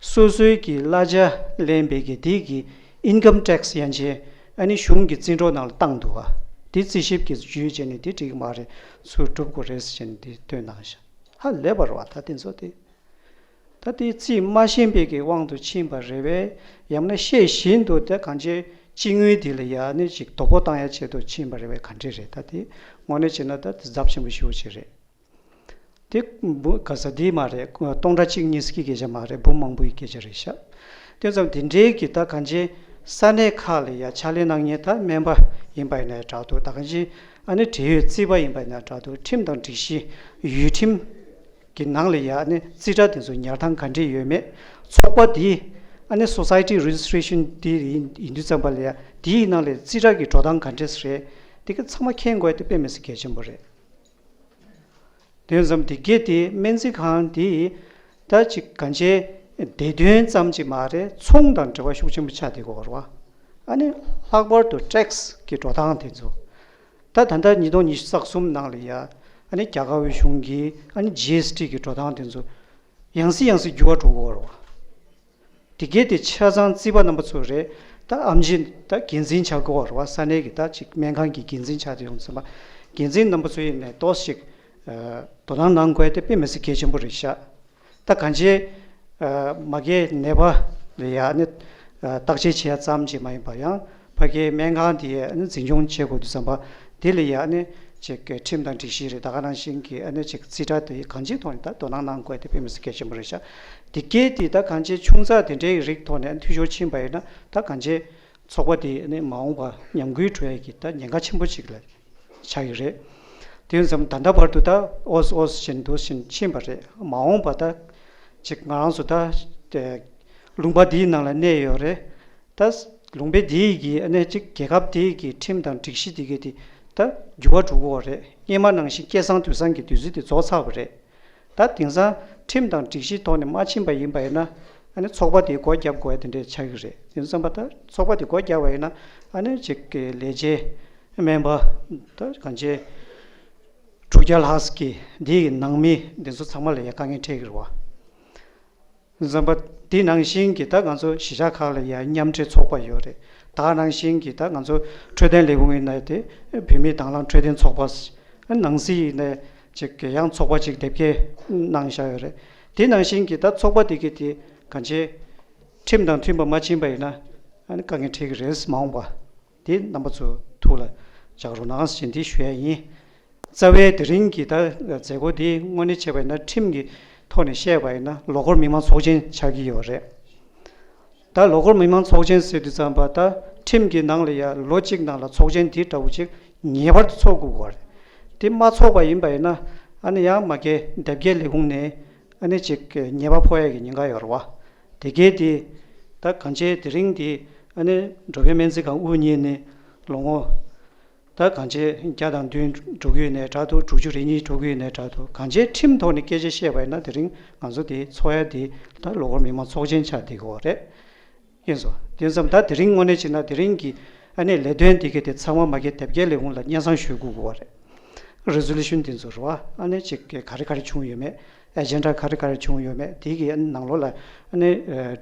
སོ་སོའི་གི་གླ་ཆ་ལེན་པའི་གི་དེ་གི་ཨིན་ཀམ་ཊེག་སི་ཡན་ཆད་ཨ་ནི་གཞུང་གི་རྩིས་འབྲོག་ནང་ལ་བཏང་འདུག་བ། དེ་རྩིས་ཞིབ་ཀྱིས་བརྒྱུད་བྱས་ནས་དེ་འགྲིག་གི་མ་རེད། ཚུར་སྒྲུབ་དགོས་རེད་ཟེར་ནས་དེ་བཏོན་གནང་ཤག་ཧ་ལས་པ་རེད་བ། ད་དེ་ཚོ་དེ། ད་དེ་རྩིས་མ་ཤེས་པའི་གི་དབང་དུ་ཕྱིན་པ་རེད་པས། ཡང་ན་ཤེས་བཞིན་དུ་ད་གང་ཅི་སྤྱི་དངུལ་དེ་ལ་ཡ་ནི་ཅིག་དོ་ཕོག་བཏང་ཡ་ཆེད་དུ་ཕྱིན་པ་རེད་པས། ག་འདྲ་རེད། ད་དེ་དངོས་གནས་བྱས་ན་ད་དེ་ཚབས་ཆེན་པོ་ཞེ་པོ་ཅིག་རེད། དེ་འབུམ་ག་ས་དེ་མ་རེད། སྟོང་ཕྲག་གཅིག་གཉིས་ཀྱི་སྐད་ཆ་མ་རེད། འབུམ་མང་པོའི་སྐད་ཆ་རེད་ཤག་དེ་ཙམ་དེ་འདྲའི་གི་ད་གང་ཅི་ས་གནས་ཁག་ལ་ཡ་ཕྱག་ལས་གནང་མཁན་ད་སྨན་པ་ཡིན་པ་ཡིན་ན་ཡང་འདྲ་འདུག་ད་གང་ཅི་ཨ་ནི་འབྲེལ་ཡོད་རྩིས་པ་ཡིན་པ་ཡིན་ན་འདྲ་འདུག་ཁྲིམས་དང་སྒྲིག་གཞི་ཡུལ་ཁྲིམས་ཀྱི་ནང་ལ་ཡ་ཨ་ནི་རྩིས་ཁྲ་དེ་ཚོ་ཉར་སྟངས་ག་འདྲས་ཡོད་མེད། ཚོགས་པ་དེ་ཨ་ནི་Society Registration དེ་ཡིན་ཡིན་དུས་ཙམ་པ་ལ་ཡ་དེའི་ནང་ལ་རྩིས་ཁྲ་གི་འགྲོ་སྟངས་ག་འདྲས་རེད། དེ་ག་ཚང་མ་མཁྱེན་དགོས་དེ་དཔེ་མི་སྲིད་གལ་ཆེན་པོ་རེད། དེ་ཙམ་དེ་གས་དེ་སྨན་རྩིས་ཁང་དེ་ད་ཅིག་གང་ཅི་བདེ་དོན་ཙམ་ཅིག་མ་རེད། ཚོང་དང་འབྲེལ་བ་ཤུགས་ཆེན་པོ་ཆགས་བསྡད་ཡོད་རེད་བ། ཨ་ནི་ལྷག་པར་དུ་ཊེག་སི་གི་འགྲོ་སྟངས་དེ་ཚོ་ད་ད་ལྟ་ཉིས་སྟོང་ཉི་ཤུ་རྩ་གསུམ་ནང་ལ་ཡ་ཨ་ནི་རྒྱ་གར་བའི་གཞུང་གི་ཨ་ནི་ཇི་ཨེས་ཊི་གི་འགྲོ་སྟངས་དེ་ཚོ་ཡང་སེ་ཡང་སེ་འགྱུར་བ་འགྲོ་གི་ཡོད་རེད་བ། དེ་གས་དེ་ཆ་ཚང་རྩིས་པ་རྣམ་པ་ཚོ་རེད། ད་ཨེམ་ཆི་ད་འགན་འཛིན་བྱ་དགོས་པ་རེད་བ། ས་གནས་ཀྱི་ད་ཅིག་སྨན་ཁང་གི་འགན་འཛིན་ཆགས་ཏེ་ཡོང་ཙམ་པ། འགན་འཛིན་རྣམ་པ་ཚོ་ཡིན་ནས་ཏོག་ཙམ་ཅིག་དོ་སྣང་གནང་དགོས་དེ་དཔེ་མི་སྲིད་གལ་ཆེན་པོ་རེད་ཤག་ད་གང་ཅི་མ་གིའི་ནད་པ་ལ་ཡ་ནི་བརྟག་དཔྱད་བྱེད་ཡ་ཙམ་ཅིག་མ་ཡིན་པ་ཡང་ཕ་གིའི་སྨན་ཁང་དེ་ནི་འཛིན་སྐྱོང་བྱེད་དགོས་དུས་ཙམ་པ། དེ་ལ་ཡ་ནི་ཅིག་ཁྲིམས་དང་སྒྲིག་གཞི་རེད། ད་ག་ནང་བཞིན་གྱི་ཨ་ནི་ཅིག་རྩིས་ཁྲ་དེ་གང་ཅིའི་ཐོག་ནས་ད་དོ་སྣང་གནང་དགོས་དེ་དཔེ་མི་སྲིད་གལ་ཆེན་པོ་རེད་ཤག་དེ་སྐད་དེ་ད་གང་ཅི་ཆུང་ཙག་དེ་འདྲའི་རིགས་ཐོག་ནས་འཐུས་ཤོར་ཕྱིན་པ་ཡིན་ན་ད་གང་ཅི་ཚོགས་པ་དེ་ནི་མ་འོངས་པ་ཉམས་རྒུད་འགྲོ་ཡ་གི་ད་ཉེན་ཁ་ཆེན་པོ་ཅིག་ལ་ཆགས་ཡོད་རེད། དེ་ཡིན་ཙང་ད་ལྟ་བར་དུ་ད་ཨོས་ཨོས་བཞིན་དུ་བཞིན་ཕྱིན་པ་རེད། མ་འོངས་པ་ད་ཅིག་ང་རང་ཚོ་ད་ལུང་པ་འདིའི་ནང་ལ་གནས་ཡོད་རེད། ད་ལུང་པ་འདིའི་གི་ཨ་ནི་ཅིག་རྒྱལ་ཁབ་འདིའི་གི་ཁྲིམས་དང་སྒྲིག་གཞི་འདི་གི་དེ་ད་འགྱུར་བ་འགྲོ་གི་ཡོད་རེད། སྔོན་མ་ནང་བཞིན་སྐལ་བཟང་དུས་བཟང་གི་དུས་ཚོད་དེ་རྫོགས་ཚར་བ་རེད། ད་དེང་སང་ཁྲིམས་དང་སྒྲིག་གཞིའི་ཐོག་ནས་མ་ཕྱིན་པ་ཡིན་པ་ཡིན་ན་ཨ་ནི་ཚོགས་པ་དེ་སྒོ་བརྒྱབ་དགོས་ཡ་དེ་འདྲས་ཆགས་ཀྱི་རེད། དེ་ཙམ་པ་ད་ཚོགས་པ་དེ་སྒོ་བརྒྱབ་པ་ཡིན་ན་ཨ་ནི་ཅིག་གི་ལས་བྱེད་སྨན་པ་ད་གང་ཅི་དྲུག་བརྒྱ་ལྷག་ཙམ་གི་འདི་ཡི་ནང་མི་འདི་ཚོ་ཚང་མ་ལ་ཡ་དཀའ་ངལ་འཕྲད་ཀྱི་རེད་བ། དེ་ཙམ་པ་དེ་ནང་བཞིན་གྱི་ད་ང་ཚོ་གཞིས་ཆགས་ཁག་ལ་ཡ་མཉམ་འབྲེལ་ཚོགས་པ་ཡོད་རེད། ད་ག་ནང་བཞིན་གྱི་ད་ང་ཚོ་འཕྲོད་བསྟེན་ལས་ཁུངས་ཡིན་ན་དེ་བོད་མིའི་དྭང་བླངས་འཕྲོད་བསྟེན་ཚོགས་པ། ནང་སྲིད་ཡིན་ན་ཅིག་ཡང་ཚོགས་པ་ཅིག་དེབ་སྐྱེལ་གནང་བཞག་ཡོད་རེད། དེ་ནང་བཞིན་གྱི་ད་ཚོགས་པ་དེ་གི་དེ་གང་ཅི་ཁྲིམས་དང་མཐུན་པ་མ་ཕྱིན་པ་ཡིན་ན་ཨ་ནི་དཀའ་ངལ་འཕྲད་ཀྱི་རེད། མ་འོངས་པ་དེ་རྣམ་པ་ཚོ་ཐུགས་ལ་འཇགས་རོགས་གནང་ཞེས་འདི་ཞུ་ཡ་ཡིན། རྩ་བའི་དེ་རིང་གི་ད་མཛད་སྒོ་འདི་དངོས་གནས་བྱས་པ་ཡིན་ན་ཁྲིམས་ཀྱི་ཐོག་ནས་བཤད་པ་ཡིན་ན་ལོ་འཁོར་མི་མང་ཚོགས་ཆེན་ཆགས་ཀྱི་ཡོད་རེད། ད་ལོ་འཁོར་མི་མང་ཚོགས་ཆེན་ཟེར་དུས་ཙམ་པ་ད་ཁྲིམས་ཀྱི་ནང་ལ་ཡ་ལོ་གཅིག་ནང་ལ་ཚོགས་ཆེན་འདི་འདྲ་བོ་ཅིག་ངེས་པར་དུ་ཚོགས་དགོས་ཀྱི་རེད། དེ་མ་ཚོགས་པ་ཡིན་པ་ཡིན་ན་ཨ་ནི་ཡང་མ་གི་དེབ་སྐྱེལ་ལས་ཁུངས་ནས་ཨ་ནི་ཅིག་ཉེས་པ་ཕོག་ཡ་གི་ཉེན་ཁ་ཡོད་རེད་བ། དེ་གས་དེ་ད་གང་ཅི་དེ་རིང་དེ་ཨ་ནི་འགྲོ་ཕན་སྨན་རྩིས་ཁང་དབུ་བརྙེས་ནས་ལོ་ངོ་ད་གང་ཅི་བརྒྱ་དང་བདུན་འགྲོ་གི་ཡོད་ནའི་འདྲ་འདུག་དྲུག་ཅུ་རེ་གཉིས་འགྲོ་གི་ཡོད་ནའི་འདྲ་འདུག་གང་ཅི་ཁྲིམས་ཐོག་ནས་སྐད་ཆ་བཤད་པ་ཡིན་ན་དེ་རིང་ང་ཚོ་དེ་ཚོགས་ཡ་དེ་ད་ལོ་འཁོར་མི་མང་ཚོགས་ཆེན་ཆགས་བསྡད་ཀྱི་ཡོད་རེད། ཡིན་སོང་། དེ་ཙམ་ད་དེ་རིང་དངོས་གནས་བྱས་ན་དེ་རིང་གི་ཨ་ནི་ལས་དོན་དེ་གའི་དེ་ཚང་མ་མ་གི་དེབ་སྐྱེལ་ལས་ཁུངས་ལ་སྙན་སེང་ཞུ་དགོས་ཀྱི་ཡོད་རེད། རེ་ཟོ་ལུ་ཤན་དེ་ཚོ་རེད་བ། ཨ་ནི་ཅིག་ག་རེ་ག་རེ་བྱུང་ཡོད་མེད། ཨེ་ཇེན་ཌ་ག་རེ་ག་རེ་བྱུང་ཡོད་མེད། དེ་གའི་ནང་ལོགས་ལ་ཨ་ནི་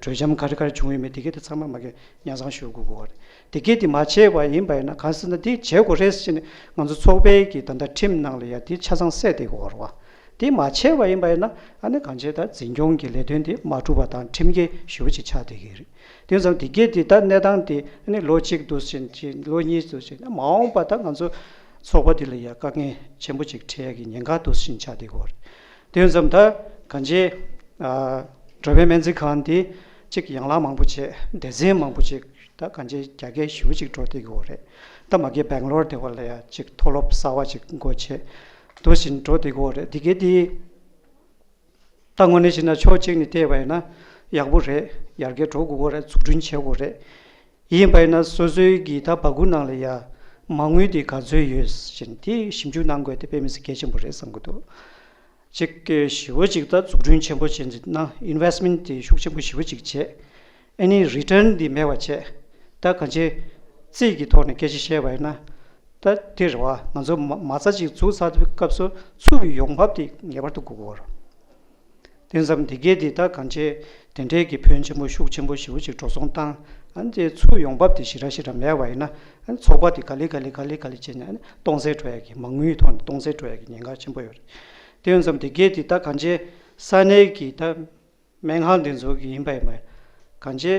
གྲོས་འཆམ་ག་རེ་ག་རེ་བྱུང་ཡོད་མེད། དེ་གའི་དེ་ཚང་མ་མ་གི་སྙན་སེང་ཞུ་དགོས་ཀྱི་ཡོད་རེད། དེ་གའི་དེ་མ་བྱས་པ་ཡིན་པ་ཡིན་ན་གང་ཟེར་ན་དེ་བྱེད་དགོས་རེད་ཟེར་ནས་ང་ཚོ་ཚོགས་པའི་གི་ད་ལྟ་ཁྲིམས་ནང་ལ་ཡ་དེ་ཆ་ཚང་གསལ་བསྡད་ཀྱི་ཡོད་རེད་བ། དེ་མ་བྱས་པ་ཡིན་པ་ཡིན་ན་ཨ་ནི་གང་བྱས་ད་འཛིན་སྐྱོང་གི་ལས་དོན་དེ་མ་གྲུབ་པ་དང་ཁྲིམས་འགལ་ཞེ་པོ་ཅིག་ཆགས་བསྡད་ཀྱི་རེད། དེ་ཙམ་དེ་གས་དེ་ད་གནས་སྟངས་དེ་ཨ་ནི་ལོ་གཅིག་འདུག་ཕྱིན་ཅིག་ལོ་གཉིས་འདུག་ཕྱིན་མ་འོངས་པ་ད་ང་ཚོ་ཚོགས་པ་དེ་ལ་ཡ་དཀའ་ངལ་ཆེན་པོ་ཅིག་འཕྲད་ཡ་གི་ཉེན་ཁ་འདུག་ཕྱིན་ཆགས་བསྡད་ཀྱི་ཡོད་རེད། དེ་ཙམ་ད་གང་ཅི་ཨ་འགྲོ་ཕན་སྨན་རྩིས་ཁང་དེ་ཅིག་ཡན་ལག་མང་པོ་བྱས། སྡེ་ཚན་མང་པོ་ཅིག་ད་གང་ཅི་རྒྱ་སྐྱེད་ཞེ་པོ་ཅིག་འགྲོ་བསྡད་ཀྱི་ཡོད་རེད། ད་མ་གི་སྦེང་ལོར་དེ་བ་ལ་ཡ་ཅིག་མཐོ་སློབ་གསར་བ་ཅིག་སྒོ་ཕྱེ་འདུག་ཕྱིན་འགྲོ་བསྡད་ཀྱི་ཡོད་རེད། དེ་གས་དེ་ད་དངོས་གནས་བྱས་ན་ཕྱོགས་གཅིག་ནས་བལྟས་པ་ཡིན་ན་ཡག་པོ་རེད། ཡར་རྒྱས་འགྲོ་དགོས་ཀྱི་རེད། འཛུགས་སྐྲུན་བྱེད་དགོས་རེད། ཡིན་པ་ཡིན་ན་སོ་སོའི་གི་ད་བ་ཀུ་ནང་ལ་ཡ་མ་དངུལ་དེ་ག་ཚོད་ཡོད་ཟེར་དེ་ཞིབ་འཇུག་གནང་དགོས་དེ་དཔེ་མི་སྲིད་གལ་ཆེན་པོ་རེད་བསམ་གྱི་འདུག་གཅིག་གི་ཞེ་པོ་ཅིག་ད་འཛུགས་སྐྲུན་ཆེན་པོ་བྱས་ན་ཨིན་ཝེ་སི་མེན་ཊི་དེ་ཤུགས་ཆེན་པོ་ཞེ་པོ་ཅིག་བྱས། ཨ་ནི་རི་ཊརན་འདི་མེད་པ་བྱས། ད་གང་ཅི་རྩིས་ཀྱི་ཐོག་ནས་སྐད་ཆ་བཤད་པ་ཡིན་ན། ད་དེ་རེད་བ། ང་ཚོ་མ་མ་རྩ་ཅིག་འཛུགས་ཚར་དུས་སྐབས་སུ་ཚུར་གྱི་ཡོང་འབབ་དེ་ངེས་པར་དུ་དགོས་ཀྱི་ཡོད་རེད། དེ་ཙམ་དེ་གས་དེ་ད་གང་ཅི་དེ་འདྲའི་གི་ཕོན་ཆེན་པོ་ཤུགས་ཆེན་པོ་ཞེ་པོ་ཅིག་འགྲོ་སོང་བཏང་། ཨ་ནི་དེ་ཚུར་ཡོང་འབབ་དེ་ཞེ་དྲག་ཞེ་དྲག་མེད་པ་ཡིན་ན། ཨ་ནི་ཚོགས་པ་དེ་ག་ལེ་ག་ལེ་ག་ལེ་ག་ལེ་བྱས་ནས་ཨ་ནི་སྟོང་ཟད་འགྲོ་ཡ་གི་མ་དངུལ་ཐོག་ནས་སྟོང་ཟད་འགྲོ་ཡ་གི་ཉེན་ཁ་ཆེན་པོ་ཡོད་རེད། དེ་ཡིན་ཙམ་དེ་གས་དེ་ད་གང་ཅི་ས་གནས་ཀྱི་ད། སྨན་ཁང་འདི་ཚོ་གི་ཡིན་པ་ཡིན་པ། གང་ཅི་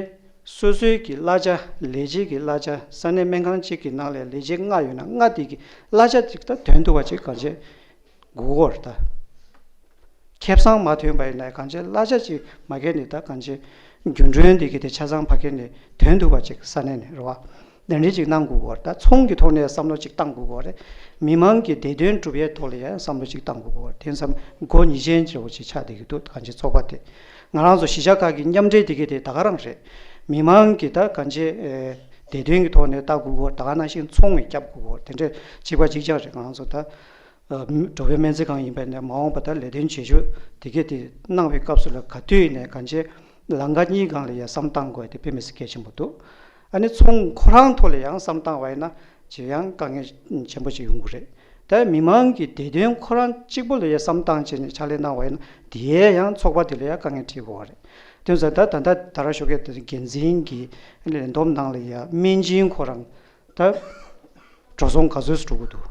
སོ་སོའི་གི་གླ་ཆ་ལས་བྱེད་ཀྱི་གླ་ཆ་ས་གནས་སྨན་ཁང་གཅིག་གི་ནང་ལ་ལས་བྱེད་ལྔ་ཡོད་ན་ལྔ་དེ་གི་གླ་ཆ་ཅིག་ད་དོན་ཐུབ་པ་ཅིག་གང་ཅི་དགོས་ཀྱི་ཡོད་རེད་ད། ཁེ་བཟང་མ་ཐོན་པ་ཡིན་ན་གང་ཅི་གླ་ཆ་ཅིག་མ་གས་ནས་ད་གང་ཅི་རྒྱུན་གྲོན་དེ་གི་དེ་ཆ་ཚང་ཕ་གས་ནས་དོན་ཐུབ་པ་ཅིག་ས་གནས་ནས་རེད་བ། དེ་འདྲ་ཅིག་གནང་དགོས་ཀྱི་ཡོད་རེད། ད་ཚོང་གི་ཐོག་ནས་བསམ་བློ་ཅིག་བཏང་དགོས་ཀྱི་ཡོད་རེད། མི་མང་གི་བདེ་དོན་སྒྲུབ་ཡའི་ཐོག་ལ་ཡང་བསམ་བློ་ཅིག་བཏང་དགོས་ཀྱི་ཡོད་རེད། དེ་ཙམ་སྒོ་གཉིས་ཅན་ཅིག་ཅིག་ཆགས་བསྡད་ཀྱི་འདུག་གང་ཅི་ཚོགས་པ་དེ། ང་རང་ཚོ་གཞིས་ཆགས་ཁག་གི་མཉམ་འབྲེལ་དེ་གའི་དེ་ད་ག་རང་རེད། མི་མང་གི་ད་གང་ཅི་ཨེ་བདེ་དོན་གྱི་ཐོག་ནས་ལྟ་དགོས་ཀྱི་ཡོད་རེད། ད་ག་ནང་བཞིན་ཚོང་གི་རྒྱབ་དགོས་ཀྱི་ཡོད་རེད། དེ་འདྲ་གཅིག་པ་གཅིག་རྐྱང་རེད། ང་རང་ཚོ་ད་ཨ་འགྲོ་བའི་སྨན་རྩིས་ཁང་ཡིན་པ་ནས་མ་འོངས་པ་ད་ལས་དོན་བྱེད་ཕྱོགས་དེ་གས་དེ་གནང་བའི་སྐབས་སུ་ལ་ག་དུས་ནས་གང་ཅི་ལམ་ཁ་གཉིས་སྒང་ལ་ཡ་བསམ་བཏང་དགོས་དེ་དཔེ་མི་སྲིད་གལ་ཆེན་པོ་འདུག་ཨ་ནི་ཚོང་ཁོ་རང་ཐོག་ལ་ཡང་བསམ་བཏང་བ་ཡིན་ན་ཅི་ཡང་དཀའ་ངལ་ཆེན་པོ་ཞིག་ཡོང་གི་རེད། ད་མི་མང་གི་བདེ་དོན་ཁོ་རང་གཅིག་པོ་ལ་ཡ་བསམ་བཏང་བྱས་ནས་ཕྱག་ལས་གནང་བ་ཡིན་ན་དེའི་ཡང་ཚོགས་པ་དེ་ལ་ཡ་དཀའ་ངལ་འཕྲད་དགོས་པ་རེད། དེ་ཚོ་ད་ད་ལྟ་ད་ར་ཞོགས་ཀས་དེ་འགན་འཛིན་གྱི་ལས་བསྡོམས་ནང་ལ་ཡ་སྨན་སྦྱིན་ཁོ་རང་ད་འགྲོ་སོང་ག་ཚོད་ཅིག་འགྲོ་གི་འདུག་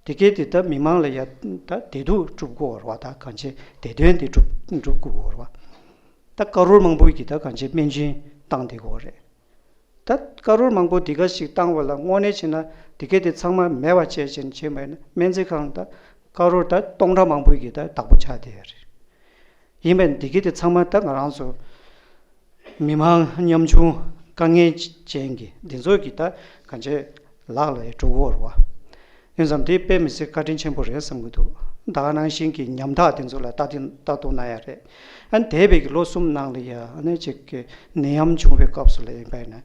དེ་གས་དེ་ད་མི་མང་ལ་ཡ་ད་བདེ་སྡུག་སྒྲུབ་དགོས་རེད་བ། ད་གང་ཅི་བདེ་དོན་དེ་སྒྲུབ་སྒྲུབ་དགོས་རེད་བ། ད་ཀ་རོར་མང་པོ་གི་ད་གང་ཅི་སྨན་སྦྱིན་བཏང་བསྡད་ཀྱི་ཡོད་རེད། ད་ཀ་རོར་མང་པོ་དེ་ག་ཞིག་བཏང་བ་ལ་དངོས་གནས་བྱས་ན་དེ་གས་དེ་ཚང་མ་མེད་པ་བྱས་བྱས་བྱས་མ་ཡིན་ན་སྨན་རྩིས་ཁང་ད་ཀ་རོར་ད་སྟོང་ཕྲག་མང་པོ་གི་ད་བདག་པོ་ཆགས་བསྡད་ཡོད་རེད། ཡིན་པས་ན་འདི་གི་དེ་ཚང་མ་ད་ང་རང་ཚོ་མི་མང་ཉམ་ཆུང་དཀའ་ངལ་ཅན་གྱི་འདི་ཚོ་གི་ད་གང་ཅི་ལག་ལ་ཡ་འགྲོ་གི་ཡོད་རེད་བ། ཡིན་ཙང་དེ་དཔེ་མི་སྲིད་བཀའ་དྲིན་ཆེན་པོ་རེད་བསམ་གྱི་འདུག་ད་ག་ནང་བཞིན་གྱི་ཉམ་ཐག་དེ་ཚོ་ལ་ལྟ་དེ་ལྟ་རྟོག་གནང་ཡ་རེད། ཨ་ནི་འདས་པའི་གི་ལོ་གསུམ་ནང་ལ་ཡ་ཨ་ནི་ཅིག་གི་ནད་ཡམས་བྱུང་བའི་སྐབས་སུ་ལ་ཡིན་པས་ན་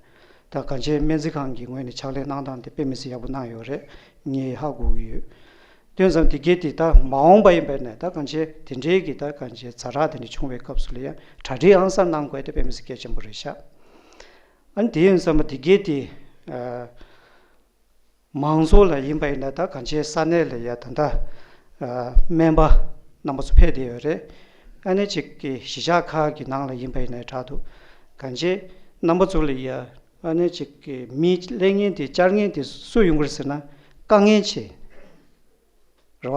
ད་གང་ཅི་སྨན་རྩིས་ཁང་གི་ངོས་ནས་ཕྱག་ལས་གནང་སྟངས་དེ་དཔེ་མི་སྲིད་ཡག་པོ་གནང་ཡོད་རེད། ངས་ཧ་གོ་གི་ཡོད། དེ་ཙམ་དེ་གས་དེ་ད་མ་འོངས་པ་ཡིན་པས་ན་ད་གང་ཅི་དེ་འདྲའི་གི་ད་གང་ཅི་ཛ་དྲག་དེ་འདྲ་བྱུང་བའི་སྐབས་སུ་ལ་ཡང་གྲ་སྒྲིག་ཨང་གསར་གནང་དགོས་དེ་དཔེ་མི་སྲིད་གལ་ཆེན་པོ་རེད་ཤག་ཨ་ནི་དེ་ཡིན་ཙམ་པ་དེ་གས་དེ་ཨ་མང་ཚོགས་ལ་ཡིན་པ་ཡིན་ན་ད་གང་ཅི་ས་གནས་ལ་ཡ་ད་ལྟ་ཨ་སྨན་པ་རྣམ་པ་ཚོ་ཕེབས་བསྡད་ཡོད་རེད། ཨ་ནི་གཅིག་གི་གཞིས་ཆགས་ཁག་གི་ནང་ལ་ཡིན་པ་ཡིན་ན་དྲག་འདུག་གང་ཅི་རྣམ་པ་ཚོ་ལ་ཡ། ཨ་ནི་ཅིག་གི་མི་སླེབས་མཁན་དེ་བཅར་མཁན་དེ་སུ་ཡོང་གི་རེད་ཟེར་ན་དཀའ་ངལ་ཆེ། རེད་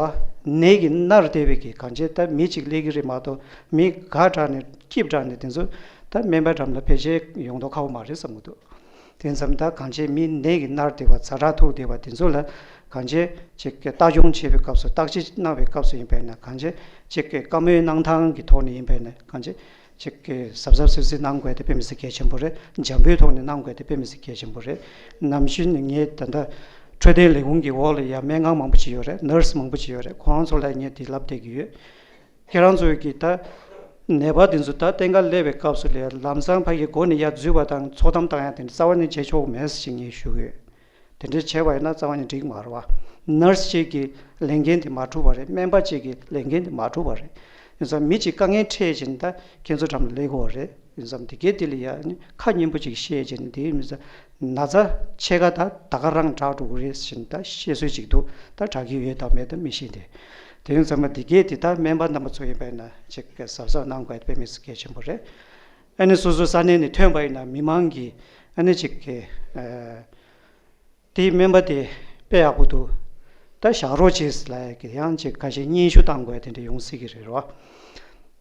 བ། ནད་ཀྱིས་མནར་བསྡད་པའི་གི་གང་བྱས་ད་མི་གཅིག་སླེབས་ཀྱི་རེད་མ་གཏོགས་མི་ག་དྲག་ནས་སྐྱིབས་དྲག་ནས་དེ་ཚོ་ད་སྨན་པ་འགྲམ་ལ་ཕལ་ཆེར་ཡོང་མདོག་ཁ་པོ་མ་རེད་བསམ་གྱི་འདུག་དེ་ཙམ་ད་གང་བྱས་མི་ནད་ཀྱིས་མནར་བསྡད་པ་ཛ་དྲག་ཐུག་བསྡད་པ་དེ་ཚོ་ལ་གང་བྱས་ཅིག་གི་ལྟ་སྐྱོང་བྱེད་པའི་སྐབས་སུ་བརྟག་དཔྱད་གནང་བའི་སྐབས་སུ་ཡིན་པས་ན་གང་བྱས་ཅིག་གི་བཀའ་མོལ་གནང་སྟངས་ཀྱི་ཐོག་ནས་ཡིན་པས་ན་གང་བྱས། ཅིག་གི་གཟབ་གཟབ་སིབ་སིབ་གནང་དགོས་དེ་དཔེ་མི་སྲིད་གལ་ཆེན་པོ་རེད། འཇམ་པོའི་ཐོག་ནས་གནང་དགོས་དེ་དཔེ་མི་སྲིད་གལ་ཆེན་པོ་རེད། ནམ་རྒྱུན་ངས་ད་ལྟ་འཕྲོད་བསྟེན་ལས་ཁུངས་ཀྱི་འོག་ལ་ཡ་སྨན་ཁང་མང་པོ་ཅིག་ཡོད་རེད། ནར་སི་མང་པོ་ཅིག་ཡོད་རེད། ཁོ་རང་ཚོ་ལ་ངས་དེ་ལབ་བསྡད་ཀྱི་ཡོད། ཁྱེད་རང་ཚོ་གི་ད་ནད་པ་དེ་ཚོ་ད་གཏན་འཁེལ་སླེབས་པའི་སྐབས་སུ་ལ་ལམ་སང་ཕ་གི་སྒོ་ནས་ཡར་འཛུལ་བ་དང་ཚོགས་གཏམ་བཏང་ཡ་དེ་འདྲ་རྩ་བ་ནས་བྱེད་ཆོག་གི་མེད་ཟེར་ངས་ཞུ་གི་ཡོད། དེ་འདྲ་བྱས་པ་ཡིན་ན་རྩ་བ་ནས་འགྲིག་མ་རེད་བ། ནར་སི་གཅིག་གི་ལས་འགན་དེ་མ་འགྲུབ་པ་རེད། སྨན་པ་གཅིག་གི་ལས་འགན་དེ་མ་འགྲུབ་པ་རེད། ཡིན་ཙང་མི་གཅིག་དཀའ་ངལ་འཕྲད་བྱས་ནས་ད་ཁྱེད་ཚོ་འགྲམ་ལ་སླེབས་དགོས་པ་རེད། ཡིན་ཙང་དེ་གའི་དེ་ལ་ཡ་ནི་ཁ་སྙན་པོ་གཅིག་བཤད་བྱས་ནས་དེའི་མི་ཚོ་ན་ཚ་ཕྱེད་ཀ་ད་ད་ག་རང་དྲག་འགྲོ་གི་རེད་ཟེར་ནས་ད་བཤད་སྲོལ་གཅིག་འདུག་ད་དྲག་གི་ཡོད་དམ་མེད་དམ་མི་ཤེས་ཏེ། དེ་ཡིན་ཙང་མ་དེ་གའི་དེ་ད་སྨན་པ་རྣམ་པ་ཚོ་ཡིན་པས་ན་ཅིག་གཟབ་གཟབ་གནང་དགོས་དཔེ་མི་སྲིད་གལ་ཆེན་པོ་རེད། ཨ་ནི་སོ་སོའི་ས་གནས་ནས་ཐོན་པ་ཡིན་ན་མི་མང་གིས་ཨ་ནི་ཅིག་གི་ཨ། དེའི་སྨན་པ་དེ་དཔེ་ཡག་པོ་འདུག་ད་བཞག་རོགས་བྱེད་ལབ་ཡ་གི་ཡང་ཅིག་ཁ་ཤས་སྙན་ཞུ་བཏང་དགོས་དེ་འདྲ་ཡོང་སྲིད་ཀྱི་རེད་རོ།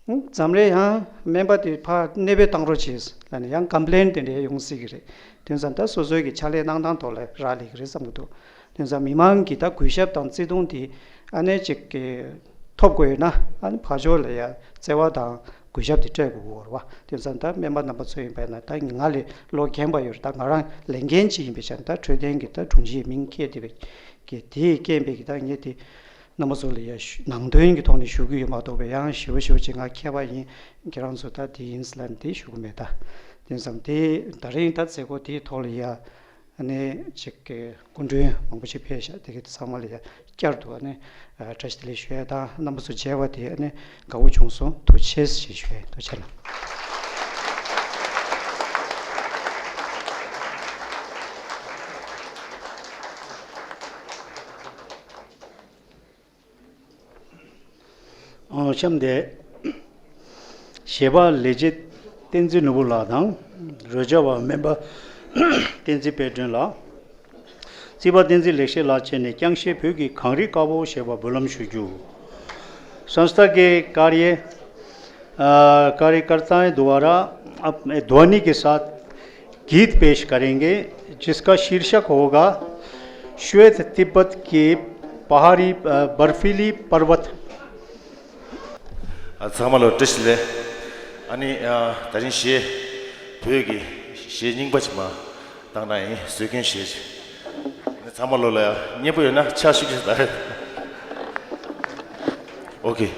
མཚམས་རེ་ཡང་སྨན་པ་དེ་ཕར་གནས་སྤོས་བཏང་རོགས་བྱེད་ལབ་ནས་ཡང་ཀམ་པི་ལེན་དེ་འདྲ་ཡོང་སྲིད་ཀྱི་རེད། དེ་ཙང་ད་སོ་སོའི་གི་ཕྱག་ལས་གནང་སྟངས་ཐོག་ལ་རག་ལས་ཀྱི་རེད་བསམ་གྱི་འདུག་དེ་ཙང་མི་མང་གི་ད་གུས་ཞབས་དང་བརྩི་མཐོང་དེ་ཨ་ནེ་ཅིག་གི་ཐོབ་དགོས་ཡོད་ན་ཨ་ནི་ཕར་ཕྱོགས་ལ་ཡ་བརྩེ་བ་དང་གུས་ཞབས་དེ་སྤྲད་དགོས་ཀྱི་ཡོད་རེད་བ། དེ་ཙང་ད་སྨན་པ་རྣམ་པ་ཚོ་ཡིན་པས་ན་ད་ང་ལས་ལོ་རྒན་པ་ཡོད་རེད། ད་ང་རང་ལས་འགན་ཅིག་ཡིན་པའི་ཆ་ནས་ད་འཕྲོད་བསྟེན་གྱི་ད་དྲུང་ཆེའི་མིང་འཁྱེར་བསྡད་པའི་གི་དེའི་རྐྱེན་པས་ཀྱི་ད་ངས་དེ་རྣམ་པ་ཚོ་ལ་ཡ་ཞུ་ནང་དོན་གྱི་ཐོག་ནས་ཞུ་གི་ཡོད་མ་གཏོགས་པའི་ཡང་ཞེ་པོ་ཞེ་པོ་ཅིག་ང་མཁས་པ་ཡིན་ཁྱེད་རང་ཚོ་ད་དེ་ཡིན་ཟེར་ལབ་ནས་དེ་ཞུ་གི་མེད་ད། དེ་ཙང་དེ་ད་རིང་ད་མཛད་སྒོ་དེའི་ཐོག་ལ་ཡ། ཨ་ནི་ཅིག་གི་སྐུ་མགྲོན་མང་པོ་ཞིག་ཕེབས་ཤག་དེ་གི་ཚང་མ་ལ་ཡ་བསྐྱར་དུ་ཨ་ནི་བཀྲ་ཤིས་བདེ་ལེགས་ཞུ་ཡ་དང་རྣམ་པ་ཚོ་མཇལ་བ་དེ་ཨ་ནི་དགའ་བོ་བྱུང་སོང་། ཐུགས་རྗེ་ཆེ་ཞེས་ཞུ་ཡ། ཐུགས་རྗེ་ཆེ་གནང་། གཤམ་དེ་གཞས་པ་ལས་བྱེད་བསྟན་འཛིན་ནོར་བུ་ལགས་དང་རོལ་ཆ་བ་སྨན་པ་བསྟན་འཛིན་དཔལ་སྒྲོན་ལགས། རྩིས་པ་བསྟན་འཛིན་ལེགས་བཤད་ལགས་བཅས་ནས་རྐྱང་གཞས་བོད་ཀྱི་གངས་རི་དཀར་པོ་ཞེས་པ་འབུལ་ལམ་ཞུ་རྒྱུ། संस्था के कार्य, अ, कार्यकर्ताएं द्वारा अप-, ध्वनि के साथ गीत पेश करेंगे, जिसका शीर्षक होगा श्वेत तिब्बत के पहाड़ी, अ, बर्फीली पर्वत। ཨ། ཚང་མ་ལ་བཀྲ་ཤིས་བདེ་ལེགས། ཨ་ནི་ཨ་ད་རིང་གཞས་བོད་ཀྱི་གཞས་རྙིང་པ་ཅིག་མར་བཏང་གནང་ཡིན། བཟོད་མཁན་གཞས་ཅིག་ཨ་ནི་ཚང་མ་ལོ་ལ་ཡ་སྙན་པོ་ཡོད་ན་ཕྱག་ཤུགས་ཆེ་ད། ཨོ་ཁེ།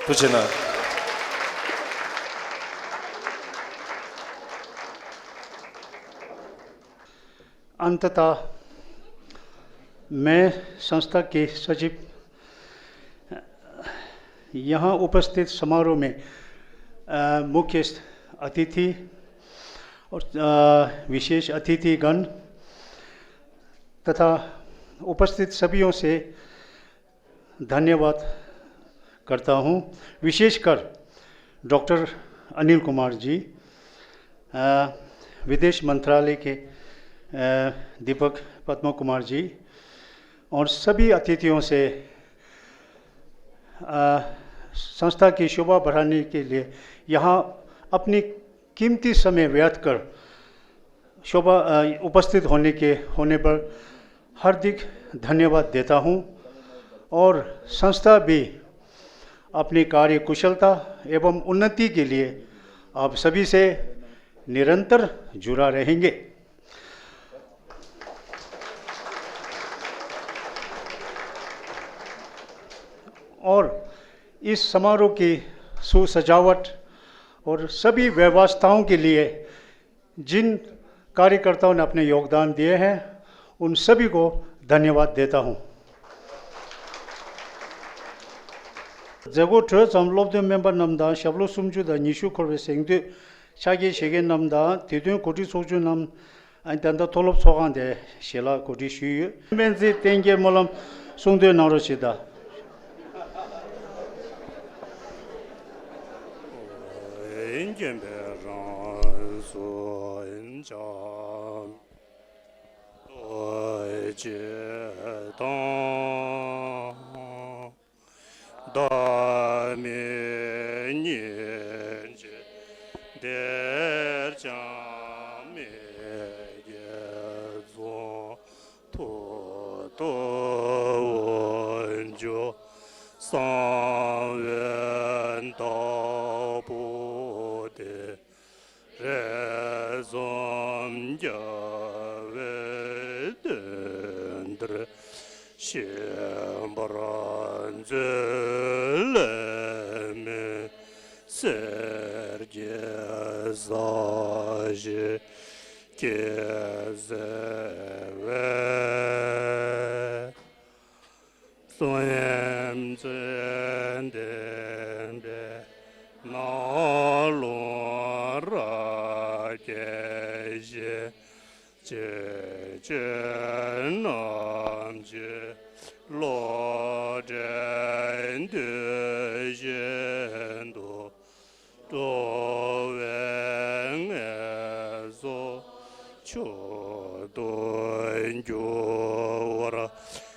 ཐུགས་རྗེ་གནང་། अंततः मैं संस्था के सचिव, यहाँ उपस्थित समारोह में, अ, मुख्य अतिथि और, अ, विशेष अतिथिगण तथा उपस्थित सभीयों से धन्यवाद करता हूँ, विशेषकर डॉक्टर अनिल कुमार जी, अ, विदेश मंत्रालय के, अ, दीपक पद्म कुमार जी और सभी अतिथियों से, अ, संस्था की शोभा बढ़ाने के लिए यहाँ अपनी कीमती समय व्यर्थ कर शोभा, अ, उपस्थित होने के, होने पर हार्दिक धन्यवाद देता हूँ और संस्था भी अपनी कार्य कुशलता एवं उन्नति के लिए आप सभी से निरंतर जुड़ा रहेंगे। और इस समारोह की सुसजावट और सभी व्यवस्थाओं के लिए जिन कार्यकर्ताओं ने अपने योगदान दिए हैं, उन सभी को धन्यवाद देता हूँ। མཛད་སྒོ་གྲོལ་ཙམ་སློབ་སྟོན་སྨན་པ་རྣམས་དང་ཞབས་ལོ་སུམ་ཅུ་དང་ཉི་ཤུ་འཁོར་བའི་གཟེངས་བསྟོད་ཕྱག་འཁྱེར་བཞེས་མཁན་རྣམས་དང་དེ་དོན་གོ་སྒྲིག་ཚོགས་ཆུང་རྣམས། ཨ་ནི་ད་ལྟ་མཐོ་སློབ་ཚོགས་ཁང་དེ་ཞལ་ལག་གོ་སྒྲིག་ཞུས་ཡོད། སྨན་རྩིས་བསྟན་རྒྱས་སྨོན་ལམ་གསུང་འདོན་གནང་རོགས་ཞེས་དང་། མཁྱེན་པའི་རང་གཟུགས་འཇམ་ཏོག་ཅིག་དང་། བདག་མེད་སྙིང་རྗེ་འདིར་ཅང་མེད་རྒྱ་མཚོ། ཐུགས་རྟོག་འོན་ཀྱང་གསང་བའི་བདག་པོ་དེ། རས་ཆུང་རྒྱལ་བའི་དོན་འདིར་ཤེས་པར་མཛོད་ལས་མེད། སེར་སྐྱའི་ས་གཞི་སྐྱེད་མཛད་པའི། གསུང་ཡུམ་ཚུལ་ལྡན་པའི་ནང་ལུང་རབ་རྒྱས་བཞིན། ཅེས་བྱོན་རྣམས་ཀྱི་བློ་གྲོས་འདུན་བཞིན་དུ། འགྲོ་བའི་ངལ་གསོ་མཆོག་ཏུ་འགྱུར་བར་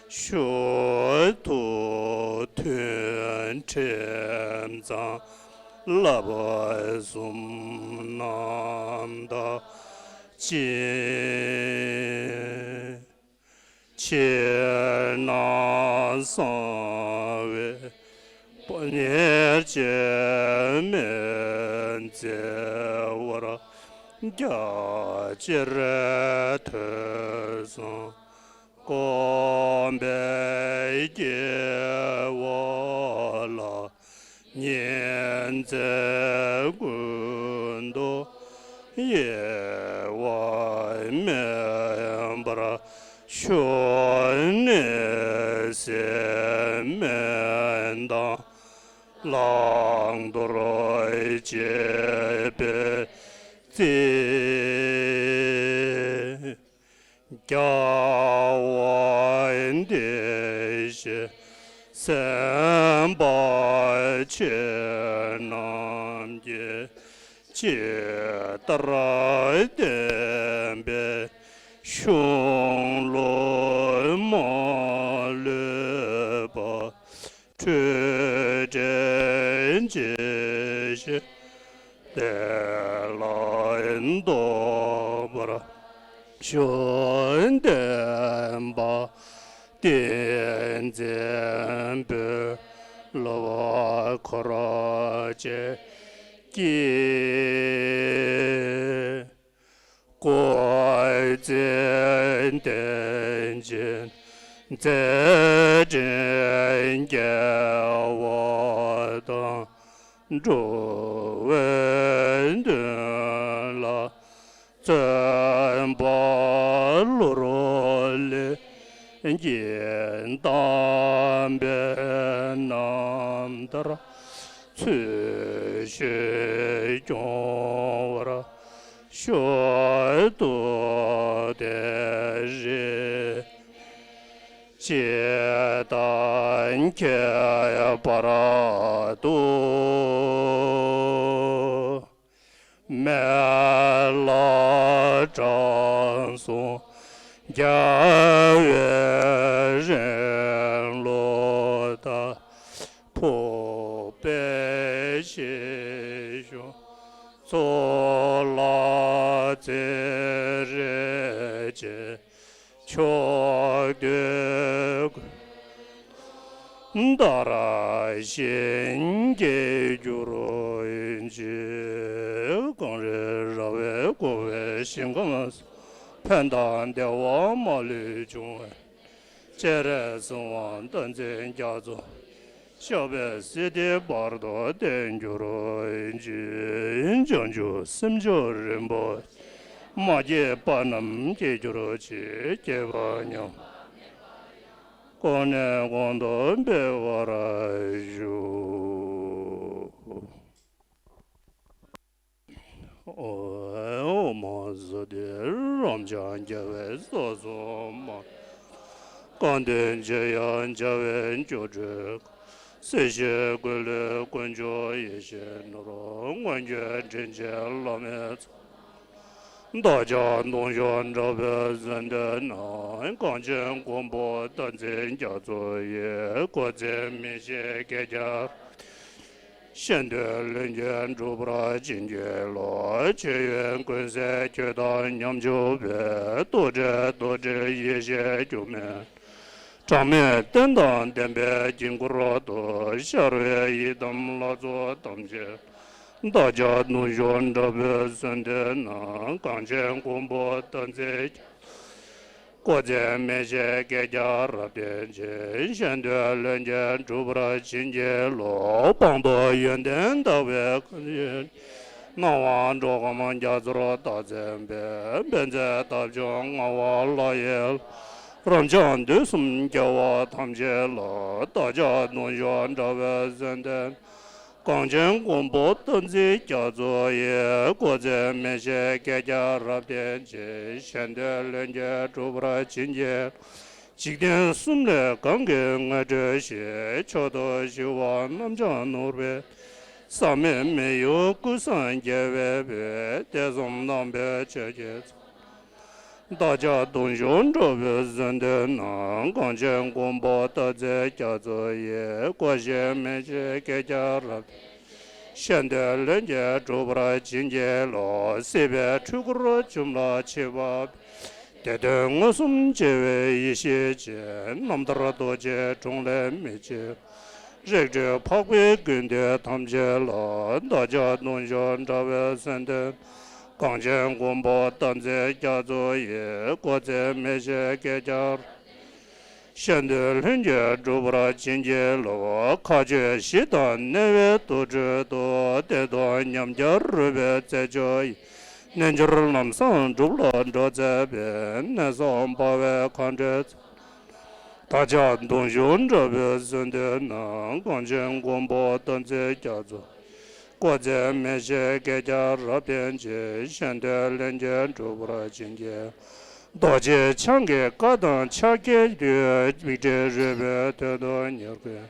ཤོག། ཐུགས་མཐུན་ཁྲིམས་གཙང་བསླབ་གསུམ་རྣམ་དག་ཅིང་། ཕྱི་ནང་གསང་བའི་དཔལ་གཉེར་ཅན་མི་མཛད་པར་རྒྱ་ཆེར་ཐོས་བསམ་སྒོམ་པའི་སྐྱེ་བོ་ལ། ཉིན་མཚན་ཀུན་ཏུ་གཡེལ་བ་མེད་པར་ཤོག། ནད་སེལ་སྨན་དང་བླང་དོར་བྱེད་པའི་རྩིས། རྒྱལ་བ་དེ་བཞིན་སེམས་དཔའ་ཆོས་རྣམས་ཀྱི། ཇི་ལྟར་བསྟན་པའི་གཞུང་ལུགས་མ་ལུས་པ། འཕྲོས་བྲལ་ཇི་བཞིན་དེ་ལ་འདུད་པར་ཤོག། བསྟན་པ་བསྟན་འཛིན་པོད་ལ་བ་འཁོར་བཅས་ཀྱི། སྐུ་ཚེ་བརྟན་ཅིང་ མཛད་འཕྲིན་རྒྱས་པ་དང་། འགྲོ་བའི་དོན་ལ་བརྩོན་པ་ལྷུར་ལེན་གྱིས། དམ་པའི་རྣམ་ཐར་ཚུལ་བཞིན་སྐྱོང་བར་ཤོག། ཏུ་ཏེ་རེ། ཇི་ལྟར་ཁྱད་པར་དུ་མེད་ལ་དྲང་སྲོང་རྒྱལ་བའི་རིང་ལུགས་ལྟར། ཕུག་པའི་ཞིང་གཞུང་ཚོགས་ལ་བརྩེ་རེ་ཆེ། ཕྱོགས་དུས་ཀུན་ཏུ་དར་ཞིང་རྒྱས་གྱུར་ཅིག། གངས་རི་ར་བས་བསྐོར་བའི་ཞིང་ཁམས་སུ། ཕན་དང་བདེ་བ་མ་ལུས་འབྱུང་བའི། སྤྱན་རས་གཟིགས་དབང་བསྟན་འཛིན་རྒྱ་མཚོ། ཞབས་པད་སྲིད་མཐའི་བར་དུ་བརྟན་གྱུར་ཅིག། བྱང་ཆུབ་སེམས་མཆོག་རིན་པོ་ཆེ། མ་སྐྱེས་པ་རྣམས་སྐྱེ་གྱུར་ཅིག། སྐྱེས་པ་ཉམས། གོང་ནས་གོང་དུ་འཕེལ་བར་ཤོག། ཨོཾ་ཨཱཿཧཱུྃ། རབ་འབྱམས་རྒྱལ་བའི་སྲས་སུ་མ། སྐལ་ལྡན་འཇམ་དབྱངས་རྒྱལ་བའི་སྐྱབས་འགྲོ། སྲིད་ཞིའི་སྒོ་ལས་དཀོན་མཆོག་ཡེ་ཤེས་ནོར་བུ། མངོན་སྤྱོད་དྲིན་ཅན་བླ་མའི་ཚོགས། བདག་ཅག་གདུང་བཞུགས་དྲ་བའི་གཟེངས་བསྟོད་ནི། གངས་ཅན་མགོན་པོ་བསྟན་འཛིན་རྒྱ་མཚོ་ཡི། སྐུ་ཚེ་མི་ཤིགས་བསྐལ་བརྒྱར། གཞན་དོན་ལྷུན་གྱིས་འགྲུབ་པར་བྱིན་གྱིས་རློབས། ཆོས་དབྱིངས་ཀུན་གསལ་ཁྱོད་དང་མཉམ་བཞུགས་པའི། རྡོ་རྗེ་རྡོ་རྗེ་ཡེ་ཤེས་སྒྱུ་མའི། གྲངས་མེད་རྟེན་དང་བདེན་པའི་དཀྱིལ་འཁོར་དུ། ཤར་བའི་ཡི་དམ་ལྷ་ཚོགས་ཐམས་ཅད། བདག་ཅག་གདུང་བཞུགས་དྲ་བའི་གཟེངས་བསྟོད་ནི། གངས་ཅན་མགོན་པོ་བསྟན་འཛིན། སྐུ་ཚེ་མི་ཤིགས་བསྐལ་བརྒྱར་རབ་བརྟན་ཅིང་། གཞན་དོན་ལྷུན་གྱིས་འགྲུབ་པར་བྱིན་གྱིས་རློབས། སྤངས་རྟོགས་ཡོན་ཏན་དག་པའི་ཁམས་ཀྱི། སྣང་བ་འགྲོ་ཁམས་རྒྱ་མཚོར་བདག་འཛིན་པའི། དཔལ་མཛད་དབ་ཆུང་ངག་དབང་ལྷ་ཡི། རབ་འབྱམས་དུས་གསུམ་རྒྱལ་བ་ཐམས་ཅད་ལ། བདག་ཅག་གདུང་བཞུགས་དྲ་བའི་གཟེངས་བསྟོད། གངས་ཅན་མགོན་པོ་བསྟན་འཛིན་རྒྱ་མཚོ་ཡི། སྐུ་ཚེ་མི་ཤིགས་བསྐལ་བརྒྱར་རབ་བརྟན་ཅིང་། གཞན་དོན་ལྷུན་གྱིས་འགྲུབ་པར་བྱིན་གྱིས། འཇིག་རྟེན་གསུམ་ལས་གང་གིས་ངོ་སྤྲོད་ཞིང་། མཆོག་ཏུ་ཞུ་བ་རྣམ་སྦྱངས་ནོར་བུའི། ཟག་མེད་མི་གཡོ་ཀུན་བཟང་རྒྱལ་བའི་དཔལ། དད་གསུམ་རྣམ་པའི་ཆོས་ཀྱི་ཚོགས། བདག་ཅག་གདུང་བཞུགས་དྲ་བའི་གཟེངས་བསྟོད་ནི། གངས་ཅན་མགོན་པོ་བསྟན་འཛིན་རྒྱ་མཚོ་ཡི། སྐུ་ཚེ་མི་ཤིགས་བསྐལ་བརྒྱར་རབ། གཞན་དོན་ལྷུན་གྱིས་འགྲུབ་པར་བྱིན་གྱིས་རློབས། སྲིད་པའི་འཁྲུལ་འཁོར་བཅོམ་ལ་མཆིས་པ། བདེ་དོན་མངོན་སུམ་མཇལ་བའི་ཡེ་ཤེས་ཅན། རྣམ་ཐར་རྡོ་རྗེའི་དྲུང་ལས་མི་ཕྱེད། རིག་འཕྲུལ་འཕགས་པའི་དགོངས་འདུས་ཐམས་ཅད་ལ། བདག་ཅག་གདུང་བཞུགས་དྲ་བའི་གཟེངས་བསྟོད། གངས་ཅན་མགོན་པོ་བསྟན་འཛིན་རྒྱ་མཚོ་ཡི། སྐུ་ཚེ་མི་ཤིགས་བསྐལ་བརྒྱར། གཞན་དོན་ལྷུན་གྱིས་འགྲུབ་པར་བྱིན་གྱིས་རློབས། མཁའ་སྤྱོད་བཞི་དང་གནས་པའི་དུར་ཁྲོད་དུ། བདེ་སྟོང་ཉམས་བརྒྱར་རོལ་པའི་རྩེ་མཆོག་ཡིན། རྣལ་འབྱོར་ལམ་བཟང་སྒྲུབ་ལ་འགྲོ་མཛད་པའི། གནས་བཟང་འབར་བའི་མཁའ་འགྲོའི་ཚོགས། བདག་ཅག་གདུང་བཞུགས་དྲ་བའི་གཟེངས་བསྟོད་ནི། གངས་ཅན་མགོན་པོ་བསྟན་འཛིན་རྒྱ་མཚོ། སྐུ་ཚེ་མི་ཤིགས་བསྐལ་བརྒྱར་རབ་བརྟན་ཅིང་། གཞན་དོན་ལྷུན་གྱིས་འགྲུབ་པར་བྱིན་གྱིས། རྡོ་རྗེ་འཆང་གི་བཀའ་དང་ཕྱག་འཁྱེར་དུས། མིག་འཕྲུལ་རོལ་པའི་དོན་དུ་ཉེར་མཁོའི།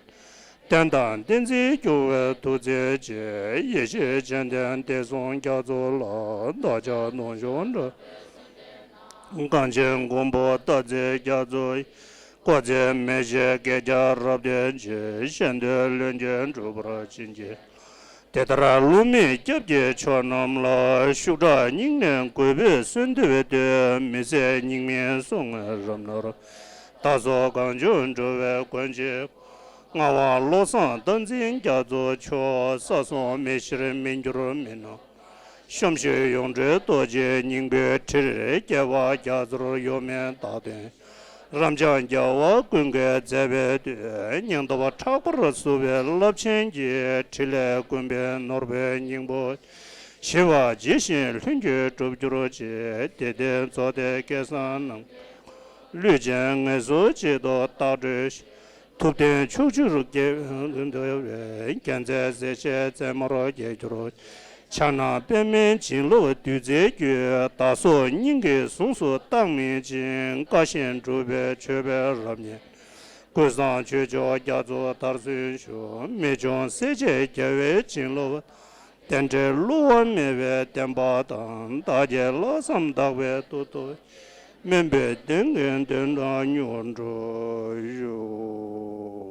རྟེན་དང་བསྟན་འཛིན་སྐྱོང་བའི་ཐུགས་རྗེ་ཅན། ཡེ་ཤེས་སྤྱན་ལྡན་བདེ་སྲུང་རྒྱ་མཚོ་ལ། བདག་ཅག་གདུང་བཞུགས་དྲ། གངས་ཅན་མགོན་པོ་བསྟན་འཛིན་རྒྱ་མཚོ་ཡི། སྐུ་ཚེ་མི་ཤིགས་བསྐལ་བརྒྱར་རབ་བརྟན་ཅིང་། གཞན་དོན་ལྷུན་གྱིས་འགྲུབ་པར་བྱིན་གྱིས། དེ་ལྟར་བསླུ་མེད་སྐྱབས་ཀྱི་མཆོག་རྣམས་ལ། ཤུགས་དྲག་སྙིང་ནས་གུས་པས་གསོལ་འདེབས་ཏེ། མི་ཟད་སྙིགས་མའི་གསུང་ངག་རབ་ནོར། བདག་སོགས་གང་བྱུང་འགྲོ་བའི་མགོན་གྱི། ངག་དབང་བློ་བཟང་བསྟན་འཛིན་རྒྱ་མཚོ་མཆོག། ས་གསུམ་མི་ཤིགས་མི་འགྱུར་མི་ནུབ། གཤོམ་ཤོས་ཡོངས་གྲོལ་རྡོ་རྗེའི་སྙིང་པོའི་ཁྲིར། སྐྱེ་བ་རྒྱ་མཚོར་གཡོ་མེད་བདག་དོན། རབ་འབྱམས་རྒྱལ་བ་ཀུན་གྱི་མཛད་པའི་དུས། སྙིང་སྟོབས་ཕྲག་པར་བསུ་བའི་རླབས་ཆེན་གྱི། ཕྲིན་ལས་ཀུན་ཕན་ནོར་བུའི་སྙིང་པོ། ཞི་བ་ཇི་བཞིན་ལྷུན་གྱིས་གྲུབ་གྱུར་ཅིག་དེ་སྟེང་རྫོགས་ལྡན་སྐལ་བཟང་རྣམས། ལུས་ཅན་ངལ་གསོ་གཅིག་ཏུ་རྟག་སྒྲོལ་ཞིང་། ཐུབ་བསྟན་ཕྱོགས་བཅུར་རྒྱས་འདུ་བའི། རྒྱལ་མཚན་གཟི་བརྗིད་རྩེ་མོར་རྒྱས་གྱུར་ཅིག་ཕྱག་ན་པདྨའི་བྱིན་རླབས་བདུད་རྩིའི་རྒྱུན། བདག་སོགས་སྙིང་གི་གཟུངས་སུ་བཏང་མིན་ཕྱིར། བཀའ་བཞིན་སྒྲུབ་པའི་མཆོད་པའི་རབ་བརྙེས། ཀུན་བཟང་ཆོས་མཆོག་རྒྱ་མཚོ་ལྟར་སོན་ཞུ། རྨད་བྱུང་སྲས་བཅས་རྒྱལ་བའི་བྱིན་རླབས། རྟེན་འབྲེལ་བསླུ་བ་མེད་པའི་བསྟན་པ་དང་། བདག་བསྐྱེད་ལྷག་བསམ་དག་པས་ཐུགས་སྟོབས། སྨོན་པའི་གདེང་གིས་དོན་དག་མྱུར་འགྲུབ་ཤོག